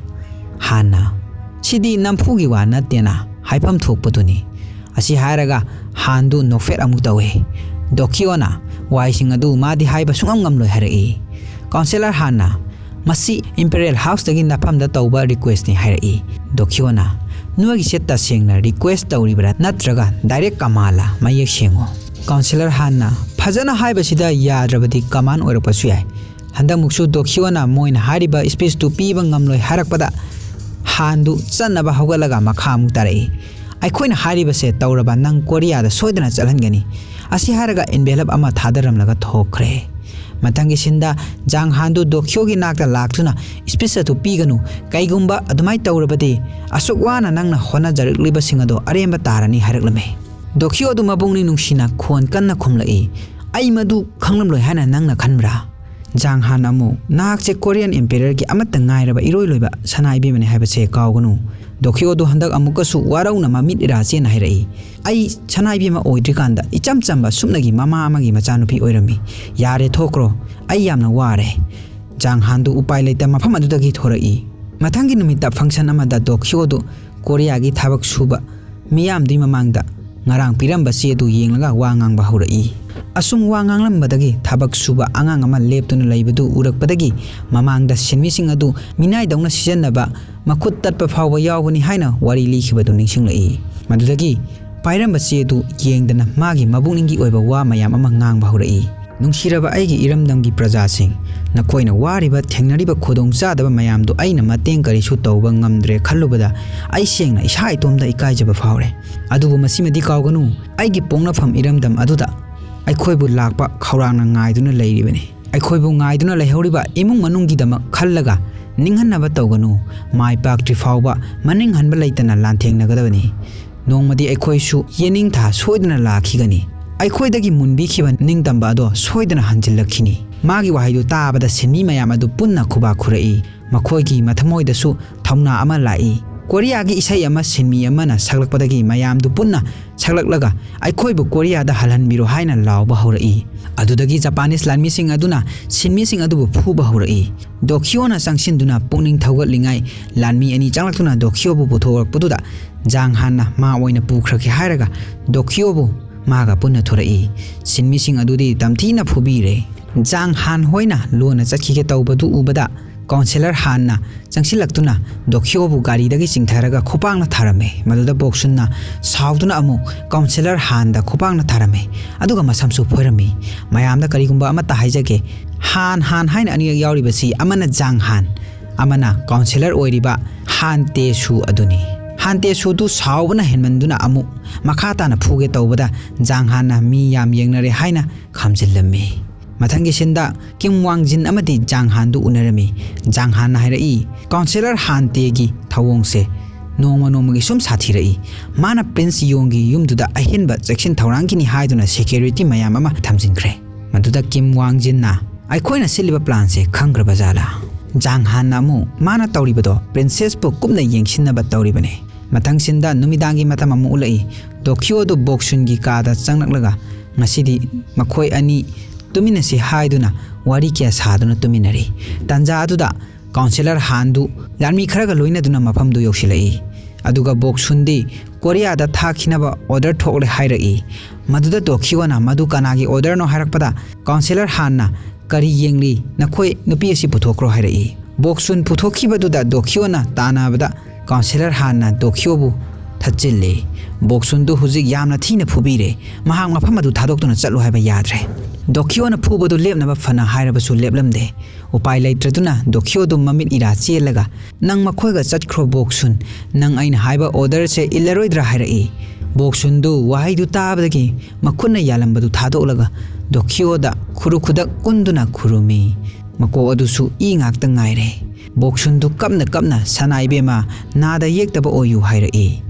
ꯍꯥꯟꯅ, "ꯁꯤꯗꯤ ꯅꯝꯐꯨꯒꯤ ꯋꯥ ꯅꯠꯇꯦꯅ, ꯍꯥꯏꯐꯝ ꯊꯣꯛꯄꯗꯨꯅꯤ"꯫ ꯑꯁꯤ ꯍꯥꯏꯔꯒ ꯍꯥꯟꯗꯨ ꯅꯣꯛꯐꯦꯠ ꯑꯃꯨꯛ ꯇꯧꯏ꯫ ꯗꯣꯀꯤꯌꯣꯅ ꯋꯥꯍꯩꯁꯤꯡ ꯑꯗꯨ ꯃꯥꯗꯤ ꯍꯥꯏꯕ ꯁꯨꯡꯉꯝ ꯉꯝꯂꯣꯏ ꯍꯥꯏꯔꯛꯏ꯫ ꯀꯥꯎꯟꯁꯤꯂꯔ ꯍꯥꯟꯅ, "ꯃꯁꯤ ꯏꯝꯄꯦꯔꯤꯌꯦꯜ ꯍꯥꯎꯁꯇꯒꯤ ꯅꯐꯝꯗ ꯇꯧꯕ ꯔꯤꯀ꯭ꯋꯦꯁꯅꯤ" ꯍꯥꯏꯔꯛꯏ꯫ ꯗꯣꯀꯤꯌꯣꯅ, "ꯅꯣꯏꯒꯤꯁꯦ ꯇꯁꯦꯡꯅ ꯔꯤꯀ꯭ꯋꯦꯁ ꯇꯧꯔꯤꯕ꯭ꯔꯥ ꯅꯠꯇ꯭ꯔꯒ ꯗꯥꯏꯔꯦꯛ ꯀꯃꯥꯟꯂꯥ? ꯃꯌꯦꯛ ꯁꯦꯡꯉꯣ"꯫ ꯀꯥꯎꯟꯁꯤꯂꯔ ꯍꯥꯟꯅ, "ꯐꯖꯅ ꯍꯥꯏꯕꯁꯤꯗ ꯌꯥꯗ꯭ꯔꯕꯗꯤ ꯀꯃꯥꯟ ꯑꯣꯏꯔꯛꯄꯁꯨ ꯌꯥꯏ"꯫ ꯍꯟꯗꯛꯃꯨꯛꯁꯨ ꯗꯣꯀꯤꯌꯣꯅ ꯃꯣꯏꯅ ꯍꯥꯏꯔꯤꯕ ꯁ꯭ꯄꯤꯆꯇꯨ ꯄꯤꯕ ꯉꯝꯂꯣꯏ ꯍꯥꯏꯔꯛꯄꯗ ꯍꯥꯟꯗꯨ ꯆꯠꯅꯕ ꯍꯧꯒꯠꯂꯒ ꯃꯈꯥ ꯑꯃꯨꯛ ꯇꯥꯔꯛꯏ, "ꯑꯩꯈꯣꯏꯅ ꯍꯥꯏꯔꯤꯕꯁꯦ ꯇꯧꯔꯕ ꯅꯪ ꯀꯣꯔꯤꯌꯥꯗ ꯁꯣꯏꯗꯅ ꯆꯠꯍꯟꯒꯅꯤ"꯫ ꯑꯁꯤ ꯍꯥꯏꯔꯒ ꯑꯦꯟꯚꯦꯂꯞ ꯑꯃ ꯊꯥꯗꯔꯝꯂꯒ ꯊꯣꯛꯈ꯭ꯔꯦ꯫ ꯃꯊꯪꯒꯤ ꯁꯤꯟꯗ ꯖꯥꯡ ꯍꯥꯟꯗꯨ ꯗꯣꯀꯤꯌꯣꯒꯤ ꯅꯥꯛꯇ ꯂꯥꯛꯇꯨꯅ, "ꯁ꯭ꯄꯤꯆ ꯑꯗꯨ ꯄꯤꯒꯅꯨ, ꯀꯩꯒꯨꯝꯕ ꯑꯗꯨꯃꯥꯏ ꯇꯧꯔꯕꯗꯤ ꯑꯁꯨꯛ ꯋꯥꯅ ꯅꯪꯅ ꯍꯣꯠꯅꯖꯔꯛꯂꯤꯕꯁꯤꯡ ꯑꯗꯣ ꯑꯔꯦꯝꯕ ꯇꯥꯔꯅꯤ" ꯍꯥꯏꯔꯛꯂꯝꯃꯤ꯫ ꯗꯣꯀꯤꯌꯣ ꯑꯗꯨ ꯃꯕꯨꯛꯅꯤꯡ ꯅꯨꯡꯁꯤꯅ ꯈꯣꯟ ꯀꯟꯅ ꯈꯨꯝꯂꯛꯏ, "ꯑꯩ ꯃꯗꯨ ꯈꯪꯂꯝꯂꯣꯏ ꯍꯥꯏꯅ ꯅꯪꯅ ꯈꯟꯕ꯭ꯔꯥ?" ꯖꯥꯡ ꯍꯥꯟ ꯑꯃꯨꯛ, "ꯅꯍꯥꯛꯁꯦ ꯀꯣꯔꯤꯌꯟ ꯏꯝꯄꯦꯔꯔꯒꯤ ꯑꯃꯠꯇ ꯉꯥꯏꯔꯕ ꯏꯔꯣꯏ ꯂꯣꯏꯕ ꯁꯅꯥ ꯏꯕꯦꯝꯃꯅꯤ ꯍꯥꯏꯕꯁꯦ ꯀꯥꯎꯒꯅꯨ"꯫ ꯗꯣꯀꯤꯌꯣꯗꯣ ꯍꯟꯗꯛ ꯑꯃꯨꯛꯀꯁꯨ ꯋꯥꯔꯧꯅ ꯃꯃꯤꯠ ꯏꯔꯥ ꯆꯦꯟꯅ ꯍꯥꯏꯔꯛꯏ, "ꯑꯩ ꯁꯅꯥ ꯏꯕꯦꯝꯃ ꯑꯣꯏꯗ꯭ꯔꯤꯀꯥꯟꯗ ꯏꯆꯝ ꯆꯝꯕ ꯁꯨꯞꯅꯒꯤ ꯃꯃꯥ ꯑꯃꯒꯤ ꯃꯆꯥꯅꯨꯄꯤ ꯑꯣꯏꯔꯝꯃꯤ꯫ ꯌꯥꯔꯦ, ꯊꯣꯛꯈ꯭ꯔꯣ꯫ ꯑꯩ ꯌꯥꯝꯅ ꯋꯥꯔꯦ"꯫ ꯖꯥꯡ ꯍꯥꯟꯗꯨ ꯎꯄꯥꯏ ꯂꯩꯇ ꯃꯐꯝ ꯑꯗꯨꯗꯒꯤ ꯊꯣꯔꯛꯏ꯫ ꯃꯊꯪꯒꯤ ꯅꯨꯃꯤꯠꯇ ꯐꯪꯁꯟ ꯑꯃꯗ ꯗꯣꯀꯤꯌꯣꯗꯨ ꯀꯣꯔꯤꯌꯥꯒꯤ ꯊꯕꯛ ꯁꯨꯕ ꯃꯤꯌꯥꯝꯗꯨꯒꯤ ꯃꯃꯥꯡꯗ ꯉꯔꯥꯡ ꯄꯤꯔꯝꯕ ꯆꯦ ꯑꯗꯨ ꯌꯦꯡꯂꯒ ꯋꯥ ꯉꯥꯡꯕ ꯍꯧꯔꯛꯏ꯫ ꯑꯁꯨꯝ ꯋꯥ ꯉꯥꯡꯂꯝꯕꯗꯒꯤ ꯊꯕꯛ ꯁꯨꯕ ꯑꯉꯥꯡ ꯑꯃ ꯂꯦꯞꯇꯨꯅ ꯂꯩꯕꯗꯨ ꯎꯔꯛꯄꯗꯒꯤ ꯃꯃꯥꯡꯗ ꯁꯤꯟꯃꯤꯁꯤꯡ ꯑꯗꯨ ꯃꯤꯅꯥꯏꯗꯧꯅ ꯁꯤꯖꯤꯟꯅꯕ, ꯃꯈꯨꯠ ꯇꯠꯄ ꯐꯥꯎꯕ ꯌꯥꯎꯕꯅꯤ ꯍꯥꯏꯅ ꯋꯥꯔꯤ ꯂꯤꯈꯤꯕꯗꯨ ꯅꯤꯡꯁꯤꯡꯂꯛꯏ꯫ ꯃꯗꯨꯗꯒꯤ ꯄꯥꯏꯔꯝꯕ ꯆꯦ ꯑꯗꯨ ꯌꯦꯡꯗꯅ ꯃꯥꯒꯤ ꯃꯕꯨꯛꯅꯤꯡꯒꯤ ꯑꯣꯏꯕ ꯋꯥ ꯃꯌꯥꯝ ꯑꯃ ꯉꯥꯡꯕ ꯍꯧꯔꯛꯏ꯫ "ꯅꯨꯡꯁꯤꯔꯕ ꯑꯩꯒꯤ ꯏꯔꯝꯗꯝꯒꯤ ꯄ꯭ꯔꯖꯥꯁꯤꯡ, ꯅꯈꯣꯏꯅ ꯋꯥꯔꯤꯕ, ꯊꯦꯡꯅꯔꯤꯕ ꯈꯨꯗꯣꯡꯆꯥꯗꯕ ꯃꯌꯥꯝꯗꯨ ꯑꯩꯅ ꯃꯇꯦꯡ ꯀꯔꯤꯁꯨ ꯇꯧꯕ ꯉꯝꯗ꯭ꯔꯦ ꯈꯜꯂꯨꯕꯗ ꯑꯩ ꯁꯦꯡꯅ ꯏꯁꯥ ꯏꯇꯣꯝꯇ ꯏꯀꯥꯏꯖꯕ ꯐꯥꯎꯔꯦ꯫ ꯑꯗꯨꯕꯨ ꯃꯁꯤꯃꯗꯤ ꯀꯥꯎꯒꯅꯨ, ꯑꯩꯒꯤ ꯄꯣꯛꯅꯐꯝ ꯏꯔꯝꯗꯝ ꯑꯗꯨꯗ ꯑꯩꯈꯣꯏꯕꯨ ꯂꯥꯛꯄ ꯈꯧꯔꯥꯡꯅ ꯉꯥꯏꯗꯨꯅ ꯂꯩꯔꯤꯕꯅꯤ꯫ ꯑꯩꯈꯣꯏꯕꯨ ꯉꯥꯏꯗꯨꯅ ꯂꯩꯍꯧꯔꯤꯕ ꯏꯃꯨꯡ ꯃꯅꯨꯡꯒꯤꯗꯃꯛ ꯈꯜꯂꯒ ꯅꯤꯡꯍꯟꯅꯕ ꯇꯧꯒꯅꯨ꯫ ꯃꯥꯏ ꯄꯥꯛꯇ꯭ꯔꯤ ꯐꯥꯎꯕ ꯃꯅꯤꯡ ꯍꯟꯕ ꯂꯩꯇꯅ ꯂꯥꯟꯊꯦꯡꯅꯒꯗꯕꯅꯤ꯫ ꯅꯣꯡꯃꯗꯤ ꯑꯩꯈꯣꯏꯁꯨ ꯌꯦꯅꯤꯡꯊꯥ ꯁꯣꯏꯗꯅ ꯂꯥꯛꯈꯤꯒꯅꯤ꯫ ꯑꯩꯈꯣꯏꯗꯒꯤ ꯃꯨꯟꯕꯤꯈꯤꯕ ꯅꯤꯡꯇꯝꯕ ꯑꯗꯣ ꯁꯣꯏꯗꯅ ꯍꯟꯖꯤꯜꯂꯛꯈꯤꯅꯤ꯫" ꯃꯥꯒꯤ ꯋꯥꯍꯩꯗꯨ ꯇꯥꯕꯗ ꯁꯤꯟꯃꯤ ꯃꯌꯥꯝ ꯑꯗꯨ ꯄꯨꯟꯅ ꯈꯨꯕꯥꯛ ꯈꯨꯔꯛꯏ꯫ ꯃꯈꯣꯏꯒꯤ ꯃꯊꯃꯣꯏꯗꯁꯨ ꯊꯧꯅꯥ ꯑꯃ ꯂꯥꯛꯏ꯫ ꯀꯣꯔꯤꯌꯥꯒꯤ ꯏꯁꯩ ꯑꯃ ꯁꯤꯟꯃꯤ ꯑꯃꯅ ꯁꯛꯂꯛꯄꯗꯒꯤ ꯃꯌꯥꯝꯗꯨ ꯄꯨꯟꯅ ꯁꯛꯂꯛꯂꯒ "ꯑꯩꯈꯣꯏꯕꯨ ꯀꯣꯔꯤꯌꯥꯗ ꯍꯜꯍꯟꯕꯤꯔꯣ" ꯍꯥꯏꯅ ꯂꯥꯎꯕ ꯍꯧꯔꯛꯏ꯫ ꯑꯗꯨꯗꯒꯤ ꯖꯄꯥꯅꯤꯁ ꯂꯥꯟꯃꯤꯁꯤꯡ ꯑꯗꯨꯅ ꯁꯤꯟꯃꯤꯁꯤꯡ ꯑꯗꯨꯕꯨ ꯐꯨꯕ ꯍꯧꯔꯛꯏ꯫ ꯗꯣꯈꯤꯌꯣꯅ ꯆꯪꯁꯤꯟꯗꯨꯅ ꯄꯨꯛꯅꯤꯡ ꯊꯧꯒꯠꯂꯤꯉꯩ ꯂꯥꯟꯃꯤ ꯑꯅꯤ ꯆꯪꯂꯛꯇꯨꯅ ꯗꯣꯈꯤꯌꯣꯕꯨ ꯄꯨꯊꯣꯔꯛꯄꯗꯨꯗ ꯖꯥꯡ ꯍꯥꯟꯅ ꯃꯥ ꯑꯣꯏꯅ ꯄꯨꯈ꯭ꯔꯒꯦ ꯍꯥꯏꯔꯒ ꯗꯣꯈꯤꯌꯣꯕꯨ ꯃꯥꯒ ꯄꯨꯟꯅ ꯊꯣꯔꯛꯏ꯫ ꯁꯤꯟꯃꯤꯁꯤꯡ ꯑꯗꯨꯗꯤ ꯇꯝꯊꯤꯅ ꯐꯨꯕꯤꯔꯦ꯫ ꯖꯥꯡ ꯍꯥꯟ ꯍꯣꯏꯅ ꯂꯣꯟꯅ ꯆꯠꯈꯤꯒꯦ ꯇꯧꯕꯗꯨ ꯎꯕꯗ ꯀꯥꯎꯟꯁꯤꯂꯔ ꯍꯥꯟꯅ ꯆꯪꯁꯤꯜꯂꯛꯇꯨꯅ ꯗꯣꯈꯤꯌꯣꯕꯨ ꯒꯥꯔꯤꯗꯒꯤ ꯆꯤꯡꯊꯔꯒ ꯈꯨꯄꯥꯛꯅ ꯊꯥꯔꯝꯃꯦ꯫ ꯃꯗꯨꯗ ꯕꯣꯛꯁꯨꯟꯅ ꯁꯥꯎꯗꯨꯅ ꯑꯃꯨꯛ ꯀꯥꯎꯟꯁꯤꯂꯔ ꯍꯥꯟꯗ ꯈꯨꯄꯥꯛꯅ ꯊꯥꯔꯝꯃꯦ꯫ ꯑꯗꯨꯒ ꯃꯁꯝꯁꯨ ꯐꯣꯏꯔꯝꯃꯤ꯫ ꯃꯌꯥꯝꯗ ꯀꯔꯤꯒꯨꯝꯕ ꯑꯃꯠꯇ ꯍꯥꯏꯖꯒꯦ꯫ ꯍꯥꯟ ꯍꯥꯟ ꯍꯥꯏꯅ ꯑꯅꯤꯔꯛ ꯌꯥꯎꯔꯤꯕꯁꯤ ꯑꯃꯅ ꯖꯥꯡ ꯍꯥꯟ, ꯑꯃꯅ ꯀꯥꯎꯟꯁꯤꯂꯔ ꯑꯣꯏꯔꯤꯕ ꯍꯥꯟ ꯇꯦꯁꯨ ꯑꯗꯨꯅꯤ꯫ ꯍꯥꯟ ꯇꯦꯁꯨꯗꯨ ꯁꯥꯎꯕꯅ ꯍꯦꯟꯃꯟꯗꯨꯅ ꯑꯃꯨꯛ ꯃꯈꯥ ꯇꯥꯅ ꯐꯨꯒꯦ ꯇꯧꯕꯗ ꯖꯥꯡ ꯍꯥꯟꯅ ꯃꯤ ꯌꯥꯝ ꯌꯦꯡꯅꯔꯦ ꯍꯥꯏꯅ ꯈꯥꯝꯖꯤꯜꯂꯝꯃꯤ꯫ ꯃꯊꯪꯒꯤ ꯁꯤꯟꯗ ꯀꯤꯝ ꯋꯥꯡ ꯖꯤꯟ ꯑꯃꯗꯤ ꯖꯥꯡ ꯍꯥꯟꯗꯨ ꯎꯅꯔꯝꯃꯤ꯫ ꯖꯥꯡ ꯍꯥꯟꯅ ꯍꯥꯏꯔꯛꯏ, "ꯀꯥꯎꯟꯁꯤꯂꯔ ꯍꯥꯟ ꯇꯦꯒꯤ ꯊꯧꯑꯣꯡꯁꯦ ꯅꯣꯡꯃ ꯅꯣꯡꯃꯒꯤ ꯁꯨꯝ ꯁꯥꯊꯤꯔꯛꯏ꯫ ꯃꯥꯅ ꯄ꯭ꯔꯤꯟꯁ ꯌꯣꯡꯒꯤ ꯌꯨꯝꯗꯨꯗ ꯑꯍꯦꯟꯕ ꯆꯦꯛꯁꯤꯟ ꯊꯧꯔꯥꯡꯒꯤꯅꯤ ꯍꯥꯏꯗꯨꯅ ꯁꯦꯀ꯭ꯌꯨꯔꯤꯇꯤ ꯃꯌꯥꯝ ꯑꯃ ꯊꯝꯖꯤꯟꯈ꯭ꯔꯦ꯫" ꯃꯗꯨꯗ ꯀꯤꯝ ꯋꯥꯡ ꯖꯤꯟꯅ, "ꯑꯩꯈꯣꯏꯅ ꯁꯤꯜꯂꯤꯕ ꯄ꯭ꯂꯥꯟꯁꯦ ꯈꯪꯈ꯭ꯔꯕ ꯖꯥꯠꯂꯥ?" ꯖꯥꯡ ꯍꯥꯟꯅ ꯑꯃꯨꯛ, "ꯃꯥꯅ ꯇꯧꯔꯤꯕꯗꯣ ꯄ꯭ꯔꯤꯟꯁꯦꯁꯄꯨ ꯀꯨꯞꯅ ꯌꯦꯡꯁꯤꯟꯅꯕ ꯇꯧꯔꯤꯕꯅꯦ꯫" ꯃꯊꯪ ꯁꯤꯟꯗ ꯅꯨꯃꯤꯗꯥꯡꯒꯤ ꯃꯇꯝ ꯑꯃꯨꯛ ꯎꯠꯂꯛꯏ꯫ ꯗꯣꯈꯤꯌꯣꯗꯨ ꯕꯣꯛꯁꯨꯟꯒꯤ ꯀꯥꯗ ꯆꯪꯂꯛꯂꯒ ꯉꯁꯤꯗꯤ ꯃꯈꯣꯏ ꯑꯅꯤ ꯇꯨꯃꯤꯟꯅꯁꯤ ꯍꯥꯏꯗꯨꯅ ꯋꯥꯔꯤ ꯀꯌꯥ ꯁꯥꯗꯨꯅ ꯇꯨꯃꯤꯟꯅꯔꯤ꯫ ꯇꯥꯟꯖꯥ ꯑꯗꯨꯗ ꯀꯥꯎꯟꯁꯤꯂꯔ ꯍꯥꯟꯗꯨ ꯂꯥꯟꯃꯤ ꯈꯔꯒ ꯂꯣꯏꯅꯗꯨꯅ ꯃꯐꯝꯗꯨ ꯌꯧꯁꯤꯜꯂꯛꯏ꯫ ꯑꯗꯨꯒ ꯕꯣꯛꯁꯨꯟꯗꯤ ꯀꯣꯔꯤꯌꯥꯗ ꯊꯥꯈꯤꯅꯕ ꯑꯣꯔꯗꯔ ꯊꯣꯛꯂꯦ ꯍꯥꯏꯔꯛꯏ꯫ ꯃꯗꯨꯗ ꯗꯣꯈꯤꯌꯣꯅ ꯃꯗꯨ ꯀꯅꯥꯒꯤ ꯑꯣꯔꯗꯔꯅꯣ ꯍꯥꯏꯔꯛꯄꯗ, ꯀꯥꯎꯟꯁꯤꯂꯔ ꯍꯥꯟꯅ, "ꯀꯔꯤ ꯌꯦꯡꯂꯤ? ꯅꯈꯣꯏ ꯅꯨꯄꯤ ꯑꯁꯤ ꯄꯨꯊꯣꯛꯈ꯭ꯔꯣ" ꯍꯥꯏꯔꯛꯏ꯫ ꯕꯣꯛꯁꯨꯟ ꯄꯨꯊꯣꯛꯈꯤꯕꯗꯨꯗ ꯗꯣꯈꯤꯌꯣꯅ ꯇꯥꯟꯅꯕꯗ, ꯀꯥꯎꯟꯁꯤꯂꯔ ꯍꯥꯟꯅ ꯗꯣꯈꯤꯌꯣꯕꯨ ꯊꯠꯆꯤꯜꯂꯤ꯫ ꯕꯣꯛꯁꯨꯟꯗꯨ ꯍꯧꯖꯤꯛ ꯌꯥꯝꯅ ꯊꯤꯅ ꯐꯨꯕꯤꯔꯦ꯫ ꯃꯍꯥꯛ ꯃꯐꯝ ꯑꯗꯨ ꯊꯥꯗꯣꯛꯇꯨꯅ ꯆꯠꯂꯨ ꯍꯥꯏꯕ ꯌꯥꯗ꯭ꯔꯦ꯫ ꯗꯣꯈꯤꯌꯣꯅ ꯐꯨꯕꯗꯨ ꯂꯦꯞꯅꯕ ꯐꯅ ꯍꯥꯏꯔꯕꯁꯨ ꯂꯦꯞꯂꯝꯗꯦ꯫ ꯎꯄꯥꯏ ꯂꯩꯇ꯭ꯔꯗꯨꯅ ꯗꯣꯈꯤꯌꯣꯗꯨ ꯃꯃꯤꯠ ꯏꯔꯥ ꯆꯦꯜꯂꯒ, "ꯅꯪ ꯃꯈꯣꯏꯒ ꯆꯠꯈ꯭ꯔꯣ ꯕꯣꯛꯁꯨꯟ, ꯅꯪ ꯑꯩꯅ ꯍꯥꯏꯕ ꯑꯣꯔꯗꯔꯁꯦ ꯏꯜꯂꯔꯣꯏꯗ꯭ꯔꯥ?" ꯍꯥꯏꯔꯛꯏ꯫ ꯕꯣꯛꯁꯨꯟꯗꯨ ꯋꯥꯍꯩꯗꯨ ꯇꯥꯕꯗꯒꯤ ꯃꯈꯨꯠꯅ ꯌꯥꯜꯂꯝꯕꯗꯨ ꯊꯥꯗꯣꯛꯂꯒ ꯗꯣꯈꯤꯌꯣꯗ ꯈꯨꯔꯨ ꯈꯨꯗꯛ ꯀꯨꯟꯗꯨꯅ ꯈꯨꯔꯨꯝꯃꯤ꯫ ꯃꯀꯣꯛ ꯑꯗꯨꯁꯨ ꯏ ꯉꯥꯛꯇ ꯉꯥꯏꯔꯦ꯫ ꯕꯣꯛꯁꯨꯟꯗꯨ ꯀꯞꯅ ꯀꯞꯅ, "ꯁꯅꯥ ꯏꯕꯦꯝꯃ, ꯅꯥꯗ ꯌꯦꯛꯇꯕ ꯑꯣꯏꯌꯨ" ꯍꯥꯏꯔꯛꯏ꯫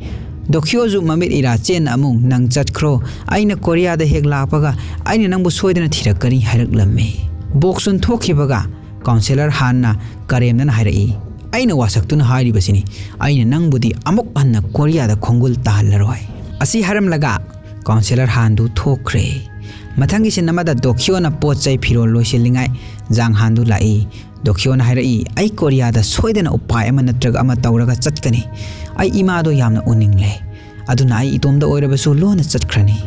ꯗꯣꯈꯤꯌꯣꯁꯨ ꯃꯃꯤꯠ ꯏꯔꯥ ꯆꯦꯟꯅ ꯑꯃꯨꯛ, "ꯅꯪ ꯆꯠꯈ꯭ꯔꯣ, ꯑꯩꯅ ꯀꯣꯔꯤꯌꯥꯗ ꯍꯦꯛ ꯂꯥꯛꯄꯒ ꯑꯩꯅ ꯅꯪꯕꯨ ꯁꯣꯏꯗꯅ ꯊꯤꯔꯛꯀꯅꯤ" ꯍꯥꯏꯔꯛꯂꯝꯃꯤ꯫ ꯕꯣꯛꯁꯨꯟ ꯊꯣꯛꯈꯤꯕꯒ ꯀꯥꯎꯟꯁꯤꯂꯔ ꯍꯥꯟꯅ ꯀꯔꯦꯝꯅꯅ ꯍꯥꯏꯔꯛꯏ, "ꯑꯩꯅ ꯋꯥꯁꯛꯇꯨꯅ ꯍꯥꯏꯔꯤꯕꯁꯤꯅꯤ, ꯑꯩꯅ ꯅꯪꯕꯨꯗꯤ ꯑꯃꯨꯛ ꯍꯟꯅ ꯀꯣꯔꯤꯌꯥꯗ ꯈꯣꯡꯒꯨꯜ ꯇꯥꯍꯜꯂꯔꯣꯏ"꯫ ꯑꯁꯤ ꯍꯥꯏꯔꯝꯂꯒ ꯀꯥꯎꯟꯁꯤꯂꯔ ꯍꯥꯟꯗꯨ ꯊꯣꯛꯈ꯭ꯔꯦ꯫ ꯃꯊꯪꯒꯤ ꯁꯤꯟ ꯑꯃꯗ ꯗꯣꯈꯤꯌꯣꯅ ꯄꯣꯠ ꯆꯩ ꯐꯤꯔꯣꯜ ꯂꯣꯏꯁꯤꯜꯂꯤꯉꯥꯏ ꯖꯥꯡ ꯍꯥꯟꯗꯨ ꯂꯥꯛꯏ꯫ ꯗꯣꯈꯤꯌꯣꯅ ꯍꯥꯏꯔꯛꯏ, "ꯑꯩ ꯀꯣꯔꯤꯌꯥꯗ ꯁꯣꯏꯗꯅ ꯎꯄꯥꯏ ꯑꯃ ꯅꯠꯇ꯭ꯔꯒ ꯑꯃ ꯇꯧꯔꯒ ꯆꯠꯀꯅꯤ꯫ ꯑꯩ ꯏꯃꯥꯗꯣ ꯌꯥꯝꯅ ꯎꯅꯤꯡꯂꯦ꯫ ꯑꯗꯨꯅ ꯑꯩ ꯏꯇꯣꯝꯗ ꯑꯣꯏꯔꯕꯁꯨ ꯂꯣꯟꯅ ꯆꯠꯈ꯭ꯔꯅꯤ"꯫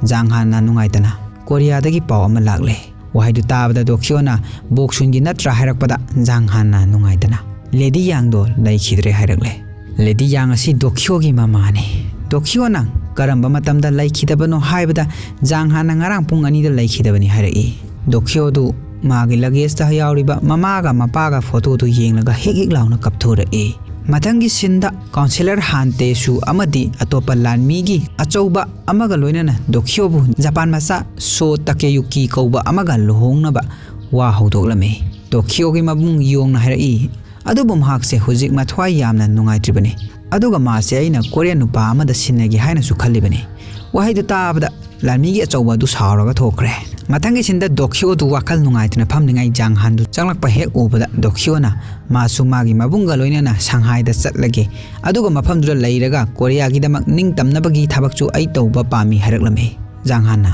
ꯖꯥꯡ ꯍꯥꯟꯅ ꯅꯨꯡꯉꯥꯏꯇꯅ, "ꯀꯣꯔꯤꯌꯥꯗꯒꯤ ꯄꯥꯎ ꯑꯃ ꯂꯥꯛꯂꯦ"꯫ ꯋꯥꯍꯩꯗꯨ ꯇꯥꯕꯗ ꯗꯣꯈꯤꯌꯣꯅ, "ꯕꯣꯛꯁꯨꯟꯒꯤ ꯅꯠꯇ꯭ꯔꯥ?" ꯍꯥꯏꯔꯛꯄꯗ ꯖꯥꯡ ꯍꯥꯟꯅ ꯅꯨꯡꯉꯥꯏꯇꯅ, "ꯂꯦꯗꯤ ꯌꯥꯡꯗꯣ ꯂꯩꯈꯤꯗ꯭ꯔꯦ" ꯍꯥꯏꯔꯛꯂꯦ꯫ ꯂꯦꯗꯤ ꯌꯥꯡ ꯑꯁꯤ ꯗꯣꯈꯤꯌꯣꯒꯤ ꯃꯃꯥꯅꯤ꯫ ꯗꯣꯈꯤꯌꯣꯅ ꯀꯔꯝꯕ ꯃꯇꯝꯗ ꯂꯩꯈꯤꯗꯕꯅꯣ ꯍꯥꯏꯕꯗ, ꯖꯥꯡ ꯍꯥꯟꯅ ꯉꯔꯥꯡ ꯄꯨꯡ ꯑꯅꯤꯗ ꯂꯩꯈꯤꯗꯕꯅꯤ ꯍꯥꯏꯔꯛꯏ꯫ ꯗꯣꯈꯤꯌꯣꯗꯨ ꯃꯥꯒꯤ ꯂꯒꯦꯖꯇ ꯌꯥꯎꯔꯤꯕ ꯃꯃꯥꯒ ꯃꯄꯥꯒ ꯐꯣꯇꯣꯗꯨ ꯌꯦꯡꯂꯒ ꯍꯤꯛ ꯍꯤꯛ ꯂꯥꯎꯅ ꯀꯞꯊꯣꯔꯛꯏ꯫ ꯃꯊꯪꯒꯤ ꯁꯤꯟꯗ ꯀꯥꯎꯟꯁꯤꯂꯔ ꯍꯥꯟ ꯇꯦꯁꯨ ꯑꯃꯗꯤ ꯑꯇꯣꯞꯄ ꯂꯥꯟꯃꯤꯒꯤ ꯑꯆꯧꯕ ꯑꯃꯒ ꯂꯣꯏꯅꯅ ꯗꯣꯈꯤꯌꯣꯕꯨ ꯖꯄꯥꯟ ꯃꯆꯥ ꯁꯣ ꯇꯥꯀꯦꯌꯨꯀꯤ ꯀꯧꯕ ꯑꯃꯒ ꯂꯨꯍꯣꯡꯅꯕ ꯋꯥ ꯍꯧꯗꯣꯛꯂꯝꯃꯤ꯫ ꯗꯣꯈꯤꯌꯣꯒꯤ ꯃꯕꯨꯡ ꯌꯣꯡꯅ ꯍꯥꯏꯔꯛꯏ, "ꯑꯗꯨꯕꯨ ꯃꯍꯥꯛꯁꯦ ꯍꯧꯖꯤꯛ ꯃꯊ꯭ꯋꯥꯏ ꯌꯥꯝꯅ ꯅꯨꯡꯉꯥꯏꯇ꯭ꯔꯤꯕꯅꯤ꯫ ꯑꯗꯨꯒ ꯃꯥꯁꯦ ꯑꯩꯅ ꯀꯣꯔꯤꯌꯟ ꯅꯨꯄꯥ ꯑꯃꯗ ꯁꯤꯟꯅꯒꯦ ꯍꯥꯏꯅꯁꯨ ꯈꯜꯂꯤꯕꯅꯤ"꯫ ꯋꯥꯍꯩꯗꯨ ꯇꯥꯕꯗ ꯂꯥꯟꯃꯤꯒꯤ ꯑꯆꯧꯕ ꯑꯗꯨ ꯁꯥꯎꯔꯒ ꯊꯣꯛꯈ꯭ꯔꯦ꯫ ꯃꯊꯪꯒꯤ ꯁꯤꯟꯗ ꯗꯣꯈꯤꯌꯣꯗꯨ ꯋꯥꯈꯜ ꯅꯨꯡꯉꯥꯏꯇꯅ ꯐꯝꯂꯤꯉꯩ ꯖꯥꯡ ꯍꯥꯟꯗꯨ ꯆꯪꯂꯛꯄ ꯍꯦꯛ ꯎꯕꯗ ꯗꯣꯈꯤꯌꯣꯅ ꯃꯥꯁꯨ ꯃꯥꯒꯤ ꯃꯕꯨꯡꯒ ꯂꯣꯏꯅꯅ ꯁꯪꯍꯥꯏꯗ ꯆꯠꯂꯒꯦ, ꯑꯗꯨꯒ ꯃꯐꯝꯗꯨꯗ ꯂꯩꯔꯒ ꯀꯣꯔꯤꯌꯥꯒꯤꯗꯃꯛ ꯅꯤꯡꯇꯝꯅꯕꯒꯤ ꯊꯕꯛꯁꯨ ꯑꯩ ꯇꯧꯕ ꯄꯥꯝꯃꯤ ꯍꯥꯏꯔꯛꯂꯝꯃꯤ꯫ ꯖꯥꯡ ꯍꯥꯟꯅ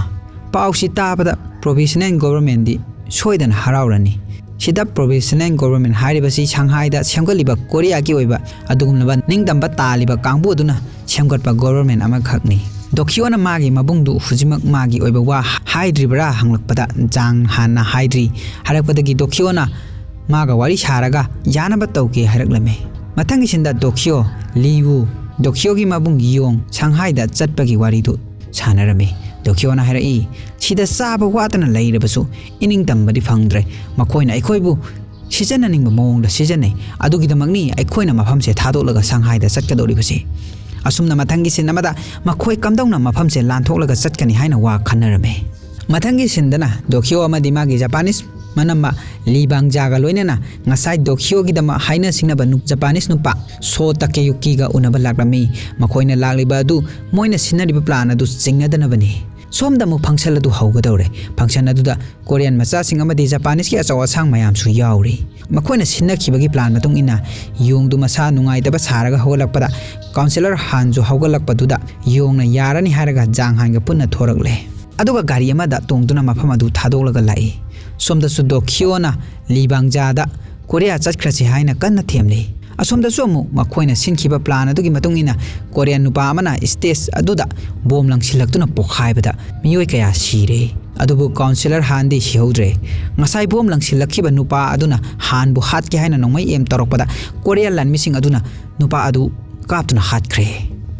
ꯄꯥꯎꯁꯤ ꯇꯥꯕꯗ ꯄ꯭ꯔꯣꯚꯤꯁꯅꯦꯜ ꯒꯣꯚꯔꯟꯃꯦꯟꯗꯤ ꯁꯣꯏꯗꯅ ꯍꯔꯥꯎꯔꯅꯤ꯫ ꯁꯤꯗ ꯄ꯭ꯔꯣꯚꯤꯁꯅꯦꯜ ꯒꯣꯚꯔꯟꯃꯦꯟ ꯍꯥꯏꯔꯤꯕꯁꯤ ꯁꯪꯍꯥꯏꯗ ꯁꯦꯝꯒꯠꯂꯤꯕ ꯀꯣꯔꯤꯌꯥꯒꯤ ꯑꯣꯏꯕ ꯑꯗꯨꯒꯨꯝꯂꯕ ꯅꯤꯡꯇꯝꯕ ꯇꯥꯜꯂꯤꯕ ꯀꯥꯡꯕꯨ ꯑꯗꯨꯅ ꯁꯦꯝꯒꯠꯄ ꯒꯣꯚꯔꯃꯦꯟ ꯑꯃꯈꯛꯅꯤ꯫ ꯗꯣꯈꯤꯌꯣꯅ ꯃꯥꯒꯤ ꯃꯕꯨꯡꯗꯨ ꯍꯧꯖꯤꯛꯃꯛ ꯃꯥꯒꯤ ꯑꯣꯏꯕ ꯋꯥ ꯍꯥꯏꯗ꯭ꯔꯤꯕ꯭ꯔꯥ ꯍꯪꯂꯛꯄꯗ ꯖꯥꯡ ꯍꯥꯟꯅ ꯍꯥꯏꯗ꯭ꯔꯤ꯫ ꯍꯥꯏꯔꯛꯄꯗꯒꯤ ꯗꯣꯈꯤꯌꯣꯅ ꯃꯥꯒ ꯋꯥꯔꯤ ꯁꯥꯔꯒ ꯌꯥꯅꯕ ꯇꯧꯒꯦ ꯍꯥꯏꯔꯛꯂꯝꯃꯤ꯫ ꯃꯊꯪꯒꯤ ꯁꯤꯟꯗ ꯗꯣꯈꯤꯌꯣ, ꯂꯤꯋꯨ, ꯗꯣꯈꯤꯌꯣꯒꯤ ꯃꯕꯨꯡ ꯌꯣꯡ ꯁꯪꯍꯥꯏꯗ ꯆꯠꯄꯒꯤ ꯋꯥꯔꯤꯗꯨ ꯁꯥꯟꯅꯔꯝꯃꯤ꯫ ꯗꯣꯈꯤꯌꯣꯅ ꯍꯥꯏꯔꯛꯏ, "ꯁꯤꯗ ꯆꯥꯕ ꯋꯥꯠꯇꯅ ꯂꯩꯔꯕꯁꯨ ꯏꯅꯤꯡ ꯇꯝꯕꯗꯤ ꯐꯪꯗ꯭ꯔꯦ꯫ ꯃꯈꯣꯏꯅ ꯑꯩꯈꯣꯏꯕꯨ ꯁꯤꯖꯤꯟꯅꯅꯤꯡꯕ ꯃꯑꯣꯡꯗ ꯁꯤꯖꯤꯟꯅꯩ꯫ ꯑꯗꯨꯒꯤꯗꯃꯛꯅꯤ ꯑꯩꯈꯣꯏꯅ ꯃꯐꯝꯁꯦ ꯊꯥꯗꯣꯛꯂꯒ ꯁꯪꯍꯥꯏꯗ ꯆꯠꯀꯗꯧꯔꯤꯕꯁꯦ꯫ ꯑꯁꯨꯝꯅ ꯃꯊꯪꯒꯤ ꯁꯤꯟ ꯑꯃꯗ ꯃꯈꯣꯏ ꯀꯝꯗꯧꯅ ꯃꯐꯝꯁꯦ ꯂꯥꯟꯊꯣꯛꯂꯒ ꯆꯠꯀꯅꯤ ꯍꯥꯏꯅ ꯋꯥ ꯈꯟꯅꯔꯝꯃꯤ"꯫ ꯃꯊꯪꯒꯤ ꯁꯤꯟꯗꯅ ꯗꯣꯈꯤꯌꯣ ꯑꯃꯗꯤ ꯃꯥꯒꯤ ꯖꯄꯥꯅꯤꯁ ꯃꯅꯝꯃ ꯂꯤ ꯕꯥꯡꯖꯥꯒ ꯂꯣꯏꯅꯅ ꯉꯁꯥꯏ ꯗꯣꯈꯤꯌꯣꯒꯤꯗꯃꯛ ꯍꯥꯏꯅ ꯁꯤꯡꯅꯕ ꯅꯨ-, ꯖꯄꯥꯅꯤꯁ ꯅꯨꯄꯥ ꯁꯣ ꯇꯥꯀꯦꯌꯨꯀꯤꯒ ꯎꯅꯕ ꯂꯥꯛꯂꯝꯃꯤ꯫ ꯃꯈꯣꯏꯅ ꯂꯥꯛꯂꯤꯕ ꯑꯗꯨ ꯃꯣꯏꯅ ꯁꯤꯟꯅꯔꯤꯕ ꯄ꯭ꯂꯥꯟ ꯑꯗꯨ ꯆꯤꯡꯅꯗꯅꯕꯅꯤ꯫ ꯁꯣꯝꯗ ꯑꯃꯨꯛ ꯐꯪꯁꯟ ꯑꯗꯨ ꯍꯧꯒꯗꯧꯔꯦ꯫ ꯐꯪꯁꯟ ꯑꯗꯨꯗ ꯀꯣꯔꯤꯌꯟ ꯃꯆꯥꯁꯤꯡ ꯑꯃꯗꯤ ꯖꯄꯥꯅꯤꯁꯀꯤ ꯑꯆꯧ ꯑꯁꯥꯡ ꯃꯌꯥꯝꯁꯨ ꯌꯥꯎꯔꯤ꯫ ꯃꯈꯣꯏꯅ ꯁꯤꯟꯅꯈꯤꯕꯒꯤ ꯄ꯭ꯂꯥꯟ ꯃꯇꯨꯡ ꯏꯟꯅ ꯌꯣꯡꯗꯨ ꯃꯁꯥ ꯅꯨꯡꯉꯥꯏꯇꯕ ꯁꯥꯔꯒ ꯍꯧꯒꯠꯂꯛꯄꯗ ꯀꯥꯎꯟꯁꯤꯂꯔ ꯍꯥꯟꯁꯨ ꯍꯧꯒꯠꯂꯛꯄꯗꯨꯗ ꯌꯣꯡꯅ ꯌꯥꯔꯅꯤ ꯍꯥꯏꯔꯒ ꯖꯥꯡ ꯍꯥꯟꯒ ꯄꯨꯟꯅ ꯊꯣꯔꯛꯂꯦ꯫ ꯑꯗꯨꯒ ꯒꯥꯔꯤ ꯑꯃꯗ ꯇꯣꯡꯗꯨꯅ ꯃꯐꯝ ꯑꯗꯨ ꯊꯥꯗꯣꯛꯂꯒ ꯂꯥꯛꯏ꯫ ꯁꯣꯝꯗꯁꯨ ꯗꯣꯈꯤꯌꯣꯅ ꯂꯤ ꯕꯥꯡꯖꯥꯗ ꯀꯣꯔꯤꯌꯥ ꯆꯠꯈ꯭ꯔꯁꯤ ꯍꯥꯏꯅ ꯀꯟꯅ ꯊꯦꯝꯂꯤ꯫ ꯑꯁꯣꯝꯗꯁꯨ ꯑꯃꯨꯛ ꯃꯈꯣꯏꯅ ꯁꯤꯟꯈꯤꯕ ꯄ꯭ꯂꯥꯟ ꯑꯗꯨꯒꯤ ꯃꯇꯨꯡ ꯏꯟꯅ ꯀꯣꯔꯤꯌꯟ ꯅꯨꯄꯥ ꯑꯃꯅ ꯁ꯭ꯇꯦꯖ ꯑꯗꯨꯗ ꯕꯣꯝ ꯂꯪꯁꯤꯜꯂꯛꯇꯨꯅ ꯄꯣꯈꯥꯏꯕꯗ ꯃꯤꯑꯣꯏ ꯀꯌꯥ ꯁꯤꯔꯦ꯫ ꯑꯗꯨꯕꯨ ꯀꯥꯎꯟꯁꯤꯂꯔ ꯍꯥꯟꯗꯤ ꯁꯤꯍꯧꯗ꯭ꯔꯦ꯫ ꯉꯁꯥꯏ ꯕꯣꯝ ꯂꯪꯁꯤꯜꯂꯛꯈꯤꯕ ꯅꯨꯄꯥ ꯑꯗꯨꯅ ꯍꯥꯟꯕꯨ ꯍꯥꯠꯀꯦ ꯍꯥꯏꯅ ꯅꯣꯡꯃꯩ ꯑꯦꯝ ꯇꯧꯔꯛꯄꯗ ꯀꯣꯔꯤꯌꯟ ꯂꯥꯟꯃꯤꯁꯤꯡ ꯑꯗꯨꯅ ꯅꯨꯄꯥ ꯑꯗꯨ ꯀꯥꯞꯇꯨꯅ ꯍꯥꯠꯈ꯭ꯔꯦ꯫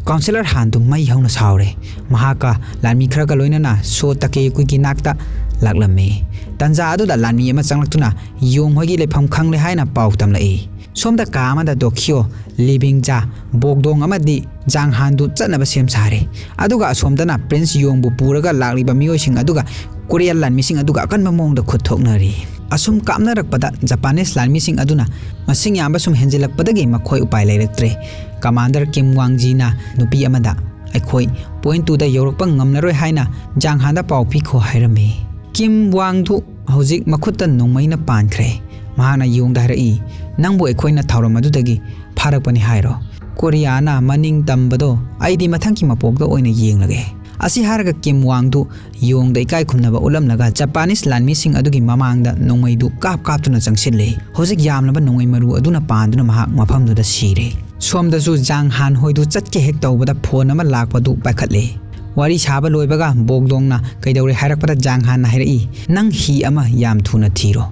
ꯀꯥꯎꯟꯁꯤꯂꯔ ꯍꯥꯟꯗꯨ ꯃꯩ ꯍꯧꯅ ꯁꯥꯎꯔꯦ꯫ ꯃꯍꯥꯛꯀ ꯂꯥꯟꯃꯤ ꯈꯔꯒ ꯂꯣꯏꯅꯅ ꯁꯣ ꯇꯥꯀꯦꯌꯨꯀꯤꯒꯤ ꯅꯥꯛꯇ ꯂꯥꯛꯂꯝꯃꯤ꯫ ꯇꯟꯖꯥ ꯑꯗꯨꯗ ꯂꯥꯟꯃꯤ ꯑꯃ ꯆꯪꯂꯛꯇꯨꯅ ꯌꯣꯡ ꯍꯣꯏꯒꯤ ꯂꯩꯐꯝ ꯈꯪꯂꯦ ꯍꯥꯏꯅ ꯄꯥꯎ ꯇꯝꯂꯛꯏ꯫ ꯁꯣꯝꯗ ꯀꯥ ꯑꯃꯗ ꯗꯣꯈꯤꯌꯣ, ꯂꯤꯕꯤꯡꯖꯥ, ꯕꯣꯛꯗꯣꯡ ꯑꯃꯗꯤ ꯖꯥꯡ ꯍꯥꯟꯗꯨ ꯆꯠꯅꯕ ꯁꯦꯝ ꯁꯥꯔꯦ꯫ ꯑꯗꯨꯒ ꯑꯁꯣꯝꯗꯅ ꯄ꯭ꯔꯤꯟꯁ ꯌꯣꯡꯕꯨ ꯄꯨꯔꯒ ꯂꯥꯛꯂꯤꯕ ꯃꯤꯑꯣꯏꯁꯤꯡ ꯑꯗꯨꯒ ꯀꯣꯔꯤꯌꯟ ꯂꯥꯟꯃꯤꯁꯤꯡ ꯑꯗꯨꯒ ꯑꯀꯟꯕ ꯃꯑꯣꯡꯗ ꯈꯨꯠ ꯊꯣꯛꯅꯔꯤ꯫ ꯑꯁꯨꯝ ꯀꯥꯞꯅꯔꯛꯄꯗ ꯖꯄꯥꯅꯤꯁ ꯂꯥꯟꯃꯤꯁꯤꯡ ꯑꯗꯨꯅ ꯃꯁꯤꯡ ꯌꯥꯝꯕ ꯁꯨꯝ ꯍꯦꯟꯖꯤꯜꯂꯛꯄꯗꯒꯤ ꯃꯈꯣꯏ ꯎꯄꯥꯏ ꯂꯩꯔꯛꯇ꯭ꯔꯦ꯫ ꯀꯃꯥꯟꯗꯔ ꯀꯤꯝ ꯋꯥꯡꯖꯤꯅ ꯅꯨꯄꯤ ꯑꯃꯗ, "ꯑꯩꯈꯣꯏ ꯄꯣꯏꯟꯠ ꯇꯨꯗ ꯌꯧꯔꯛꯄ ꯉꯝꯂꯔꯣꯏ ꯍꯥꯏꯅ ꯖꯥꯡ ꯍꯥꯟꯗ ꯄꯥꯎ ꯄꯤꯈꯣ" ꯍꯥꯏꯔꯝꯃꯤ꯫ ꯀꯤꯝ ꯋꯥꯡꯗꯨ ꯍꯧꯖꯤꯛ ꯃꯈꯨꯠꯇ ꯅꯣꯡꯃꯩꯅ ꯄꯥꯟꯈ꯭ꯔꯦ꯫ ꯃꯍꯥꯛꯅ ꯌꯣꯡꯗ ꯍꯥꯏꯔꯛꯏ, "ꯅꯪꯕꯨ ꯑꯩꯈꯣꯏꯅ ꯊꯧꯔꯝ ꯑꯗꯨꯗꯒꯤ ꯐꯥꯔꯛꯄꯅꯤ ꯍꯥꯏꯔꯣ? ꯀꯣꯔꯤꯌꯥꯅ ꯃꯅꯤꯡ ꯇꯝꯕꯗꯣ ꯑꯩꯗꯤ ꯃꯊꯪꯒꯤ ꯃꯄꯣꯛꯇ ꯑꯣꯏꯅ ꯌꯦꯡꯂꯒꯦ"꯫ ꯑꯁꯤ ꯍꯥꯏꯔꯒ ꯀꯤꯝ ꯋꯥꯡꯗꯨ ꯌꯣꯡꯗ ꯏꯀꯥꯏ ꯈꯨꯝꯅꯕ ꯎꯠꯂꯝꯂꯒ ꯖꯄꯥꯅꯤꯁ ꯂꯥꯟꯃꯤꯁꯤꯡ ꯑꯗꯨꯒꯤ ꯃꯃꯥꯡꯗ ꯅꯣꯡꯃꯩꯗꯨ ꯀꯥꯞ ꯀꯥꯞꯇꯨꯅ ꯆꯪꯁꯤꯜꯂꯤ꯫ ꯍꯧꯖꯤꯛ ꯌꯥꯝꯂꯕ ꯅꯣꯡꯃꯩ ꯃꯔꯨ ꯑꯗꯨꯅ ꯄꯥꯟꯗꯨꯅ ꯃꯍꯥꯛ ꯃꯐꯝꯗꯨꯗ ꯁꯤꯔꯦ꯫ ꯁꯣꯝꯗꯁꯨ ꯖꯥꯡ ꯍꯥꯟ ꯍꯣꯏꯗꯨ ꯆꯠꯀꯦ ꯍꯦꯛ ꯇꯧꯕꯗ ꯐꯣꯟ ꯑꯃ ꯂꯥꯛꯄꯗꯨ ꯄꯥꯏꯈꯠꯂꯦ꯫ ꯋꯥꯔꯤ ꯁꯥꯕ ꯂꯣꯏꯕꯒ ꯕꯣꯛꯗꯣꯡꯅ ꯀꯩꯗꯧꯔꯦ ꯍꯥꯏꯔꯛꯄꯗ ꯖꯥꯡ ꯍꯥꯟꯅ ꯍꯥꯏꯔꯛꯏ, "ꯅꯪ ꯍꯤ ꯑꯃ ꯌꯥꯝ ꯊꯨꯅ ꯊꯤꯔꯣ,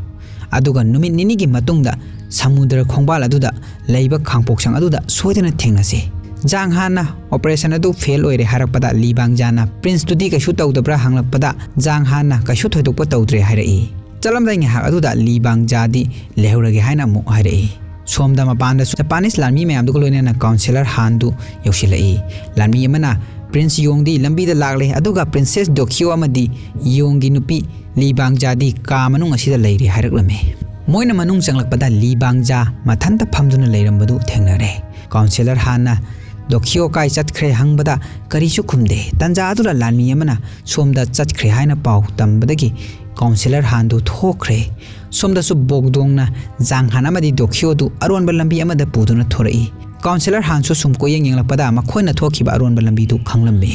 ꯑꯗꯨꯒ ꯅꯨꯃꯤꯠ ꯅꯤꯅꯤꯒꯤ ꯃꯇꯨꯡꯗ ꯁꯃꯨꯗ꯭ꯔ ꯈꯣꯡꯕꯥꯜ ꯑꯗꯨꯗ ꯂꯩꯕ ꯈꯥꯡꯄꯣꯛꯁꯪ ꯑꯗꯨꯗ ꯁꯣꯏꯗꯅ ꯊꯦꯡꯅꯁꯤ꯫" ꯖꯥꯡ ꯍꯥꯟꯅ ꯑꯣꯄꯔꯦꯁꯟ ꯑꯗꯨ ꯐꯦꯜ ꯑꯣꯏꯔꯦ ꯍꯥꯏꯔꯛꯄꯗ ꯂꯤ ꯕꯥꯡꯖꯥꯅ ꯄ꯭ꯔꯤꯟꯁꯇꯨꯗꯤ ꯀꯩꯁꯨ ꯇꯧꯗꯕ꯭ꯔꯥ ꯍꯪꯂꯛꯄꯗ ꯖꯥꯡ ꯍꯥꯟꯅ ꯀꯩꯁꯨ ꯊꯣꯏꯗꯣꯛꯄ ꯇꯧꯗ꯭ꯔꯦ ꯍꯥꯏꯔꯛꯏ꯫ ꯆꯠꯂꯝꯗꯥꯏ ꯉꯥꯏꯍꯥꯛ ꯑꯗꯨꯗ ꯂꯤ ꯕꯥꯡꯖꯥꯗꯤ ꯂꯩꯍꯧꯔꯒꯦ ꯍꯥꯏꯅ ꯑꯃꯨꯛ ꯍꯥꯏꯔꯛꯏ꯫ ꯁꯣꯝꯗ ꯃꯄꯥꯟꯗꯁꯨ ꯖꯄꯥꯅꯤꯁ ꯂꯥꯟꯃꯤ ꯃꯌꯥꯝꯗꯨꯒ ꯂꯣꯏꯅꯅ ꯀꯥꯎꯟꯁꯤꯂꯔ ꯍꯥꯟꯗꯨ ꯌꯧꯁꯤꯜꯂꯛꯏ꯫ ꯂꯥꯟꯃꯤ ꯑꯃꯅ ꯄ꯭ꯔꯤꯟꯁ ꯌꯣꯡꯗꯤ ꯂꯝꯕꯤꯗ ꯂꯥꯛꯂꯦ, ꯑꯗꯨꯒ ꯄ꯭ꯔꯤꯟꯁꯦꯁ ꯗꯣꯈꯤꯌꯣ ꯑꯃꯗꯤ ꯌꯣꯡꯒꯤ ꯅꯨꯄꯤ ꯂꯤ ꯕꯥꯡꯖꯥꯗꯤ ꯀꯥ ꯃꯅꯨꯡ ꯑꯁꯤꯗ ꯂꯩꯔꯦ ꯍꯥꯏꯔꯛꯂꯝꯃꯤ꯫ ꯃꯣꯏꯅ ꯃꯅꯨꯡ ꯆꯪꯂꯛꯄꯗ ꯂꯤ ꯕꯥꯡꯖꯥ ꯃꯊꯟꯇ ꯐꯝꯗꯨꯅ ꯂꯩꯔꯝꯕꯗꯨ ꯊꯦꯡꯅꯔꯦ꯫ ꯀꯥꯎꯟꯁꯤꯂꯔ ꯍꯥꯟꯅ ꯗꯣꯈꯤꯌꯣ ꯀꯥꯏ ꯆꯠꯈ꯭ꯔꯦ ꯍꯪꯕꯗ ꯀꯔꯤꯁꯨ ꯈꯨꯝꯗꯦ꯫ ꯇꯟꯖꯥ ꯑꯗꯨꯗ ꯂꯥꯟꯃꯤ ꯑꯃꯅ ꯁꯣꯝꯗ ꯆꯠꯈ꯭ꯔꯦ ꯍꯥꯏꯅ ꯄꯥꯎ ꯇꯝꯕꯗꯒꯤ ꯀꯥꯎꯟꯁꯤꯂꯔ ꯍꯥꯟꯗꯨ ꯊꯣꯛꯈ꯭ꯔꯦ꯫ ꯁꯣꯝꯗꯁꯨ ꯕꯣꯛꯗꯣꯡꯅ ꯖꯥꯡ ꯍꯥꯟ ꯑꯃꯗꯤ ꯗꯣꯈꯤꯌꯣꯗꯨ ꯑꯔꯣꯟꯕ ꯂꯝꯕꯤ ꯑꯃꯗ ꯄꯨꯗꯨꯅ ꯊꯣꯔꯛꯏ꯫ ꯀꯥꯎꯟꯁꯤꯂꯔ ꯍꯥꯟꯁꯨ ꯁꯨꯝ ꯀꯣꯏꯌꯦꯡ ꯌꯦꯡꯂꯛꯄꯗ ꯃꯈꯣꯏꯅ ꯊꯣꯛꯈꯤꯕ ꯑꯔꯣꯟꯕ ꯂꯝꯕꯤꯗꯨ ꯈꯪꯂꯝꯃꯤ꯫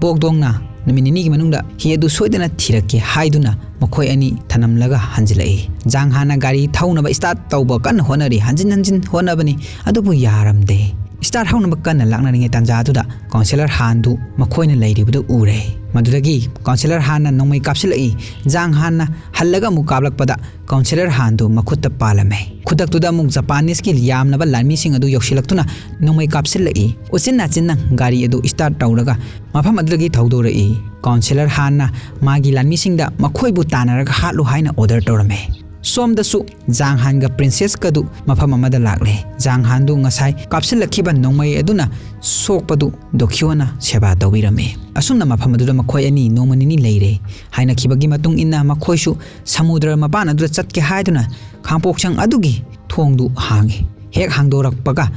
ꯕꯣꯛꯗꯣꯡꯅ ꯅꯨꯃꯤꯠ ꯅꯤꯅꯤꯒꯤ ꯃꯅꯨꯡꯗ ꯍꯤ ꯑꯗꯨ ꯁꯣꯏꯗꯅ ꯊꯤꯔꯛꯀꯦ ꯍꯥꯏꯗꯨꯅ ꯃꯈꯣꯏ ꯑꯅꯤ ꯊꯅꯝꯂꯒ ꯍꯟꯖꯤꯜꯂꯛꯏ꯫ ꯖꯥꯡ ꯍꯥꯟꯅ ꯒꯥꯔꯤ ꯊꯧꯅꯕ ꯁ꯭ꯇꯥꯔꯠ ꯇꯧꯕ ꯀꯟꯅ ꯍꯣꯠꯅꯔꯤ꯫ ꯍꯟꯖꯤꯟ ꯍꯟꯖꯤꯟ ꯍꯣꯠꯅꯕꯅꯤ, ꯑꯗꯨꯕꯨ ꯌꯥꯔꯝꯗꯦ꯫ ꯁ꯭ꯇꯥꯔꯠ ꯍꯧꯅꯕ ꯀꯟꯅ ꯂꯥꯛꯅꯔꯤꯉꯩ ꯇꯥꯟꯖꯥꯗꯨꯗ ꯀꯥꯎꯟꯁꯤꯂꯔ ꯍꯥꯟꯗꯨ ꯃꯈꯣꯏꯅ ꯂꯩꯔꯤꯕꯗꯨ ꯎꯔꯦ꯫ ꯃꯗꯨꯗꯒꯤ ꯀꯥꯎꯟꯁꯤꯂꯔ ꯍꯥꯟꯅ ꯅꯣꯡꯃꯩ ꯀꯥꯞꯁꯤꯜꯂꯛꯏ꯫ ꯖꯥꯡ ꯍꯥꯟꯅ ꯍꯜꯂꯒ ꯑꯃꯨꯛ ꯀꯥꯞꯂꯛꯄꯗ ꯀꯥꯎꯟꯁꯤꯂꯔ ꯍꯥꯟꯗꯨ ꯃꯈꯨꯠꯇ ꯄꯥꯜꯂꯝꯃꯦ꯫ ꯈꯨꯗꯛꯇꯨꯗ ꯑꯃꯨꯛ ꯖꯄꯥꯅꯤꯁꯀꯤ ꯌꯥꯝꯂꯕ ꯂꯥꯟꯃꯤꯁꯤꯡ ꯑꯗꯨ ꯌꯧꯁꯤꯜꯂꯛꯇꯨꯅ ꯅꯣꯡꯃꯩ ꯀꯥꯞꯁꯤꯜꯂꯛꯏ꯫ ꯎꯆꯤꯟ ꯅꯥꯆꯤꯟꯅ ꯒꯥꯔꯤ ꯑꯗꯨ ꯁ꯭ꯇꯥꯔꯠ ꯇꯧꯔꯒ ꯃꯐꯝ ꯑꯗꯨꯗꯒꯤ ꯊꯧꯗꯣꯔꯛꯏ꯫ ꯀꯥꯎꯟꯁꯤꯂꯔ ꯍꯥꯟꯅ ꯃꯥꯒꯤ ꯂꯥꯟꯃꯤꯁꯤꯡꯗ ꯃꯈꯣꯏꯕꯨ ꯇꯥꯟꯅꯔꯒ ꯍꯥꯠꯂꯨ ꯍꯥꯏꯅ ꯑꯣꯔꯗꯔ ꯇꯧꯔꯝꯃꯦ꯫ ꯁꯣꯝꯗꯁꯨ ꯖꯥꯡ ꯍꯥꯟꯒ ꯄ꯭ꯔꯤꯟꯁꯦꯁꯀꯗꯨ ꯃꯐꯝ ꯑꯃꯗ ꯂꯥꯛꯂꯦ꯫ ꯖꯥꯡ ꯍꯥꯟꯗꯨ ꯉꯁꯥꯏ ꯀꯥꯞꯁꯤꯜꯂꯛꯈꯤꯕ ꯅꯣꯡꯃꯩ ꯑꯗꯨꯅ ꯁꯣꯛꯄꯗꯨ ꯗꯣꯈꯤꯌꯣꯅ ꯁꯦꯕꯥ ꯇꯧꯕꯤꯔꯝꯃꯤ꯫ ꯑꯁꯨꯝꯅ ꯃꯐꯝ ꯑꯗꯨꯗ ꯃꯈꯣꯏ ꯑꯅꯤ ꯅꯣꯡꯃ ꯅꯤꯅꯤ ꯂꯩꯔꯦ꯫ ꯍꯥꯏꯅꯈꯤꯕꯒꯤ ꯃꯇꯨꯡ ꯏꯟꯅ ꯃꯈꯣꯏꯁꯨ ꯁꯃꯨꯗ꯭ꯔ ꯃꯄꯥꯟ ꯑꯗꯨꯗ ꯆꯠꯀꯦ ꯍꯥꯏꯗꯨꯅ ꯈꯥꯡꯄꯣꯛꯁꯪ ꯑꯗꯨꯒꯤ ꯊꯣꯡꯗꯨ ꯍꯥꯡꯉꯤ꯫ ꯍꯦꯛ ꯍꯥꯡꯗꯣꯔꯛꯄꯒ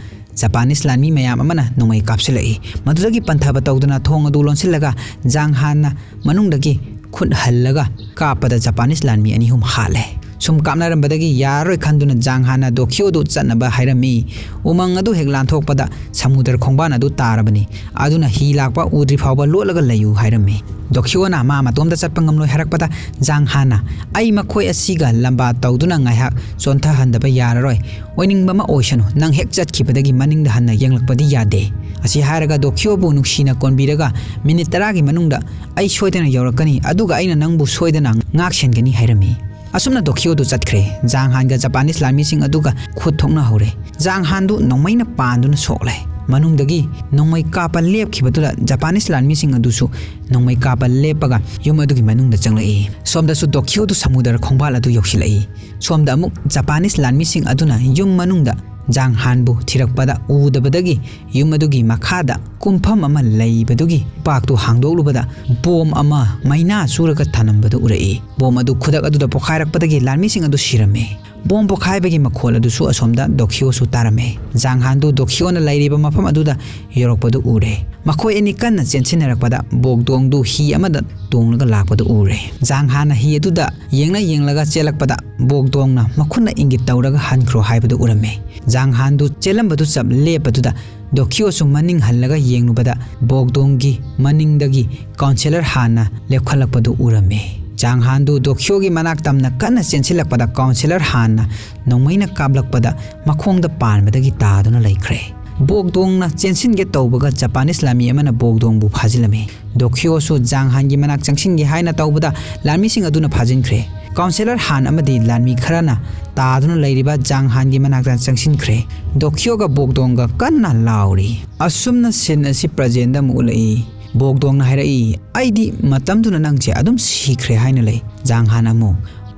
ꯖꯄꯥꯅꯤꯁ ꯂꯥꯟꯃꯤ ꯃꯌꯥꯝ ꯑꯃꯅ ꯅꯣꯡꯃꯩ ꯀꯥꯞꯁꯤꯜꯂꯛꯏ꯫ ꯃꯗꯨꯗꯒꯤ ꯄꯟꯊꯕ ꯇꯧꯗꯅ ꯊꯣꯡ ꯑꯗꯨ ꯂꯣꯟꯁꯤꯜꯂꯒ ꯖꯥꯡ ꯍꯥꯟꯅ ꯃꯅꯨꯡꯗꯒꯤ ꯈꯨꯠ ꯍꯜꯂꯒ ꯀꯥꯞꯄꯗ ꯖꯄꯥꯅꯤꯁ ꯂꯥꯟꯃꯤ ꯑꯅꯤ ꯑꯍꯨꯝ ꯍꯥꯠꯂꯦ꯫ ꯁꯨꯝ ꯀꯥꯞꯅꯔꯝꯕꯗꯒꯤ ꯌꯥꯔꯔꯣꯏ ꯈꯟꯗꯨꯅ ꯖꯥꯡ ꯍꯥꯟꯅ ꯗꯣꯈꯤꯌꯣꯗꯨ ꯆꯠꯅꯕ ꯍꯥꯏꯔꯝꯃꯤ꯫ ꯎꯃꯪ ꯑꯗꯨ ꯍꯦꯛ ꯂꯥꯟꯊꯣꯛꯄꯗ ꯁꯃꯨꯗ꯭ꯔ ꯈꯣꯡꯕꯥꯟ ꯑꯗꯨ ꯇꯥꯔꯕꯅꯤ꯫ ꯑꯗꯨꯅ ꯍꯤ ꯂꯥꯛꯄ ꯎꯗ꯭ꯔꯤ ꯐꯥꯎꯕ ꯂꯣꯠꯂꯒ ꯂꯩꯌꯨ ꯍꯥꯏꯔꯝꯃꯤ꯫ ꯗꯣꯈꯤꯌꯣꯅ ꯃꯥ ꯃꯇꯣꯝꯇ ꯆꯠꯄ ꯉꯝꯂꯣꯏ ꯍꯥꯏꯔꯛꯄꯗ ꯖꯥꯡ ꯍꯥꯟꯅ, "ꯑꯩ ꯃꯈꯣꯏ ꯑꯁꯤꯒ ꯂꯝꯕꯥ ꯇꯧꯗꯨꯅ ꯉꯥꯏꯍꯥꯛ ꯆꯣꯟꯊꯍꯟꯗꯕ ꯌꯥꯔꯔꯣꯏ꯫ ꯑꯣꯏꯅꯤꯡꯕ ꯑꯃ ꯑꯣꯏꯁꯅꯨ, ꯅꯪ ꯍꯦꯛ ꯆꯠꯈꯤꯕꯗꯒꯤ ꯃꯅꯤꯡꯗ ꯍꯟꯅ ꯌꯦꯡꯂꯛꯄꯗꯤ ꯌꯥꯗꯦ"꯫ ꯑꯁꯤ ꯍꯥꯏꯔꯒ ꯗꯣꯈꯤꯌꯣꯕꯨ ꯅꯨꯡꯁꯤꯅ ꯀꯣꯟꯕꯤꯔꯒ, "ꯃꯤꯅꯤꯠ ꯇꯔꯥꯒꯤ ꯃꯅꯨꯡꯗ ꯑꯩ ꯁꯣꯏꯗꯅ ꯌꯧꯔꯛꯀꯅꯤ, ꯑꯗꯨꯒ ꯑꯩꯅ ꯅꯪꯕꯨ ꯁꯣꯏꯗꯅ ꯉꯥꯛ ꯁꯦꯟꯒꯅꯤ" ꯍꯥꯏꯔꯝꯃꯤ꯫ ꯑꯁꯨꯝꯅ ꯗꯣꯈꯤꯌꯣꯗꯨ ꯆꯠꯈ꯭ꯔꯦ꯫ ꯖꯥꯡ ꯍꯥꯟꯒ ꯖꯄꯥꯅꯤꯁ ꯂꯥꯟꯃꯤꯁꯤꯡ ꯑꯗꯨꯒ ꯈꯨꯠ ꯊꯣꯛꯅꯍꯧꯔꯦ꯫ ꯖꯥꯡ ꯍꯥꯟꯗꯨ ꯅꯣꯡꯃꯩꯅ ꯄꯥꯟꯗꯨꯅ ꯁꯣꯛꯂꯦ꯫ ꯃꯅꯨꯡꯗꯒꯤ ꯅꯣꯡꯃꯩ ꯀꯥꯞꯄ ꯂꯦꯞꯈꯤꯕꯗꯨꯗ ꯖꯄꯥꯅꯤꯁ ꯂꯥꯟꯃꯤꯁꯤꯡ ꯑꯗꯨꯁꯨ ꯅꯣꯡꯃꯩ ꯀꯥꯞꯄ ꯂꯦꯞꯄꯒ ꯌꯨꯝ ꯑꯗꯨꯒꯤ ꯃꯅꯨꯡꯗ ꯆꯪꯂꯛꯏ꯫ ꯁꯣꯝꯗꯁꯨ ꯗꯣꯈꯤꯌꯣꯗꯨ ꯁꯃꯨꯗ꯭ꯔ ꯈꯣꯡꯕꯥꯜ ꯑꯗꯨ ꯌꯧꯁꯤꯜꯂꯛꯏ꯫ ꯁꯣꯝꯗ ꯑꯃꯨꯛ ꯖꯄꯥꯅꯤꯁ ꯂꯥꯟꯃꯤꯁꯤꯡ ꯑꯗꯨꯅ ꯌꯨꯝ ꯃꯅꯨꯡꯗ ꯖꯥꯡ ꯍꯥꯟꯕꯨ ꯊꯤꯔꯛꯄꯗ ꯎꯗꯕꯗꯒꯤ ꯌꯨꯝ ꯑꯗꯨꯒꯤ ꯃꯈꯥꯗ ꯀꯨꯝꯐꯝ ꯑꯃ ꯂꯩꯕꯗꯨꯒꯤ ꯎꯄꯥꯛꯇꯨ ꯍꯥꯡꯗꯣꯛꯂꯨꯕꯗ ꯕꯣꯝ ꯑꯃ ꯃꯩꯅꯥ ꯆꯨꯔꯒ ꯊꯅꯝꯕꯗꯨ ꯎꯔꯛꯏ꯫ ꯕꯣꯝ ꯑꯗꯨ ꯈꯨꯗꯛ ꯑꯗꯨꯗ ꯄꯣꯈꯥꯏꯔꯛꯄꯗꯒꯤ ꯂꯥꯟꯃꯤꯁꯤꯡ ꯑꯗꯨ ꯁꯤꯔꯝꯃꯤ꯫ ꯕꯣꯝ ꯄꯣꯈꯥꯏꯕꯒꯤ ꯃꯈꯣꯜ ꯑꯗꯨꯁꯨ ꯑꯁꯣꯝꯗ ꯗꯣꯈꯤꯌꯣꯁꯨ ꯇꯥꯔꯝꯃꯤ꯫ ꯖꯥꯡ ꯍꯥꯟꯗꯨ ꯗꯣꯈꯤꯌꯣꯅ ꯂꯩꯔꯤꯕ ꯃꯐꯝ ꯑꯗꯨꯗ ꯌꯧꯔꯛꯄꯗꯨ ꯎꯔꯦ꯫ ꯃꯈꯣꯏ ꯑꯅꯤ ꯀꯟꯅ ꯆꯦꯟꯁꯤꯟꯅꯔꯛꯄꯗ ꯕꯣꯛꯗꯣꯡꯗꯨ ꯍꯤ ꯑꯃꯗ ꯇꯣꯡꯂꯒ ꯂꯥꯛꯄꯗꯨ ꯎꯔꯦ꯫ ꯖꯥꯡ ꯍꯥꯟꯅ ꯍꯤ ꯑꯗꯨꯗ ꯌꯦꯡꯅ ꯌꯦꯡꯂꯒ ꯆꯦꯜꯂꯛꯄꯗ ꯕꯣꯛꯗꯣꯡꯅ ꯃꯈꯨꯠꯅ ꯏꯪꯒꯤꯠ ꯇꯧꯔꯒ ꯍꯟꯈ꯭ꯔꯣ ꯍꯥꯏꯕꯗꯨ ꯎꯔꯝꯃꯤ꯫ ꯖꯥꯡ ꯍꯥꯟꯗꯨ ꯆꯦꯜꯂꯝꯕꯗꯨ ꯆꯞ ꯂꯦꯞꯄꯗꯨꯗ ꯗꯣꯈꯤꯌꯣꯁꯨ ꯃꯅꯤꯡ ꯍꯜꯂꯒ ꯌꯦꯡꯂꯨꯕꯗ ꯕꯣꯛꯗꯣꯡꯒꯤ ꯃꯅꯤꯡꯗꯒꯤ ꯀꯥꯎꯟꯁꯦꯂꯔ ꯍꯥꯟꯅ ꯂꯦꯞꯈꯠꯂꯛꯄꯗꯨ ꯎꯔꯝꯃꯤ꯫ ꯖꯥꯡ ꯍꯥꯟꯗꯨ ꯗꯣꯈꯤꯌꯣꯒꯤ ꯃꯅꯥꯛ ꯇꯝꯅ ꯀꯟꯅ ꯆꯦꯟꯁꯤꯜꯂꯛꯄꯗ ꯀꯥꯎꯟꯁꯦꯂꯔ ꯍꯥꯟꯅ ꯅꯣꯡꯃꯩꯅ ꯀꯥꯞꯂꯛꯄꯗ ꯃꯈꯣꯡꯗ ꯄꯥꯟꯕꯗꯒꯤ ꯇꯥꯗꯨꯅ ꯂꯩꯈ꯭ꯔꯦ꯫ ꯕꯣꯛꯗꯣꯡꯅ ꯆꯦꯟꯁꯤꯟꯒꯦ ꯇꯧꯕꯒ ꯖꯄꯥꯅꯤꯁ ꯂꯥꯟꯃꯤ ꯑꯃꯅ ꯕꯣꯛꯗꯣꯡꯕꯨ ꯐꯥꯖꯤꯜꯂꯝꯃꯤ꯫ ꯗꯣꯈꯤꯌꯣꯁꯨ ꯖꯥꯡ ꯍꯥꯟꯒꯤ ꯃꯅꯥꯛ ꯆꯪꯁꯤꯟꯒꯦ ꯍꯥꯏꯅ ꯇꯧꯕꯗ ꯂꯥꯟꯃꯤꯁꯤꯡ ꯑꯗꯨꯅ ꯐꯥꯖꯤꯟꯈ꯭ꯔꯦ꯫ ꯀꯥꯎꯟꯁꯦꯂꯔ ꯍꯥꯟ ꯑꯃꯗꯤ ꯂꯥꯟꯃꯤ ꯈꯔꯅ ꯇꯥꯗꯨꯅ ꯂꯩꯔꯤꯕ ꯖꯥꯡ ꯍꯥꯟꯒꯤ ꯃꯅꯥꯛꯇ ꯆꯪꯁꯤꯟꯈ꯭ꯔꯦ꯫ ꯗꯣꯈꯤꯌꯣꯒ ꯕꯣꯛꯗꯣꯡꯒ ꯀꯟꯅ ꯂꯥꯎꯔꯤ꯫ ꯑꯁꯨꯝꯅ ꯁꯤꯟ ꯑꯁꯤ ꯄ꯭ꯔꯖꯦꯟꯗ ꯑꯃꯨꯛ ꯎꯠꯂꯛꯏ꯫ ꯕꯣꯛꯗꯣꯡꯅ ꯍꯥꯏꯔꯛꯏ, "ꯑꯩꯗꯤ ꯃꯇꯝꯗꯨꯅ ꯅꯪꯁꯦ ꯑꯗꯨꯝ ꯁꯤꯈ꯭ꯔꯦ ꯍꯥꯏꯅ ꯂꯩ"꯫ ꯖꯥꯡ ꯍꯥꯟ ꯑꯃꯨꯛ,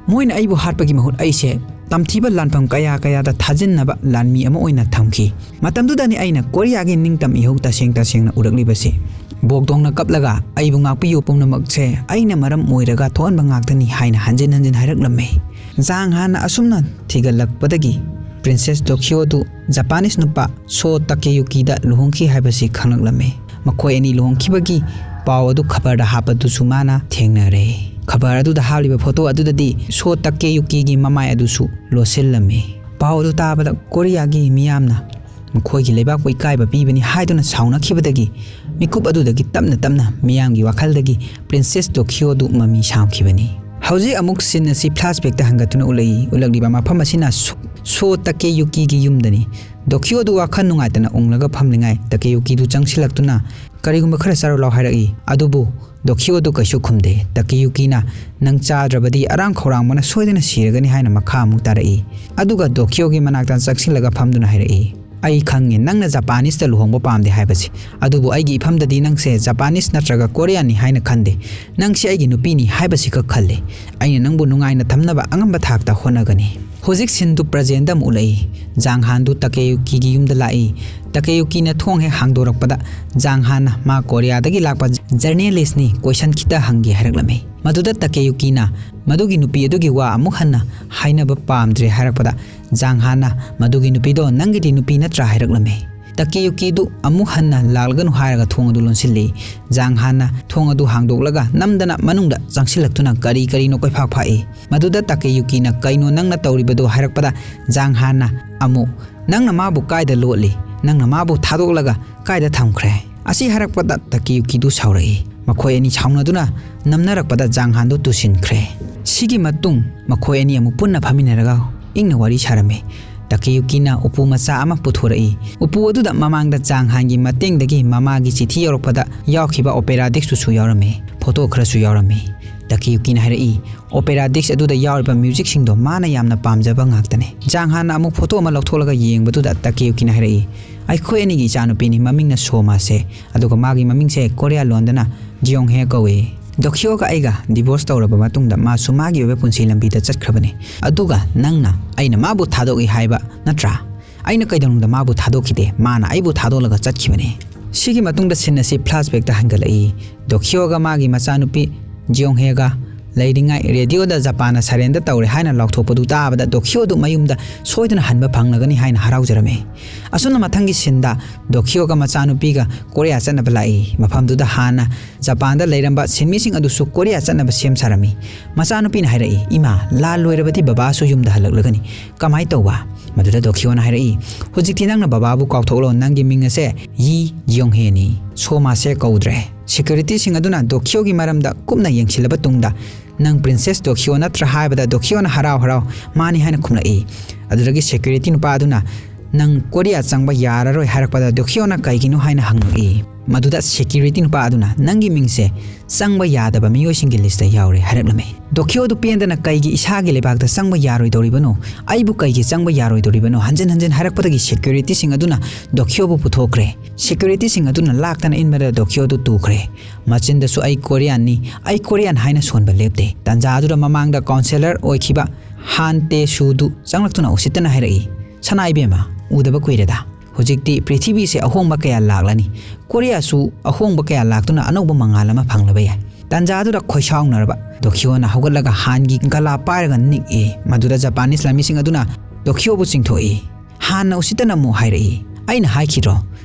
"ꯃꯣꯏꯅ ꯑꯩꯕꯨ ꯍꯥꯠꯄꯒꯤ ꯃꯍꯨꯠ ꯑꯩꯁꯦ ꯇꯝꯊꯤꯕ ꯂꯥꯟꯐꯝ ꯀꯌꯥ ꯀꯌꯥꯗ ꯊꯥꯖꯤꯟꯅꯕ ꯂꯥꯟꯃꯤ ꯑꯃ ꯑꯣꯏꯅ ꯊꯝꯈꯤ꯫ ꯃꯇꯝꯗꯨꯗꯅꯤ ꯑꯩꯅ ꯀꯣꯔꯤꯌꯥꯒꯤ ꯅꯤꯡꯇꯝ ꯏꯍꯧ ꯇꯁꯦꯡ ꯇꯁꯦꯡꯅ ꯎꯔꯛꯂꯤꯕꯁꯤ"꯫ ꯕꯣꯛꯗꯣꯡꯅ ꯀꯞꯂꯒ, "ꯑꯩꯕꯨ ꯉꯥꯛꯄꯤꯌꯨ, ꯄꯨꯝꯅꯃꯛꯁꯦ ꯑꯩꯅ ꯃꯔꯝ ꯑꯣꯏꯔꯒ ꯊꯣꯛꯍꯟꯕ ꯉꯥꯛꯇꯅꯤ" ꯍꯥꯏꯅ ꯍꯟꯖꯤꯟ ꯍꯟꯖꯤꯟ ꯍꯥꯏꯔꯛꯂꯝꯃꯤ꯫ ꯖꯥꯡ ꯍꯥꯟꯅ ꯑꯁꯨꯝꯅ ꯊꯤꯒꯠꯂꯛꯄꯗꯒꯤ ꯄ꯭ꯔꯤꯟꯁꯦꯁ ꯗꯣꯈꯤꯌꯣꯗꯨ ꯖꯄꯥꯅꯤꯁ ꯅꯨꯄꯥ ꯁꯣ ꯇꯥꯀꯦꯌꯨꯀꯤꯗ ꯂꯨꯍꯣꯡꯈꯤ ꯍꯥꯏꯕꯁꯤ ꯈꯪꯂꯛꯂꯝꯃꯤ꯫ ꯃꯈꯣꯏ ꯑꯅꯤ ꯂꯨꯍꯣꯡꯈꯤꯕꯒꯤ ꯄꯥꯎ ꯑꯗꯨ ꯈꯕꯔꯗ ꯍꯥꯞꯄꯗꯨꯁꯨ ꯃꯥꯅ ꯊꯦꯡꯅꯔꯦ꯫ ꯈꯕꯔ ꯑꯗꯨꯗ ꯍꯥꯞꯂꯤꯕ ꯐꯣꯇꯣ ꯑꯗꯨꯗꯗꯤ ꯁꯣ ꯇꯥꯀꯦꯌꯨꯀꯤꯒꯤ ꯃꯃꯥꯏ ꯑꯗꯨꯁꯨ ꯂꯣꯠꯁꯤꯜꯂꯝꯃꯤ꯫ ꯄꯥꯎ ꯑꯗꯨ ꯇꯥꯕꯗ ꯀꯣꯔꯤꯌꯥꯒꯤ ꯃꯤꯌꯥꯝꯅ ꯃꯈꯣꯏꯒꯤ ꯂꯩꯕꯥꯛꯄꯨ ꯏꯀꯥꯏꯕ ꯄꯤꯕꯅꯤ ꯍꯥꯏꯗꯨꯅ ꯁꯥꯎꯅꯈꯤꯕꯗꯒꯤ ꯃꯤꯀꯨꯞ ꯑꯗꯨꯗꯒꯤ ꯇꯞꯅ ꯇꯞꯅ ꯃꯤꯌꯥꯝꯒꯤ ꯋꯥꯈꯜꯗꯒꯤ ꯄ꯭ꯔꯤꯟꯁꯦꯁ ꯗꯣꯈꯤꯌꯣꯗꯨ ꯃꯃꯤ ꯁꯥꯝꯈꯤꯕꯅꯤ꯫ ꯍꯧꯖꯤꯛ ꯑꯃꯨꯛ ꯁꯤꯟ ꯑꯁꯤ ꯐ꯭ꯂꯥꯁꯕꯦꯛꯇ ꯍꯟꯒꯠꯇꯨꯅ ꯎꯠꯂꯛꯏ꯫ ꯎꯠꯂꯛꯂꯤꯕ ꯃꯐꯝ ꯑꯁꯤꯅ ꯁꯣ-, ꯁꯣ ꯇꯥꯀꯦꯌꯨꯀꯤꯒꯤ ꯌꯨꯝꯗꯅꯤ꯫ ꯗꯣꯈꯤꯌꯣꯗꯨ ꯋꯥꯈꯜ ꯅꯨꯡꯉꯥꯏꯇꯅ ꯎꯪꯂꯒ ꯐꯝꯂꯤꯉꯥꯏ ꯇꯥꯀꯦꯌꯨꯀꯤꯗꯨ ꯆꯪꯁꯤꯜꯂꯛꯇꯨꯅ "ꯀꯔꯤꯒꯨꯝꯕ ꯈꯔ ꯆꯥꯔꯨ ꯂꯥꯎ" ꯍꯥꯏꯔꯛꯏ꯫ ꯑꯗꯨꯕꯨ ꯗꯣꯈꯤꯌꯣꯗꯨ ꯀꯩꯁꯨ ꯈꯨꯝꯗꯦ꯫ ꯇꯥꯀꯦꯌꯨꯀꯤꯅ "ꯅꯪ ꯆꯥꯗ꯭ꯔꯕꯗꯤ ꯑꯔꯥꯝ ꯈꯧꯔꯥꯡꯕꯅ ꯁꯣꯏꯗꯅ ꯁꯤꯔꯒꯅꯤ" ꯍꯥꯏꯅ ꯃꯈꯥ ꯑꯃꯨꯛ ꯇꯥꯔꯛꯏ꯫ ꯑꯗꯨꯒ ꯗꯣꯈꯤꯌꯣꯒꯤ ꯃꯅꯥꯛꯇ ꯆꯪꯁꯤꯜꯂꯒ ꯐꯝꯗꯨꯅ ꯍꯥꯏꯔꯛꯏ, "ꯑꯩ ꯈꯪꯉꯦ ꯅꯪꯅ ꯖꯄꯥꯅꯤꯁꯇ ꯂꯨꯍꯣꯡꯕ ꯄꯥꯝꯗꯦ ꯍꯥꯏꯕꯁꯤ, ꯑꯗꯨꯕꯨ ꯑꯩꯒꯤ ꯏꯐꯝꯗꯗꯤ ꯅꯪꯁꯦ ꯖꯄꯥꯅꯤꯁ ꯅꯠꯇ꯭ꯔꯒ ꯀꯣꯔꯤꯌꯥꯅꯤ ꯍꯥꯏꯅ ꯈꯟꯗꯦ꯫ ꯅꯪꯁꯤ ꯑꯩꯒꯤ ꯅꯨꯄꯤꯅꯤ ꯍꯥꯏꯕꯁꯤꯈꯛ ꯈꯜꯂꯤ꯫ ꯑꯩꯅ ꯅꯪꯕꯨ ꯅꯨꯡꯉꯥꯏꯅ ꯊꯝꯅꯕ ꯑꯉꯝꯕ ꯊꯥꯛꯇ ꯍꯣꯠꯅꯒꯅꯤ"꯫ ꯍꯧꯖꯤꯛ ꯁꯤꯟꯗꯨ ꯄ꯭ꯔꯖꯦꯟꯗ ꯑꯃꯨꯛ ꯎꯠꯂꯛꯏ꯫ ꯖꯥꯡ ꯍꯥꯟꯗꯨ ꯇꯥꯀꯦꯌꯨꯀꯤꯒꯤ ꯌꯨꯝꯗ ꯂꯥꯛꯏ꯫ ꯇꯥꯀꯦꯌꯨꯀꯤꯅ ꯊꯣꯡ ꯍꯦꯛ ꯍꯥꯡꯗꯣꯔꯛꯄꯗ ꯖꯥꯡ ꯍꯥꯟꯅ "ꯃꯥ ꯀꯣꯔꯤꯌꯥꯗꯒꯤ ꯂꯥꯛꯄ ꯖꯔꯅꯦꯂꯤꯁꯅꯤ, ꯀꯣꯏꯁꯟ ꯈꯤꯇ ꯍꯪꯒꯦ" ꯍꯥꯏꯔꯛꯂꯝꯃꯤ꯫ ꯃꯗꯨꯗ ꯇꯥꯀꯦꯌꯨꯀꯤꯅ ꯃꯗꯨꯒꯤ ꯅꯨꯄꯤ ꯑꯗꯨꯒꯤ ꯋꯥ ꯑꯃꯨꯛ ꯍꯟꯅ ꯍꯥꯏꯅꯕ ꯄꯥꯝꯗ꯭ꯔꯦ ꯍꯥꯏꯔꯛꯄꯗ ꯖꯥꯡ ꯍꯥꯟꯅ "ꯃꯗꯨꯒꯤ ꯅꯨꯄꯤꯗꯣ ꯅꯪꯒꯤꯗꯤ ꯅꯨꯄꯤ ꯅꯠꯇ꯭ꯔꯥ?" ꯍꯥꯏꯔꯛꯂꯝꯃꯤ꯫ ꯇꯥꯀꯦꯌꯨꯀꯤꯗꯨ ꯑꯃꯨꯛ ꯍꯟꯅ "ꯂꯥꯛꯂꯒꯅꯨ" ꯍꯥꯏꯔꯒ ꯊꯣꯡ ꯑꯗꯨ ꯂꯣꯟꯁꯤꯜꯂꯤ꯫ ꯖꯥꯡ ꯍꯥꯟꯅ ꯊꯣꯡ ꯑꯗꯨ ꯍꯥꯡꯗꯣꯛꯂꯒ ꯅꯝꯗꯅ ꯃꯅꯨꯡꯗ ꯆꯪꯁꯤꯜꯂꯛꯇꯨꯅ ꯀꯔꯤ ꯀꯔꯤꯅꯣ ꯀꯣꯏꯐꯥꯛ ꯐꯥꯛꯏ꯫ ꯃꯗꯨꯗ ꯇꯥꯀꯦꯌꯨꯀꯤꯅ "ꯀꯩꯅꯣ ꯅꯪꯅ ꯇꯧꯔꯤꯕꯗꯣ?" ꯍꯥꯏꯔꯛꯄꯗ ꯖꯥꯡ ꯍꯥꯟꯅ ꯑꯃꯨꯛ "ꯅꯪꯅ ꯃꯥꯕꯨ ꯀꯥꯏꯗ ꯂꯣꯠꯂꯤ? ꯅꯪꯅ ꯃꯥꯕꯨ ꯊꯥꯗꯣꯛꯂꯒ ꯀꯥꯏꯗ ꯊꯝꯈ꯭ꯔꯦ?" ꯑꯁꯤ ꯍꯥꯏꯔꯛꯄꯗ ꯇꯥꯀꯦꯌꯨꯀꯤꯗꯨ ꯁꯥꯎꯔꯛꯏ꯫ ꯃꯈꯣꯏ ꯑꯅꯤ ꯁꯥꯎꯅꯗꯨꯅ ꯅꯝꯅꯔꯛꯄꯗ ꯖꯥꯡ ꯍꯥꯟꯗꯨ ꯇꯨꯁꯤꯟꯈ꯭ꯔꯦ꯫ ꯁꯤꯒꯤ ꯃꯇꯨꯡ ꯃꯈꯣꯏ ꯑꯅꯤ ꯑꯃꯨꯛ ꯄꯨꯟꯅ ꯐꯝꯃꯤꯟꯅꯔꯒ ꯏꯪꯅ ꯋꯥꯔꯤ ꯁꯥꯔꯝꯃꯤ꯫ ꯇꯥꯀꯦꯌꯨꯀꯤꯅ ꯎꯄꯨ ꯃꯆꯥ ꯑꯃ ꯄꯨꯊꯣꯔꯛꯏ꯫ ꯎꯄꯨ ꯑꯗꯨꯗ ꯃꯃꯥꯡꯗ ꯖꯥꯡ ꯍꯥꯟꯒꯤ ꯃꯇꯦꯡꯗꯒꯤ ꯃꯃꯥꯒꯤ ꯆꯤꯊꯤ ꯌꯧꯔꯛꯄꯗ ꯌꯥꯎꯈꯤꯕ ꯑꯣꯄꯦꯔꯥ ꯗꯤꯛꯁꯇꯨꯁꯨ ꯌꯥꯎꯔꯝꯃꯤ꯫ ꯐꯣꯇꯣ ꯈꯔꯁꯨ ꯌꯥꯎꯔꯝꯃꯤ꯫ ꯇꯥꯀꯦꯌꯨꯀꯤꯅ ꯍꯥꯏꯔꯛꯏ, "ꯑꯣꯄꯦꯔꯥ ꯗꯤꯛꯁ ꯑꯗꯨꯗ ꯌꯥꯎꯔꯤꯕ ꯃ꯭ꯌꯨꯖꯤꯛꯁꯤꯡꯗꯣ ꯃꯥꯅ ꯌꯥꯝꯅ ꯄꯥꯝꯖꯕ ꯉꯥꯛꯇꯅꯤ"꯫ ꯖꯥꯡ ꯍꯥꯟꯅ ꯑꯃꯨꯛ ꯐꯣꯇꯣ ꯑꯃ ꯂꯧꯊꯣꯛꯂꯒ ꯌꯦꯡꯕꯗꯨꯗ ꯇꯥꯀꯦꯌꯨꯀꯤꯅ ꯍꯥꯏꯔꯛꯏ, "ꯑꯩꯈꯣꯏ ꯑꯅꯤꯒꯤ ꯏꯆꯥꯅꯨꯄꯤꯅꯤ, ꯃꯃꯤꯡꯅ ꯁꯣꯃꯥꯁꯦ, ꯑꯗꯨꯒ ꯃꯥꯒꯤ ꯃꯃꯤꯡꯁꯦ ꯀꯣꯔꯤꯌꯥ ꯂꯣꯟꯗꯅ ꯖꯤꯌꯣꯡꯍꯦ ꯀꯧꯏ꯫ ꯗꯣꯈꯤꯌꯣꯒ ꯑꯩꯒ ꯗꯤꯚꯣꯔꯁ ꯇꯧꯔꯕ ꯃꯇꯨꯡꯗ ꯃꯥꯁꯨ ꯃꯥꯒꯤ ꯑꯣꯏꯕ ꯄꯨꯟꯁꯤ ꯂꯝꯕꯤꯗ ꯆꯠꯈ꯭ꯔꯕꯅꯤ꯫ ꯑꯗꯨꯒ ꯅꯪꯅ ꯑꯩꯅ ꯃꯥꯕꯨ ꯊꯥꯗꯣꯛꯏ ꯍꯥꯏꯕ ꯅꯠꯇ꯭ꯔꯥ? ꯑꯩꯅ ꯀꯩꯗꯧꯅꯨꯡꯗ ꯃꯥꯕꯨ ꯊꯥꯗꯣꯛꯈꯤꯗꯦ, ꯃꯥꯅ ꯑꯩꯕꯨ ꯊꯥꯗꯣꯛꯂꯒ ꯆꯠꯈꯤꯕꯅꯤ"꯫ ꯁꯤꯒꯤ ꯃꯇꯨꯡꯗ ꯁꯤꯟ ꯑꯁꯤ ꯐ꯭ꯂꯥꯁꯕꯦꯛꯇ ꯍꯟꯒꯠꯂꯛꯏ꯫ ꯗꯣꯈꯤꯌꯣꯒ ꯃꯥꯒꯤ ꯃꯆꯥꯅꯨꯄꯤ ꯖꯤꯌꯣꯡꯍꯦꯒ ꯂꯩꯔꯤꯉꯩ ꯔꯦꯗꯤꯑꯣꯗ ꯖꯄꯥꯟꯅ ꯁꯔꯦꯟꯗꯔ ꯇꯧꯔꯦ ꯍꯥꯏꯅ ꯂꯥꯎꯊꯣꯛꯄꯗꯨ ꯇꯥꯕꯗ ꯗꯣꯈꯤꯌꯣꯗꯨ ꯃꯌꯨꯝꯗ ꯁꯣꯏꯗꯅ ꯍꯟꯕ ꯐꯪꯂꯒꯅꯤ ꯍꯥꯏꯅ ꯍꯔꯥꯎꯖꯔꯝꯃꯤ꯫ ꯑꯁꯨꯝꯅ ꯃꯊꯪꯒꯤ ꯁꯤꯟꯗ ꯗꯣꯈꯤꯌꯣꯒ ꯃꯆꯥꯅꯨꯄꯤꯒ ꯀꯣꯔꯤꯌꯥ ꯆꯠꯅꯕ ꯂꯥꯛꯏ꯫ ꯃꯐꯝꯗꯨꯗ ꯍꯥꯟꯅ ꯖꯄꯥꯟꯗ ꯂꯩꯔꯝꯕ ꯁꯤꯟꯃꯤꯁꯤꯡ ꯑꯗꯨꯁꯨ ꯀꯣꯔꯤꯌꯥ ꯆꯠꯅꯕ ꯁꯦꯝ ꯁꯥꯔꯝꯃꯤ꯫ ꯃꯆꯥꯅꯨꯄꯤꯅ ꯍꯥꯏꯔꯛꯏ, "ꯏꯃꯥ, ꯂꯥꯟ ꯂꯣꯏꯔꯕꯗꯤ ꯕꯕꯥꯁꯨ ꯌꯨꯝꯗ ꯍꯜꯂꯛꯂꯒꯅꯤ꯫ ꯀꯃꯥꯏ ꯇꯧꯕ?" ꯃꯗꯨꯗ ꯗꯣꯈꯤꯌꯣꯅ ꯍꯥꯏꯔꯛꯏ, "ꯍꯧꯖꯤꯛꯇꯤ ꯅꯪꯅ ꯕꯕꯥꯕꯨ ꯀꯥꯎꯊꯣꯛꯂꯣ, ꯅꯪꯒꯤ ꯃꯤꯡ ꯑꯁꯦ ꯌꯤ ꯌꯣꯡꯍꯦꯅꯤ꯫" ꯁꯣꯃꯥꯁꯦ ꯀꯧꯗ꯭ꯔꯦ꯫ ꯁꯦꯀ꯭ꯌꯨꯔꯤꯇꯤꯁꯤꯡ ꯑꯗꯨꯅ ꯗꯣꯈꯤꯌꯣꯒꯤ ꯃꯔꯝꯗ ꯀꯨꯞꯅ ꯌꯦꯡꯁꯤꯜꯂꯕ ꯇꯨꯡꯗ, "ꯅꯪ ꯄ꯭ꯔꯤꯟꯁꯦꯁ ꯗꯣꯈꯤꯌꯣ ꯅꯠꯇ꯭ꯔꯥ?" ꯍꯥꯏꯕꯗ ꯗꯣꯈꯤꯌꯣꯅ ꯍꯔꯥꯎ ꯍꯔꯥꯎ "ꯃꯥꯅꯤ" ꯍꯥꯏꯅ ꯈꯨꯝꯂꯛꯏ꯫ ꯑꯗꯨꯗꯒꯤ ꯁꯦꯀ꯭ꯌꯨꯔꯤꯇꯤ ꯅꯨꯄꯥ ꯑꯗꯨꯅ, "ꯅꯪ ꯀꯣꯔꯤꯌꯥ ꯆꯪꯕ ꯌꯥꯔꯔꯣꯏ" ꯍꯥꯏꯔꯛꯄꯗ ꯗꯣꯈꯤꯌꯣꯅ ꯀꯩꯒꯤꯅꯣ ꯍꯥꯏꯅ ꯍꯪꯂꯛꯏ꯫ ꯃꯗꯨꯗ ꯁꯦꯀ꯭ꯌꯨꯔꯤꯇꯤ ꯅꯨꯄꯥ ꯑꯗꯨꯅ, "ꯅꯪꯒꯤ ꯃꯤꯡꯁꯦ ꯆꯪꯕ ꯌꯥꯗꯕ ꯃꯤꯑꯣꯏꯁꯤꯡꯒꯤ ꯂꯤꯁꯇ ꯌꯥꯎꯔꯦ" ꯍꯥꯏꯔꯛꯂꯝꯃꯤ꯫ ꯗꯣꯈꯤꯌꯣꯗꯨ ꯄꯦꯟꯗꯅ, "ꯀꯩꯒꯤ ꯏꯁꯥꯒꯤ ꯂꯩꯕꯥꯛꯇ ꯆꯪꯕ ꯌꯥꯔꯣꯏꯗꯧꯔꯤꯕꯅꯣ? ꯑꯩꯕꯨ ꯀꯩꯒꯤ ꯆꯪꯕ ꯌꯥꯔꯣꯏꯗꯧꯔꯤꯕꯅꯣ?" ꯍꯟꯖꯤꯟ ꯍꯟꯖꯤꯟ ꯍꯥꯏꯔꯛꯄꯗꯒꯤ ꯁꯦꯀ꯭ꯌꯨꯔꯤꯇꯤꯁꯤꯡ ꯑꯗꯨꯅ ꯗꯣꯈꯤꯌꯣꯕꯨ ꯄꯨꯊꯣꯛꯈ꯭ꯔꯦ꯫ ꯁꯦꯀ꯭ꯌꯨꯔꯤꯇꯤꯁꯤꯡ ꯑꯗꯨꯅ ꯂꯥꯛꯇꯅ ꯏꯟꯕꯗ ꯗꯣꯈꯤꯌꯣꯗꯨ ꯇꯨꯈ꯭ꯔꯦ꯫ ꯃꯆꯤꯟꯗꯁꯨ "ꯑꯩ ꯀꯣꯔꯤꯌꯥꯟꯅꯤ, ꯑꯩ ꯀꯣꯔꯤꯌꯥꯟ" ꯍꯥꯏꯅ ꯁꯣꯟꯕ ꯂꯦꯞꯇꯦ꯫ ꯇꯥꯟꯖꯥ ꯑꯗꯨꯗ ꯃꯃꯥꯡꯗ ꯀꯥꯎꯟꯁꯦꯂꯔ ꯑꯣꯏꯈꯤꯕ ꯍꯥꯟ ꯇꯦ ꯁꯨꯗꯨ ꯆꯪꯂꯛꯇꯨꯅ ꯎꯁꯤꯠꯇꯅ ꯍꯥꯏꯔꯛꯏ, "ꯁꯅꯥ ꯏꯕꯦꯝꯃ, ꯎꯗꯕ ꯀꯨꯏꯔꯦꯗ꯫ ꯍꯧꯖꯤꯛꯇꯤ ꯄ꯭ꯔꯤꯊꯤꯕꯤꯁꯦ ꯑꯍꯣꯡꯕ ꯀꯌꯥ ꯂꯥꯛꯂꯅꯤ꯫ ꯀꯣꯔꯤꯌꯥꯁꯨ ꯑꯍꯣꯡꯕ ꯀꯌꯥ ꯂꯥꯛꯇꯨꯅ ꯑꯅꯧꯕ ꯃꯉꯥꯜ ꯑꯃ ꯐꯪꯂꯕ ꯌꯥꯏ꯫" ꯇꯥꯟꯖꯥ ꯑꯗꯨꯗ ꯈꯣꯏꯁꯥꯎꯅꯔꯕ ꯗꯣꯈꯤꯌꯣꯅ ꯍꯧꯒꯠꯂꯒ ꯍꯥꯟꯒꯤ ꯒꯂꯥ ꯄꯥꯏꯔꯒ ꯅꯤꯛꯏ꯫ ꯃꯗꯨꯗ ꯖꯄꯥꯅꯤꯁ ꯂꯥꯟꯃꯤꯁꯤꯡ ꯑꯗꯨꯅ ꯗꯣꯈꯤꯌꯣꯕꯨ ꯆꯤꯡꯊꯣꯛꯏ꯫ ꯍꯥꯟꯅ ꯎꯁꯤꯠꯇꯅ ꯑꯃꯨꯛ ꯍꯥꯏꯔꯛꯏ, "ꯑꯩꯅ ꯍꯥꯏꯈꯤꯗ꯭ꯔꯣ,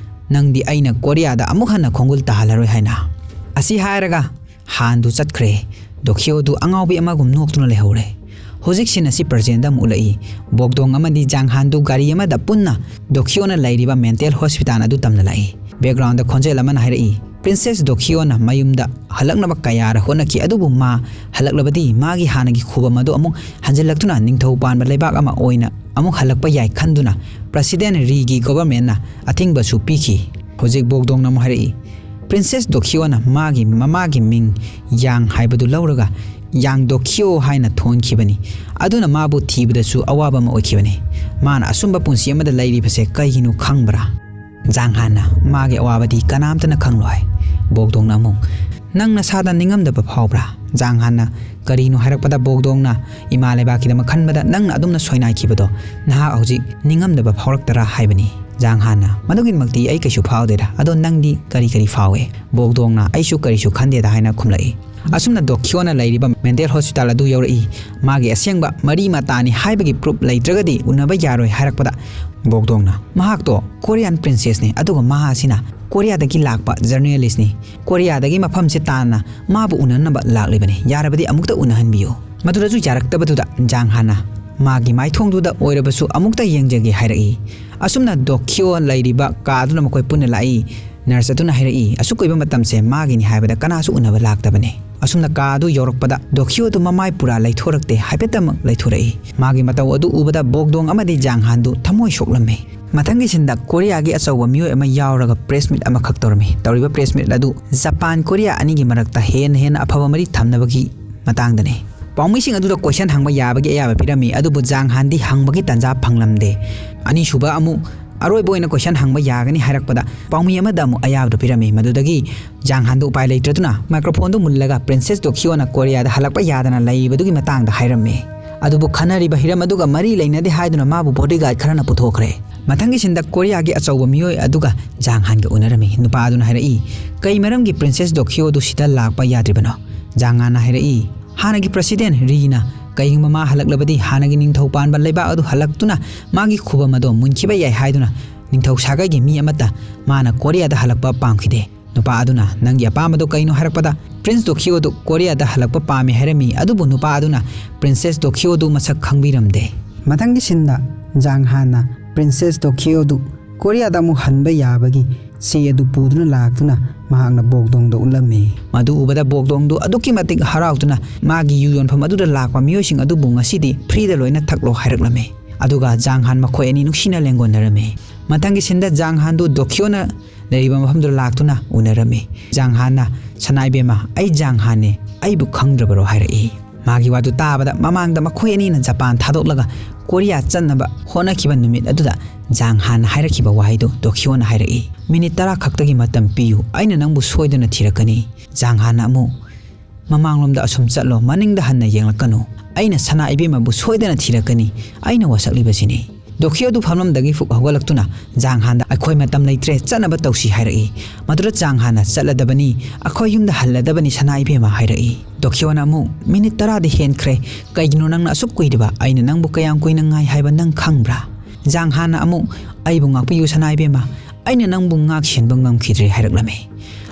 ꯅꯪꯗꯤ ꯑꯩꯅ ꯀꯣꯔꯤꯌꯥꯗ ꯑꯃꯨꯛ ꯍꯟꯅ ꯈꯣꯡꯒꯨꯜ ꯇꯥꯍꯜꯂꯔꯣꯏ ꯍꯥꯏꯅ?" ꯑꯁꯤ ꯍꯥꯏꯔꯒ ꯍꯥꯟꯗꯨ ꯆꯠꯈ꯭ꯔꯦ꯫ ꯗꯣꯈꯤꯌꯣꯗꯨ ꯑꯉꯥꯎꯕꯤ ꯑꯃꯒꯨꯝ ꯅꯣꯛꯇꯨꯅ ꯂꯩꯍꯧꯔꯦ꯫ ꯍꯧꯖꯤꯛ ꯁꯤꯟ ꯑꯁꯤ ꯄ꯭ꯔꯖꯦꯟꯗ ꯑꯃꯨꯛ ꯎꯠꯂꯛꯏ꯫ ꯕꯣꯛꯗꯣꯡ ꯑꯃꯗꯤ ꯖꯥꯡꯍꯥꯟꯗꯨ ꯒꯥꯔꯤ ꯑꯃꯗ ꯄꯨꯟꯅ ꯗꯣꯈꯤꯌꯣꯅ ꯂꯩꯔꯤꯕ ꯃꯦꯟꯇꯦꯜ ꯍꯣꯁꯄꯤꯇꯥꯜ ꯑꯗꯨ ꯇꯝꯅ ꯂꯥꯛꯏ꯫ ꯕꯦꯛꯒ꯭ꯔꯥꯎꯟꯗ ꯈꯣꯟꯖꯦꯜ ꯑꯃꯅ ꯍꯥꯏꯔꯛꯏ, "ꯄ꯭ꯔꯤꯟꯁꯦꯁ ꯗꯣꯈꯤꯌꯣꯅ ꯃꯌꯨꯝꯗ ꯍꯜꯂꯛꯅꯕ ꯀꯌꯥꯔ ꯍꯣꯠꯅꯈꯤ, ꯑꯗꯨꯕꯨ ꯃꯥ ꯍꯜꯂꯛꯂꯕꯗꯤ ꯃꯥꯒꯤ ꯍꯥꯟꯅꯒꯤ ꯈꯨꯕꯝ ꯑꯗꯨ ꯑꯃꯨꯛ ꯍꯟꯖꯤꯜꯂꯛꯇꯨꯅ ꯅꯤꯡꯊꯧ ꯄꯥꯟꯕ ꯂꯩꯕꯥꯛ ꯑꯃ ꯑꯣꯏꯅ ꯑꯃꯨꯛ ꯍꯜꯂꯛꯄ ꯌꯥꯏ ꯈꯟꯗꯨꯅ ꯄ꯭ꯔꯁꯤꯗꯦꯟ ꯔꯤꯒꯤ ꯒꯣꯚꯔꯟꯃꯦꯟꯅ ꯑꯊꯤꯡꯕꯁꯨ ꯄꯤꯈꯤ꯫" ꯍꯧꯖꯤꯛ ꯕꯣꯛꯗꯣꯡꯅ ꯑꯃꯨꯛ ꯍꯥꯏꯔꯛꯏ, "ꯄ꯭ꯔꯤꯟꯁꯦꯁ ꯗꯣꯈꯤꯌꯣꯅ ꯃꯥꯒꯤ ꯃꯃꯥꯒꯤ ꯃꯤꯡ ꯌꯥꯡ ꯍꯥꯏꯕꯗꯨ ꯂꯧꯔꯒ ꯌꯥꯡ ꯗꯣꯈꯤꯌꯣ ꯍꯥꯏꯅ ꯊꯣꯟꯈꯤꯕꯅꯤ꯫ ꯑꯗꯨꯅ ꯃꯥꯕꯨ ꯊꯤꯕꯗꯁꯨ ꯑꯋꯥꯕ ꯑꯃ ꯑꯣꯏꯈꯤꯕꯅꯤ꯫ ꯃꯥꯅ ꯑꯁꯨꯝꯕ ꯄꯨꯟꯁꯤ ꯑꯃꯗ ꯂꯩꯔꯤꯕꯁꯦ ꯀꯩꯒꯤꯅꯣ ꯈꯪꯕ꯭ꯔꯥ?" ꯖꯥꯡꯍꯥꯟꯅ, "ꯃꯥꯒꯤ ꯑꯋꯥꯕꯗꯤ ꯀꯅꯥꯝꯇꯅ ꯈꯪꯂꯣꯏ꯫" ꯕꯣꯛꯗꯣꯡꯅ ꯑꯃꯨꯛ, "ꯅꯪ ꯅꯁꯥꯗ ꯅꯤꯡꯉꯝꯗꯕ ꯐꯥꯎꯕ꯭ꯔꯥ?" ꯖꯥꯡꯍꯥꯟꯅ ꯀꯔꯤꯅꯣ ꯍꯥꯏꯔꯛꯄꯗ ꯕꯣꯛꯗꯣꯡꯅ, "ꯏꯃꯥ ꯂꯩꯕꯥꯛꯀꯤꯗꯃꯛ ꯈꯟꯕꯗ ꯅꯪꯅ ꯑꯗꯨꯝꯅ ꯁꯣꯏꯅꯥꯏꯈꯤꯕꯗꯣ ꯅꯍꯥꯛ ꯍꯧꯖꯤꯛ ꯅꯤꯡꯉꯝꯗꯕ ꯐꯥꯎꯔꯛꯇꯔꯥ ꯍꯥꯏꯕꯅꯤ꯫" ꯖꯥꯡꯍꯥꯟꯅ, "ꯃꯗꯨꯒꯤꯗꯃꯛꯇꯤ ꯑꯩ ꯀꯩꯁꯨ ꯐꯥꯎꯗꯦꯗ꯫ ꯑꯗꯣ ꯅꯪꯗꯤ ꯀꯔꯤ ꯀꯔꯤ ꯐꯥꯎꯏ?" ꯕꯣꯛꯗꯣꯡꯅ, "ꯑꯩꯁꯨ ꯀꯔꯤꯁꯨ ꯈꯟꯗꯦꯗ" ꯍꯥꯏꯅ ꯈꯨꯝꯂꯛꯏ꯫ ꯑꯁꯨꯝꯅ ꯗꯣꯈꯤꯌꯣꯅ ꯂꯩꯔꯤꯕ ꯃꯦꯟꯇꯦꯜ ꯍꯣꯁꯄꯤꯇꯥꯜ ꯑꯗꯨ ꯌꯧꯔꯛꯏ꯫ ꯃꯥꯒꯤ ꯑꯁꯦꯡꯕ ꯃꯔꯤ ꯃꯇꯥꯅꯤ ꯍꯥꯏꯕꯒꯤ ꯄ꯭ꯔꯨꯞ ꯂꯩꯇ꯭ꯔꯒꯗꯤ ꯎꯅꯕ ꯌꯥꯔꯣꯏ ꯍꯥꯏꯔꯛꯄꯗ, ꯕꯣꯛꯗꯣꯡꯅ ꯃꯍꯥꯛꯇꯣ ꯀꯣꯔꯤꯌꯥꯟ ꯄ꯭ꯔꯤꯟꯁꯦꯁꯅꯤ, ꯑꯗꯨꯒ ꯃꯍꯥꯛ ꯑꯁꯤꯅ ꯀꯣꯔꯤꯌꯥꯗꯒꯤ ꯂꯥꯛꯄ ꯖꯔꯅꯦꯂꯤꯁꯅꯤ, ꯀꯣꯔꯤꯌꯥꯗꯒꯤ ꯃꯐꯝꯁꯦ ꯇꯥꯟꯅ ꯃꯥꯕꯨ ꯎꯅꯅꯕ ꯂꯥꯛꯂꯤꯕꯅꯤ, ꯌꯥꯔꯕꯗꯤ ꯑꯃꯨꯛꯇ ꯎꯅꯍꯟꯕꯤꯌꯨ꯫ ꯃꯗꯨꯗꯁꯨ ꯌꯥꯔꯛꯇꯕꯗꯨꯗ ꯖꯥꯡ ꯍꯥꯟꯅ ꯃꯥꯒꯤ ꯃꯥꯏꯊꯣꯡꯗꯨꯗ ꯑꯣꯏꯔꯕꯁꯨ ꯑꯃꯨꯛꯇ ꯌꯦꯡꯖꯒꯦ ꯍꯥꯏꯔꯛꯏ꯫ ꯑꯁꯨꯝꯅ ꯗꯣꯈꯤꯌꯣ ꯂꯩꯔꯤꯕ ꯀꯥ ꯑꯗꯨꯅ ꯃꯈꯣꯏ ꯄꯨꯟꯅ ꯂꯥꯛꯏ꯫ ꯅꯔꯁ ꯑꯗꯨꯅ ꯍꯥꯏꯔꯛꯏ, ꯑꯁꯨꯛ ꯀꯨꯏꯕ ꯃꯇꯝꯁꯦ ꯃꯥꯒꯤꯅꯤ ꯍꯥꯏꯕꯗ ꯀꯅꯥꯁꯨ ꯎꯅꯕ ꯂꯥꯛꯇꯕꯅꯤ꯫ ꯑꯁꯨꯝꯅ ꯀꯥ ꯑꯗꯨ ꯌꯧꯔꯛꯄꯗ ꯗꯣꯈꯤꯌꯣ ꯑꯗꯨ ꯃꯃꯥꯏ ꯄꯨꯔꯥ ꯂꯩꯊꯣꯔꯛꯇꯦ, ꯍꯥꯏꯐꯦꯠꯇꯃꯛ ꯂꯩꯊꯣꯔꯛꯏ꯫ ꯃꯥꯒꯤ ꯃꯇꯧ ꯑꯗꯨ ꯎꯕꯗ ꯕꯣꯛꯗꯣꯡ ꯑꯃꯗꯤ ꯖꯥꯡ ꯍꯥꯟꯗꯨ ꯊꯃꯣꯏ ꯁꯣꯛꯂꯝꯃꯤ꯫ ꯃꯊꯪꯒꯤ ꯁꯤꯟꯗ ꯀꯣꯔꯤꯌꯥꯒꯤ ꯑꯆꯧꯕ ꯃꯤꯑꯣꯏ ꯑꯃ ꯌꯥꯎꯔꯒ ꯄ꯭ꯔꯦꯁ ꯃꯤꯠ ꯑꯃꯈꯛ ꯇꯧꯔꯝꯃꯤ꯫ ꯇꯧꯔꯤꯕ ꯄ꯭ꯔꯦꯁ ꯃꯤꯠ ꯑꯗꯨ ꯖꯄꯥꯟ ꯀꯣꯔꯤꯌꯥ ꯑꯅꯤꯒꯤ ꯃꯔꯛꯇ ꯍꯦꯟꯅ ꯍꯦꯟꯅ ꯑꯐꯕ ꯃꯔꯤ ꯊꯝꯅꯕꯒꯤ ꯃꯇꯥꯡꯗꯅꯤ꯫ ꯄꯥꯎꯃꯤꯁꯤꯡ ꯑꯗꯨꯗ ꯀꯣꯏꯁꯟ ꯍꯪꯕ ꯌꯥꯕꯒꯤ ꯑꯌꯥꯕ ꯄꯤꯔꯝꯃꯤ, ꯑꯗꯨꯕꯨ ꯖꯥꯡ ꯍꯥꯟꯗꯤ ꯍꯪꯕꯒꯤ ꯇꯥꯟꯖꯥ ꯐꯪꯂꯝꯗꯦ꯫ ꯑꯅꯤꯁꯨꯕ ꯑꯃꯨꯛ ꯑꯔꯣꯏꯕ ꯑꯣꯏꯅ ꯀꯣꯏꯁꯟ ꯍꯪꯕ ꯌꯥꯒꯅꯤ ꯍꯥꯏꯔꯛꯄꯗ ꯄꯥꯎꯃꯤ ꯑꯃꯗ ꯑꯃꯨꯛ ꯑꯌꯥꯕꯗꯨ ꯄꯤꯔꯝꯃꯤ꯫ ꯃꯗꯨꯗꯒꯤ ꯖꯥꯡ ꯍꯥꯟꯗꯨ ꯎꯄꯥꯏ ꯂꯩꯇ꯭ꯔꯗꯨꯅ ꯃꯥꯏꯀ꯭ꯔꯣꯐꯣꯟꯗꯨ ꯃꯨꯜꯂꯒ ꯄ꯭ꯔꯤꯟꯁꯦꯁ ꯗꯣꯈꯤꯌꯣꯅ ꯀꯣꯔꯤꯌꯥꯗ ꯍꯜꯂꯛꯄ ꯌꯥꯗꯅ ꯂꯩꯕꯗꯨꯒꯤ ꯃꯇꯥꯡꯗ ꯍꯥꯏꯔꯝꯃꯤ꯫ ꯑꯗꯨꯕꯨ ꯈꯟꯅꯔꯤꯕ ꯍꯤꯔꯝ ꯑꯗꯨꯒ ꯃꯔꯤ ꯂꯩꯅꯗꯦ ꯍꯥꯏꯗꯨꯅ ꯃꯥꯕꯨ ꯕꯣꯗꯤꯒꯥꯔꯗ ꯈꯔꯅ ꯄꯨꯊꯣꯛꯈ꯭ꯔꯦ꯫ ꯃꯊꯪꯒꯤ ꯁꯤꯟꯗ ꯀꯣꯔꯤꯌꯥꯒꯤ ꯑꯆꯧꯕ ꯃꯤꯑꯣꯏ ꯑꯗꯨꯒ ꯖꯥꯡ ꯍꯥꯟꯒ ꯎꯅꯔꯝꯃꯤ꯫ ꯅꯨꯄꯥ ꯑꯗꯨꯅ ꯍꯥꯏꯔꯛꯏ, "ꯀꯩ ꯃꯔꯝꯒꯤ ꯄ꯭ꯔꯤꯟꯁꯦꯁ ꯗꯣꯈꯤꯌꯣꯗꯨ ꯁꯤꯗ ꯂꯥꯛꯄ ꯌꯥꯗ꯭ꯔꯤꯕꯅꯣ?" ꯖꯥꯡ ꯍꯥꯟꯅ ꯍꯥꯏꯔꯛꯏ, "ꯍꯥꯟꯅꯒꯤ ꯄ꯭ꯔꯁꯤꯗꯦꯟ ꯔꯤꯅ ꯀꯩꯒꯨꯝꯕ ꯃꯥ ꯍꯜꯂꯛꯂꯕꯗꯤ ꯍꯥꯟꯅꯒꯤ ꯅꯤꯡꯊꯧ ꯄꯥꯟꯕ ꯂꯩꯕꯥꯛ ꯑꯗꯨ ꯍꯜꯂꯛꯇꯨꯅ ꯃꯥꯒꯤ ꯈꯨꯕꯝ ꯑꯗꯣ ꯃꯨꯟꯈꯤꯕ ꯌꯥꯏ ꯍꯥꯏꯗꯨꯅ ꯅꯤꯡꯊꯧ ꯁꯥꯒꯩꯒꯤ ꯃꯤ ꯑꯃꯠꯇ ꯃꯥꯅ ꯀꯣꯔꯤꯌꯥꯗ ꯍꯜꯂꯛꯄ ꯄꯥꯝꯈꯤꯗꯦ꯫ ꯅꯨꯄꯥ ꯑꯗꯨꯅ ꯅꯪꯒꯤ ꯑꯄꯥꯝꯕꯗꯨ ꯀꯩꯅꯣ ꯍꯥꯏꯔꯛꯄꯗ, ꯄ꯭ꯔꯤꯟꯁ ꯗꯣꯈꯤꯌꯣꯗꯨ ꯀꯣꯔꯤꯌꯥꯗ ꯍꯜꯂꯛꯄ ꯄꯥꯝꯃꯤ ꯍꯥꯏꯔꯝꯃꯤ, ꯑꯗꯨꯕꯨ ꯅꯨꯄꯥ ꯑꯗꯨꯅ ꯄ꯭ꯔꯤꯟꯁꯦꯁ ꯗꯣꯈꯤꯌꯣꯗꯨ ꯃꯁꯛ ꯈꯪꯕꯤꯔꯝꯗꯦ꯫ ꯃꯊꯪꯒꯤ ꯁꯤꯟꯗ ꯖꯥꯡ ꯍꯥꯟꯅ ꯄ꯭ꯔꯤꯟꯁꯦꯁ ꯗꯣꯈꯤꯌꯣꯗꯨ ꯀꯣꯔꯤꯌꯥꯗ ꯑꯃꯨꯛ ꯍꯟꯕ ꯌꯥꯕꯒꯤ ꯆꯦ ꯑꯗꯨ ꯄꯨꯗꯨꯅ ꯂꯥꯛꯇꯨꯅ ꯃꯍꯥꯛꯅ ꯕꯣꯛꯗꯣꯡꯗ ꯎꯠꯂꯝꯃꯤ꯫ ꯃꯗꯨ ꯎꯕꯗ ꯕꯣꯛꯗꯣꯡꯗꯨ ꯑꯗꯨꯛꯀꯤ ꯃꯇꯤꯛ ꯍꯔꯥꯎꯗꯨꯅ ꯃꯥꯒꯤ ꯌꯨ ꯌꯣꯟꯐꯝ ꯑꯗꯨꯗ ꯂꯥꯛꯄ ꯃꯤꯑꯣꯏꯁꯤꯡ ꯑꯗꯨꯕꯨ ꯉꯁꯤꯗꯤ ꯐ꯭ꯔꯤꯗ ꯂꯣꯏꯅ ꯊꯛꯂꯣ ꯍꯥꯏꯔꯛꯂꯝꯃꯤ꯫ ꯑꯗꯨꯒ ꯖꯥꯡ ꯍꯥꯟ ꯃꯈꯣꯏ ꯑꯅꯤ ꯅꯨꯡꯁꯤꯅ ꯂꯦꯡꯒꯣꯟꯅꯔꯝꯃꯤ꯫ ꯃꯊꯪꯒꯤ ꯁꯤꯟꯗ ꯖꯥꯡ ꯍꯥꯟꯗꯨ ꯗꯣꯈꯤꯌꯣꯅ ꯂꯩꯔꯤꯕ ꯃꯐꯝꯗꯨꯗ ꯂꯥꯛꯇꯨꯅ ꯎꯅꯔꯝꯃꯤ꯫ ꯖꯥꯡ ꯍꯥꯟꯅ, "ꯁꯅꯥ ꯏꯕꯦꯝꯃ, ꯑꯩ ꯖꯥꯡ ꯍꯥꯟꯅꯦ, ꯑꯩꯕꯨ ꯈꯪꯗ꯭ꯔꯕꯔꯣ?" ꯍꯥꯏꯔꯛꯏ꯫ ꯃꯥꯒꯤ ꯋꯥꯗꯨ ꯇꯥꯕꯗ ꯃꯃꯥꯡꯗ ꯃꯈꯣꯏ ꯑꯅꯤꯅ ꯖꯄꯥꯟ ꯊꯥꯗꯣꯛꯂꯒ ꯀꯣꯔꯤꯌꯥ ꯆꯠꯅꯕ ꯍꯣꯠꯅꯈꯤꯕ ꯅꯨꯃꯤꯠ ꯑꯗꯨꯗ ꯖꯥꯡ ꯍꯥꯟꯅ ꯍꯥꯏꯔꯛꯈꯤꯕ ꯋꯥꯍꯩꯗꯨ ꯗꯣꯈꯤꯌꯣꯅ ꯍꯥꯏꯔꯛꯏ꯫ "ꯃꯤꯅꯤꯠ ꯇꯔꯥ ꯈꯛꯇꯒꯤ ꯃꯇꯝ ꯄꯤꯌꯨ, ꯑꯩꯅ ꯅꯪꯕꯨ ꯁꯣꯏꯗꯅ ꯊꯤꯔꯛꯀꯅꯤ꯫" ꯖꯥꯡ ꯍꯥꯟꯅ ꯑꯃꯨꯛ, "ꯃꯃꯥꯡꯂꯣꯝꯗ ꯑꯁꯨꯝ ꯆꯠꯂꯣ, ꯃꯅꯤꯡꯗ ꯍꯟꯅ ꯌꯦꯡꯂꯛꯀꯅꯨ꯫ ꯑꯩꯅ ꯁꯅꯥ ꯏꯕꯦꯝꯃꯕꯨ ꯁꯣꯏꯗꯅ ꯊꯤꯔꯛꯀꯅꯤ, ꯑꯩꯅ ꯋꯥꯁꯛꯂꯤꯕꯁꯤꯅꯤ꯫" ꯗꯣꯈꯤꯌꯣꯗꯨ ꯐꯝꯂꯝꯗꯒꯤ ꯐꯨꯛ ꯍꯧꯒꯠꯂꯛꯇꯨꯅ ꯖꯥꯡ ꯍꯥꯟꯗ "ꯑꯩꯈꯣꯏ ꯃꯇꯝ ꯂꯩꯇ꯭ꯔꯦ, ꯆꯠꯅꯕ ꯇꯧꯁꯤ" ꯍꯥꯏꯔꯛꯏ꯫ ꯃꯗꯨꯗ ꯖꯥꯡ ꯍꯥꯟꯅ "ꯆꯠꯂꯗꯕꯅꯤ, ꯑꯩꯈꯣꯏ ꯌꯨꯝꯗ ꯍꯜꯂꯗꯕꯅꯤ ꯁꯅꯥ ꯏꯕꯦꯝꯃ" ꯍꯥꯏꯔꯛꯏ꯫ ꯗꯣꯈꯤꯌꯣꯅ ꯑꯃꯨꯛ "ꯃꯤꯅꯤꯠ ꯇꯔꯥꯗꯤ ꯍꯦꯟꯈ꯭ꯔꯦ, ꯀꯩꯒꯤꯅꯣ ꯅꯪꯅ ꯑꯁꯨꯛ ꯀꯨꯏꯔꯤꯕ? ꯑꯩꯅ ꯅꯪꯕꯨ ꯀꯌꯥꯝ ꯀꯨꯏꯅ ꯉꯥꯏ ꯍꯥꯏꯕ ꯅꯪ ꯈꯪꯕ꯭ꯔꯥ?" ꯖꯥꯡ ꯍꯥꯟꯅ ꯑꯃꯨꯛ "ꯑꯩꯕꯨ ꯉꯥꯛꯄꯤꯌꯨ ꯁꯅꯥ ꯏꯕꯦꯝꯃ, ꯑꯩꯅ ꯅꯪꯕꯨ ꯉꯥꯛ ꯁꯦꯟꯕ ꯉꯝꯈꯤꯗ꯭ꯔꯦ" ꯍꯥꯏꯔꯛꯂꯝꯃꯤ꯫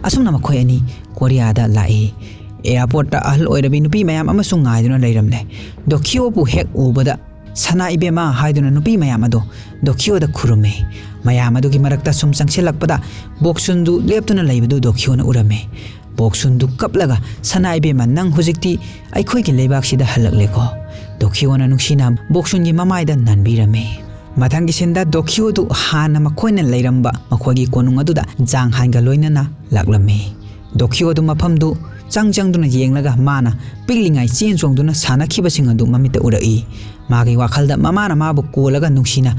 ꯑꯁꯨꯝꯅ ꯃꯈꯣꯏ ꯑꯅꯤ ꯀꯣꯔꯤꯌꯥꯗ ꯂꯥꯛꯏ꯫ ꯑꯦꯌꯥꯔꯄꯣꯔꯠꯇ ꯑꯍꯜ ꯑꯣꯏꯔꯕꯤ ꯅꯨꯄꯤ ꯃꯌꯥꯝ ꯑꯃꯁꯨ ꯉꯥꯏꯗꯨꯅ ꯂꯩꯔꯝꯂꯦ꯫ ꯗꯣꯈꯤꯌꯣꯕꯨ ꯍꯦꯛ ꯎꯕꯗ "ꯁꯅꯥ ꯏꯕꯦꯝꯃ" ꯍꯥꯏꯗꯨꯅ ꯅꯨꯄꯤ ꯃꯌꯥꯝ ꯑꯗꯣ ꯗꯣꯈꯤꯌꯣꯗ ꯈꯨꯔꯨꯝꯃꯤ꯫ ꯃꯌꯥꯝ ꯑꯗꯨꯒꯤ ꯃꯔꯛꯇ ꯁꯨꯝ ꯆꯪꯁꯤꯜꯂꯛꯄꯗ ꯕꯣꯛꯁꯨꯟꯗꯨ ꯂꯦꯞꯇꯨꯅ ꯂꯩꯕꯗꯨ ꯗꯣꯈꯤꯌꯣꯅ ꯎꯔꯝꯃꯤ꯫ ꯕꯣꯛꯁꯨꯟꯗꯨ ꯀꯞꯂꯒ "ꯁꯅꯥ ꯏꯕꯦꯝꯃ, ꯅꯪ ꯍꯧꯖꯤꯛꯇꯤ ꯑꯩꯈꯣꯏꯒꯤ ꯂꯩꯕꯥꯛꯁꯤꯗ ꯍꯜꯂꯛꯂꯦꯀꯣ?" ꯗꯣꯈꯤꯌꯣꯅ ꯅꯨꯡꯁꯤꯅ ꯕꯣꯛꯁꯨꯟꯒꯤ ꯃꯃꯥꯏꯗ ꯅꯥꯟꯕꯤꯔꯝꯃꯤ꯫ ꯃꯊꯪꯒꯤ ꯁꯤꯟꯗ ꯗꯣꯈꯤꯌꯣꯗꯨ ꯍꯥꯟꯅ ꯃꯈꯣꯏꯅ ꯂꯩꯔꯝꯕ ꯃꯈꯣꯏꯒꯤ ꯀꯣꯅꯨꯡ ꯑꯗꯨꯗ ꯖꯥꯡ ꯍꯥꯟꯒ ꯂꯣꯏꯅꯅ ꯂꯥꯛꯂꯝꯃꯤ꯫ ꯗꯣꯈꯤꯌꯣꯗꯨ ꯃꯐꯝꯗꯨ ꯆꯪ ꯆꯪꯗꯨꯅ ꯌꯦꯡꯂꯒ ꯃꯥꯅ ꯄꯤꯛꯂꯤꯉꯥꯏ ꯆꯦꯟ ꯆꯣꯡꯗꯨꯅ ꯁꯥꯟꯅꯈꯤꯕꯁꯤꯡ ꯑꯗꯨ ꯃꯃꯤꯠꯇ ꯎꯔꯛꯏ꯫ ꯃꯥꯒꯤ ꯋꯥꯈꯜꯗ ꯃꯃꯥꯅ ꯃꯥꯕꯨ ꯀꯣꯜꯂꯒ ꯅꯨꯡꯁꯤꯅ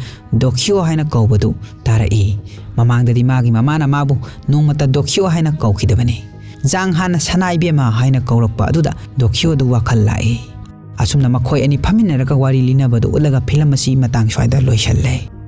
"ꯗꯣꯈꯤꯌꯣ" ꯍꯥꯏꯅ ꯀꯧꯕꯗꯨ ꯇꯥꯔꯛꯏ꯫ ꯃꯃꯥꯡꯗꯗꯤ ꯃꯥꯒꯤ ꯃꯃꯥꯅ ꯃꯥꯕꯨ ꯅꯣꯡꯃꯇ "ꯗꯣꯈꯤꯌꯣ" ꯍꯥꯏꯅ ꯀꯧꯈꯤꯗꯕꯅꯤ꯫ ꯖꯥꯡ ꯍꯥꯟꯅ "ꯁꯅꯥ ꯏꯕꯦꯝꯃ" ꯍꯥꯏꯅ ꯀꯧꯔꯛꯄ ꯑꯗꯨꯗ ꯗꯣꯈꯤꯌꯣꯗꯨ ꯋꯥꯈꯜ ꯂꯥꯛꯏ꯫ ꯑꯁꯨꯝꯅ ꯃꯈꯣꯏ ꯑꯅꯤ ꯐꯝꯃꯤꯟꯅꯔꯒ ꯋꯥꯔꯤ ꯂꯤꯅꯕꯗꯨ ꯎꯠꯂꯒ ꯐꯤꯂꯝ ꯑꯁꯤ ꯃꯇꯥꯡ ꯁ꯭ꯋꯥꯏꯗ ꯂꯣꯏꯁꯜꯂꯦ꯫